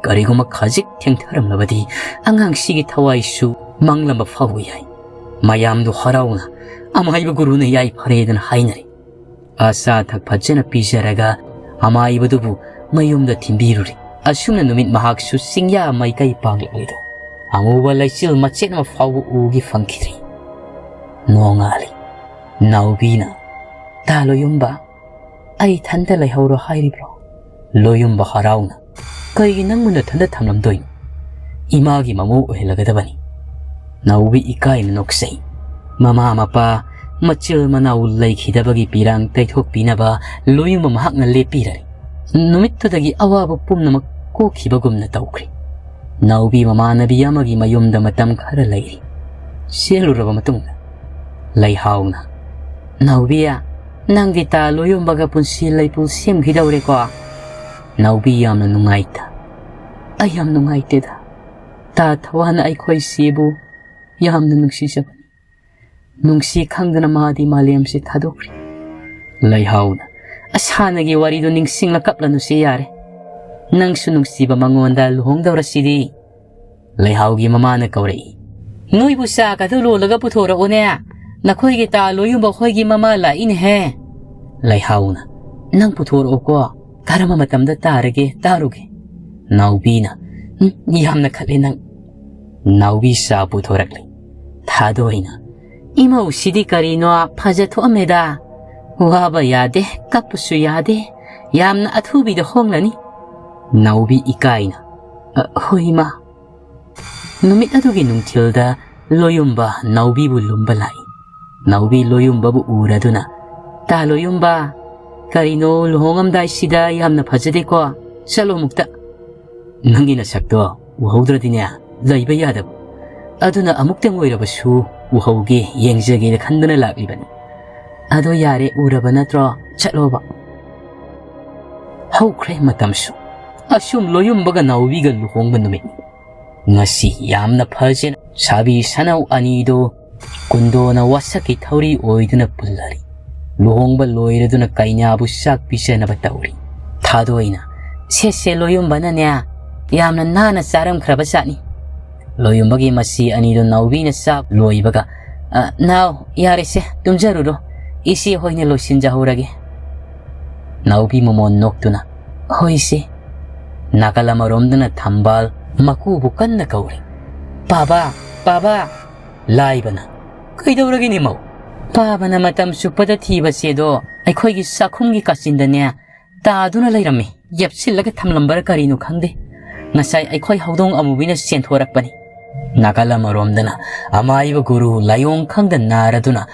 ꯀꯔꯤꯒꯨꯝꯕ ꯈꯖꯤꯛ ꯊꯦꯡꯊꯔꯝꯂꯕꯗꯤ ꯑꯉꯥꯡꯁꯤꯒꯤ ꯊꯋꯥꯏꯁꯨ ꯃꯥꯡꯂꯝꯕ ꯐꯥꯎꯕ ꯌꯥꯏ꯫ ꯃꯌꯥꯝꯗꯨ ꯍꯔꯥꯎꯅ ꯑꯃꯥꯏꯕ ꯒꯨꯔꯨꯅ ꯌꯥꯏꯐꯔꯦꯗꯅ ꯍꯥꯏꯅꯔꯦ꯫ ꯑꯆꯥ ꯑꯊꯛ ꯐꯖꯅ ꯄꯤꯖꯔꯒ ꯑꯃꯥꯏꯕꯗꯨꯕꯨ ꯃꯌꯨꯝꯗ ꯊꯤꯟꯕꯤꯔꯨꯔꯦ꯫ ꯑꯁꯨꯝꯅ ꯅꯨꯃꯤꯠ ꯃꯍꯥꯛꯁꯨ ꯆꯤꯡꯌꯥ ꯃꯥꯏꯀꯩ ꯄꯥꯡꯂꯛꯂꯤꯗꯣ ꯑꯃꯨꯕ ꯂꯩꯆꯤꯜ ꯃꯆꯦꯠ ꯑꯃ ꯐꯥꯎꯕ ꯎꯒꯤ ꯐꯪꯈꯤꯗ꯭ꯔꯤ꯫ ꯅꯣꯡꯉꯥꯜꯂꯤ꯫ ꯅꯥꯎꯕꯤꯅ, "ꯇꯥ ꯂꯣꯌꯨꯝꯕ, ꯑꯩ ꯏꯊꯟꯇ ꯂꯩꯍꯧꯔꯣ ꯍꯥꯏꯔꯤꯕ꯭ꯔꯣ?" ꯂꯣꯌꯨꯝꯕ ꯍꯔꯥꯎꯅ, "ꯀꯩꯒꯤ ꯅꯪꯕꯨ ꯅꯊꯟꯇ ꯊꯝꯂꯝꯗꯣꯏꯅꯣ? ꯏꯃꯥꯒꯤ ꯃꯃꯧ ꯑꯣꯏꯍꯜꯂꯒꯗꯕꯅꯤ"꯫ ꯅꯥꯎꯕꯤ ꯏꯀꯥꯏꯅ ꯅꯣꯛꯆꯩ꯫ ꯃꯃꯥ ꯃꯄꯥ, ꯃꯆꯤꯜ ꯃꯅꯥꯎ ꯂꯩꯈꯤꯗꯕꯒꯤ ꯄꯤꯔꯥꯡ ꯇꯩꯊꯣꯛꯄꯤꯅꯕ ꯂꯣꯌꯨꯝꯕ ꯃꯍꯥꯛꯅ ꯂꯦꯞꯄꯤꯔꯔꯦ꯫ ꯅꯨꯃꯤꯠꯇꯨꯗꯒꯤ ꯑꯋꯥꯕ ꯄꯨꯝꯅꯃꯛ ꯀꯣꯛꯈꯤꯕꯒꯨꯝꯅ ꯇꯧꯈ꯭ꯔꯦ꯫ ꯅꯥꯎꯕꯤ ꯃꯃꯥꯟꯅꯕꯤ ꯑꯃꯒꯤ ꯃꯌꯨꯝꯗ ꯃꯇꯝ ꯈꯔ ꯂꯩꯔꯤ꯫ ꯆꯦꯜꯂꯨꯔꯕ ꯃꯇꯨꯡꯗ ꯂꯩꯍꯥꯎꯅ, "ꯅꯥꯎꯕꯤ, ꯅꯪꯗꯤ ꯇꯥ ꯂꯣꯌꯨꯝꯕꯒ ꯄꯨꯟꯁꯤ ꯂꯩꯄꯨ ꯁꯦꯝꯈꯤꯗꯧꯔꯦꯀꯣ?" ꯅꯥꯎꯕꯤ ꯌꯥꯝꯅ ꯅꯨꯡꯉꯥꯏꯇ, "ꯑꯩ ꯌꯥꯝ ꯅꯨꯡꯉꯥꯏꯇꯦꯗ꯫ ꯇꯥ ꯊꯋꯥꯟꯅ ꯑꯩꯈꯣꯏ ꯆꯦꯕꯨ ꯌꯥꯝꯅ ꯅꯨꯡꯁꯤꯖꯕꯅꯤ꯫ ꯅꯨꯡꯁꯤ ꯈꯪꯗꯅ ꯃꯥꯗꯤ ꯃꯥꯂꯦꯝꯁꯦ ꯊꯥꯗꯣꯛꯈ꯭ꯔꯦ"꯫ ꯂꯩꯍꯥꯎꯅ, "ꯑꯁꯥꯅꯒꯤ ꯋꯥꯔꯤꯗꯨ ꯅꯤꯡꯁꯤꯡꯂ ꯀꯞꯂꯅꯨꯁꯦ ꯌꯥꯔꯦ꯫ ꯅꯪꯁꯨ ꯅꯨꯡꯁꯤꯕ ꯃꯉꯣꯟꯗ ꯂꯨꯍꯣꯡꯗꯧꯔꯁꯤꯗꯤ"꯫ ꯂꯩꯍꯥꯎꯒꯤ ꯃꯃꯥꯅ ꯀꯧꯔꯛꯏ, "ꯅꯣꯏꯕꯨ ꯆꯥꯒꯗꯨ ꯂꯣꯜꯂꯒ ꯄꯨꯊꯣꯔꯛꯎꯅꯦ꯫ ꯅꯈꯣꯏꯒꯤ ꯇꯥ ꯂꯣꯌꯨꯝꯕ ꯍꯣꯏꯒꯤ ꯃꯃꯥ ꯂꯥꯛꯏꯅꯦꯍꯦ"꯫ ꯂꯩꯍꯥꯎꯅ, "ꯅꯪ ꯄꯨꯊꯣꯔꯛꯑꯣꯀꯣ, ꯀꯔꯝꯕ ꯃꯇꯝꯗ ꯇꯥꯔꯒꯦ ꯇꯥꯔꯨꯒꯦ?" ꯅꯥꯎꯕꯤꯅ, "ꯎꯝ, ꯌꯥꯝꯅ ꯈꯠꯂꯦ ꯅꯪ꯫" ꯅꯥꯎꯕꯤ ꯆꯥ ꯄꯨꯊꯣꯔꯛꯂꯤ꯫ ꯊꯥꯗꯣꯏꯅ, "ꯏꯃꯧꯁꯤꯗꯤ ꯀꯔꯤꯅꯣ ꯐꯖ ꯊꯣꯛꯑꯝꯃꯦꯗ꯫ ꯋꯥꯕ ꯌꯥꯗꯦ, ꯀꯞꯄꯁꯨ ꯌꯥꯗꯦ, ꯌꯥꯝꯅ ꯑꯊꯨꯕꯤꯗ ꯍꯣꯡꯂꯅꯤ꯫" ꯅꯥꯎꯕꯤ ꯏꯀꯥꯏꯅ, "ꯑ, ꯍꯣꯏ ꯏꯃꯥ꯫" ꯅꯨꯃꯤꯠ ꯑꯗꯨꯒꯤ ꯅꯨꯡꯊꯤꯜꯗ ꯂꯣꯌꯨꯝꯕ ꯅꯥꯎꯕꯤꯕꯨ ꯂꯨꯝꯕ ꯂꯥꯛꯏ꯫ ꯅꯥꯎꯕꯤ ꯂꯣꯌꯨꯝꯕꯕꯨ ꯎꯔꯗꯨꯅ, "ꯇꯥ ꯂꯣꯌꯨꯝꯕ, ꯀꯔꯤꯅꯣ ꯂꯨꯍꯣꯡꯉꯝꯗꯥꯏꯁꯤꯗ ꯌꯥꯝꯅ ꯐꯖꯗꯦꯀꯣ? ꯆꯠꯂꯣ ꯑꯃꯨꯛꯇ꯫ ꯅꯪꯒꯤ ꯅꯁꯛꯇꯣ ꯎꯍꯧꯗ꯭ꯔꯗꯤꯅꯦ ꯂꯩꯕ ꯌꯥꯗꯕ꯫ ꯑꯗꯨꯅ ꯑꯃꯨꯛꯇꯪ ꯑꯣꯏꯔꯕꯁꯨ ꯎꯍꯧꯒꯦ, ꯌꯦꯡꯖꯒꯦꯅ ꯈꯟꯗꯅ ꯂꯥꯛꯂꯤꯕꯅꯤ꯫ ꯑꯗꯣ ꯌꯥꯔꯦ, ꯎꯔꯕ ꯅꯠꯇ꯭ꯔꯣ? ꯆꯠꯂꯣꯕ꯫" ꯍꯧꯈ꯭ꯔꯦ ꯃꯇꯝꯁꯨ꯫ ꯑꯁꯨꯝ ꯂꯣꯌꯨꯝꯕꯒ ꯅꯥꯎꯕꯤꯒ ꯂꯨꯍꯣꯡꯕ ꯅꯨꯃꯤꯠꯅꯤ꯫ ꯉꯁꯤ ꯌꯥꯝꯅ ꯐꯖꯅ ꯁꯥꯕꯤ ꯁꯅꯧ ꯑꯅꯤꯗꯣ ꯀꯨꯟꯗꯣꯅ ꯋꯥꯁꯛꯀꯤ ꯊꯧꯔꯤ ꯑꯣꯏꯗꯨꯅ ꯄꯨꯜꯂꯔꯤ꯫ ꯂꯨꯍꯣꯡꯕ ꯂꯣꯏꯔꯗꯨꯅ ꯀꯩꯅꯥꯕꯨ ꯆꯥꯛ ꯄꯤꯖꯅꯕ ꯇꯧꯔꯤ꯫ ꯊꯥꯗꯣꯏꯅ, "ꯁꯦ ꯁꯦ, ꯂꯣꯌꯨꯝꯕꯅꯅꯦ ꯌꯥꯝꯅ ꯅꯥꯟꯅ ꯆꯥꯔꯝꯈ꯭ꯔꯕ ꯖꯥꯠꯅꯤ꯫" ꯂꯣꯌꯨꯝꯕꯒꯤ ꯃꯆꯤ ꯑꯅꯤꯗꯨ ꯅꯥꯎꯕꯤꯅ ꯆꯥꯛ ꯂꯣꯏꯕꯒ, "ꯑ, ꯅꯥꯎ, ꯌꯥꯔꯦꯁꯦ, ꯇꯨꯝꯖꯔꯨꯔꯣ꯫ ꯏꯆꯦ ꯍꯣꯏꯅ ꯂꯣꯏꯁꯤꯟꯖꯍꯧꯔꯒꯦ꯫" ꯅꯥꯎꯕꯤ ꯃꯃꯣꯟ ꯅꯣꯛꯇꯨꯅ, "ꯍꯣꯏ ꯏꯆꯦ꯫" ꯅꯥꯀꯜ ꯑꯃꯔꯣꯝꯗꯅ ꯊꯝꯕꯥꯜ ꯃꯀꯨꯕꯨ ꯀꯟꯅ ꯀꯧꯔꯤ꯫ "ꯄꯥꯕ! ꯄꯥꯕ!" ꯂꯥꯏꯕꯅ, "ꯀꯩꯗꯧꯔꯒꯦꯅꯦ ꯃꯧ?" "ꯄꯥꯕꯅ ꯃꯇꯝ ꯆꯨꯞꯄꯗ ꯊꯤꯕ ꯆꯦꯗꯣ ꯑꯩꯈꯣꯏꯒꯤ ꯆꯥꯛꯈꯨꯝꯒꯤ ꯀꯥꯆꯤꯟꯗꯅꯦ ꯇꯥꯗꯨꯅ ꯂꯩꯔꯝꯃꯤ꯫ ꯌꯦꯞꯁꯤꯜꯂꯒ ꯊꯝꯂꯝꯕꯔ ꯀꯔꯤꯅꯣ ꯈꯪꯗꯦ꯫ ꯉꯁꯥꯏ ꯑꯩꯈꯣꯏ ꯍꯧꯗꯣꯡ ꯑꯃꯨꯕꯤꯅ ꯆꯦꯟꯊꯣꯔꯛꯄꯅꯤ꯫" ꯅꯥꯀꯜ ꯑꯃꯔꯣꯝꯗꯅ ꯑꯃꯥꯏꯕ ꯒꯨꯔꯨ ꯂꯥꯏꯑꯣꯡ ꯈꯪꯗ ꯅꯥꯔꯗꯨꯅ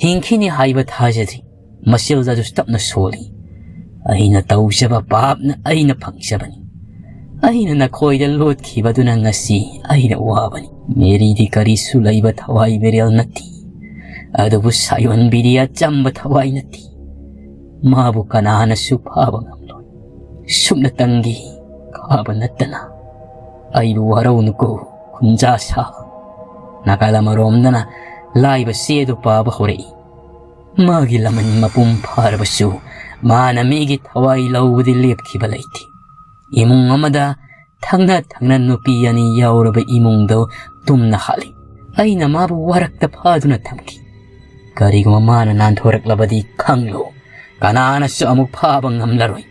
ꯍꯤꯡꯈꯤꯅꯤ ꯍꯥꯏꯕ ꯊꯥꯖꯗ꯭ꯔꯤ꯫ ꯃꯆꯤꯜꯗ ꯑꯗꯨꯁꯨ ꯇꯞꯅ ꯁꯣꯜꯂꯤ꯫ "ꯑꯩꯅ ꯇꯧꯖꯕ ꯄꯥꯞꯅ ꯑꯩꯅ ꯐꯪꯖꯕꯅꯤ꯫ ꯑꯩꯅ ꯅꯈꯣꯏꯗ ꯂꯣꯠꯈꯤꯕꯗꯨꯅ ꯉꯁꯤ ꯑꯩꯅ ꯋꯥꯕꯅꯤ꯫" ꯃꯦꯔꯤꯗꯤ ꯀꯔꯤꯁꯨ ꯂꯩꯕ ꯊꯋꯥꯏ ꯃꯦꯔꯦꯜ ꯅꯠꯇꯦ꯫ ꯑꯗꯨꯕꯨ ꯁꯥꯌꯣꯟꯕꯤꯗꯤ ꯑꯆꯝꯕ ꯊꯋꯥꯏ ꯅꯠꯇꯦ꯫ ꯃꯥꯕꯨ ꯀꯅꯥꯅꯁꯨ ꯐꯥꯕ ꯉꯝꯂꯣꯏ꯫ ꯁꯨꯞꯅꯇꯪꯒꯤ ꯈꯥꯕ ꯅꯠꯇꯅ꯫ "ꯑꯩꯕꯨ ꯋꯥꯔꯧꯅꯨꯀꯣ, ꯈꯨꯟꯖꯥ ꯁꯥ꯫" ꯅꯥꯀꯜ ꯑꯃꯔꯣꯝꯗꯅ ꯂꯥꯏꯕ ꯆꯦ ꯑꯗꯨ ꯄꯥꯕ ꯍꯧꯔꯛꯏ꯫ ꯃꯥꯒꯤ ꯂꯃꯟ ꯃꯄꯨꯡ ꯐꯥꯔꯕꯁꯨ ꯃꯥꯅ ꯃꯤꯒꯤ ꯊꯋꯥꯏ ꯂꯧꯕꯗꯤ ꯂꯦꯞꯈꯤꯕ ꯂꯩꯇꯦ꯫ ꯏꯃꯨꯡ ꯑꯃꯗ ꯊꯪꯅ ꯊꯪꯅ ꯅꯨꯄꯤ ꯑꯅꯤ ꯌꯥꯎꯔꯕ ꯏꯃꯨꯡꯗꯣ ꯇꯨꯝꯅ ꯍꯥꯠꯂꯤ꯫ ꯑꯩꯅ ꯃꯥꯕꯨ ꯋꯥꯔꯛꯇ ꯐꯥꯗꯨꯅ ꯊꯝꯈꯤ꯫ ꯀꯔꯤꯒꯨꯝꯕ ꯃꯥꯅ ꯅꯥꯟꯊꯣꯔꯛꯂꯕꯗꯤ ꯈꯪꯂꯨ, ꯀꯅꯥꯅꯁꯨ ꯑꯃꯨꯛ ꯐꯥꯕ ꯉꯝꯂꯔꯣꯏ꯫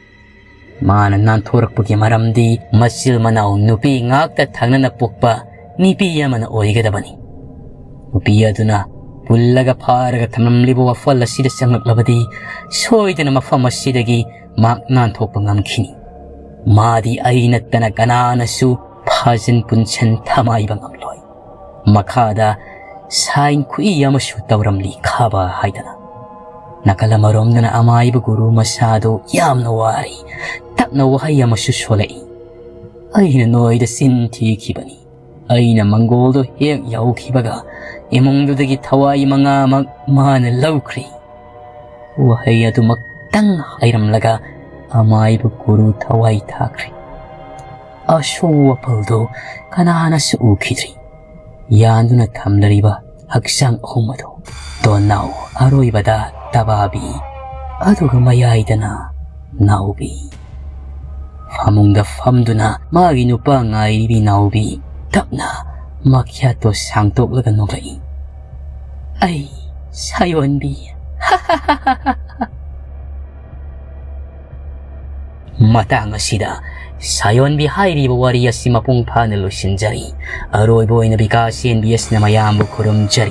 ꯃꯥꯅ ꯅꯥꯟꯊꯣꯔꯛꯄꯒꯤ ꯃꯔꯝꯗꯤ ꯃꯆꯤꯜ ꯃꯅꯥꯎ ꯅꯨꯄꯤ ꯉꯥꯛꯇ ꯊꯪꯅꯅ ꯄꯣꯛꯄ ꯅꯨꯄꯤ ꯑꯃꯅ ꯑꯣꯏꯒꯗꯕꯅꯤ꯫ ꯅꯨꯄꯤ ꯑꯗꯨꯅ ꯄꯨꯜꯂꯒ ꯐꯥꯔꯒ ꯊꯝꯂꯝꯂꯤꯕ ꯋꯥꯐꯜ ꯑꯁꯤꯗ ꯆꯪꯂꯛꯂꯕꯗꯤ ꯁꯣꯏꯗꯅ ꯃꯐꯝ ꯑꯁꯤꯗꯒꯤ ꯃꯍꯥꯛ ꯅꯥꯟꯊꯣꯛꯄ ꯉꯝꯈꯤꯅꯤ꯫ ꯃꯥꯗꯤ ꯑꯩ ꯅꯠꯇꯅ ꯀꯅꯥꯅꯁꯨ ꯐꯥꯖꯤꯟ ꯄꯨꯟꯁꯤꯟ ꯊꯃꯥꯏꯕ ꯉꯝꯂꯣꯏ꯫ ꯃꯈꯥꯗ ꯁꯥꯏꯟ ꯈꯨꯏ ꯑꯃꯁꯨ ꯇꯧꯔꯝꯂꯤ ꯈꯥꯕ ꯍꯥꯏꯗꯅ꯫ ꯅꯥꯀꯜ ꯑꯃꯔꯣꯝꯗꯅ ꯑꯃꯥꯏꯕ ꯒꯨꯔꯨ ꯃꯁꯥꯗꯨ ꯌꯥꯝꯅ ꯋꯥꯔꯤ꯫ ꯇꯞꯅ ꯋꯥꯍꯩ ꯑꯃꯁꯨ ꯁꯣꯜꯂꯛꯏ꯫ ꯑꯩꯅ ꯅꯣꯏꯗ ꯆꯤꯟ ꯊꯤꯈꯤꯕꯅꯤ꯫ ꯑꯩꯅ ꯃꯪꯒꯣꯜꯗꯨ ꯍꯦꯛ ꯌꯧꯈꯤꯕꯒ ꯏꯃꯨꯡꯗꯨꯗꯒꯤ ꯊꯋꯥꯏ ꯃꯉꯥꯃꯛ ꯃꯥꯅ ꯂꯧꯈ꯭ꯔꯦ꯫ ꯋꯥꯍꯩ ꯑꯗꯨꯃꯛꯇꯪ ꯍꯥꯏꯔꯝꯂꯒ ꯑꯃꯥꯏꯕ ꯒꯨꯔꯨ ꯊꯋꯥꯏ ꯊꯥꯈ꯭ꯔꯦ꯫ ꯑꯁꯣꯛ ꯑꯄꯜꯗꯨ ꯀꯅꯥꯅꯁꯨ ꯎꯈꯤꯗ꯭ꯔꯤ꯫ ꯌꯥꯟꯗꯨꯅ ꯊꯝꯂꯔꯤꯕ ꯍꯛꯆꯥꯡ ꯑꯍꯨꯝ ꯑꯗꯨ, ꯇꯣꯟꯅꯥꯎ, ꯑꯔꯣꯏꯕꯗ ꯇꯕꯥꯕꯤ, ꯑꯗꯨꯒ ꯃꯌꯥꯏꯗꯅ ꯅꯥꯎꯕꯤ꯫ ꯐꯃꯨꯡꯗ ꯐꯝꯗꯨꯅ ꯃꯥꯒꯤ ꯅꯨꯄꯥ ꯉꯥꯏꯔꯤꯕꯤ ꯅꯥꯎꯕꯤ ꯇꯞꯅ ꯃꯈ꯭ꯌꯥꯠꯇꯣ ꯁꯥꯡꯇꯣꯛꯂꯒ ꯅꯣꯛꯂꯛꯏ꯫ "ꯑꯩ ꯁꯥꯌꯣꯟꯕꯤ!" ꯃꯇꯥꯡ ꯑꯁꯤꯗ ꯁꯥꯌꯣꯟꯕꯤ ꯍꯥꯏꯔꯤꯕ ꯋꯥꯔꯤ ꯑꯁꯤ ꯃꯄꯨꯡ ꯐꯥꯅ ꯂꯣꯏꯁꯤꯟꯖꯔꯤ꯫ ꯑꯔꯣꯏꯕ ꯑꯣꯏꯅ ꯕꯤꯀꯥꯁ ꯑꯦꯟ ꯕꯤ ꯑꯦꯁꯅ ꯃꯌꯥꯝꯕꯨ ꯈꯨꯔꯨꯝꯖꯔꯤ꯫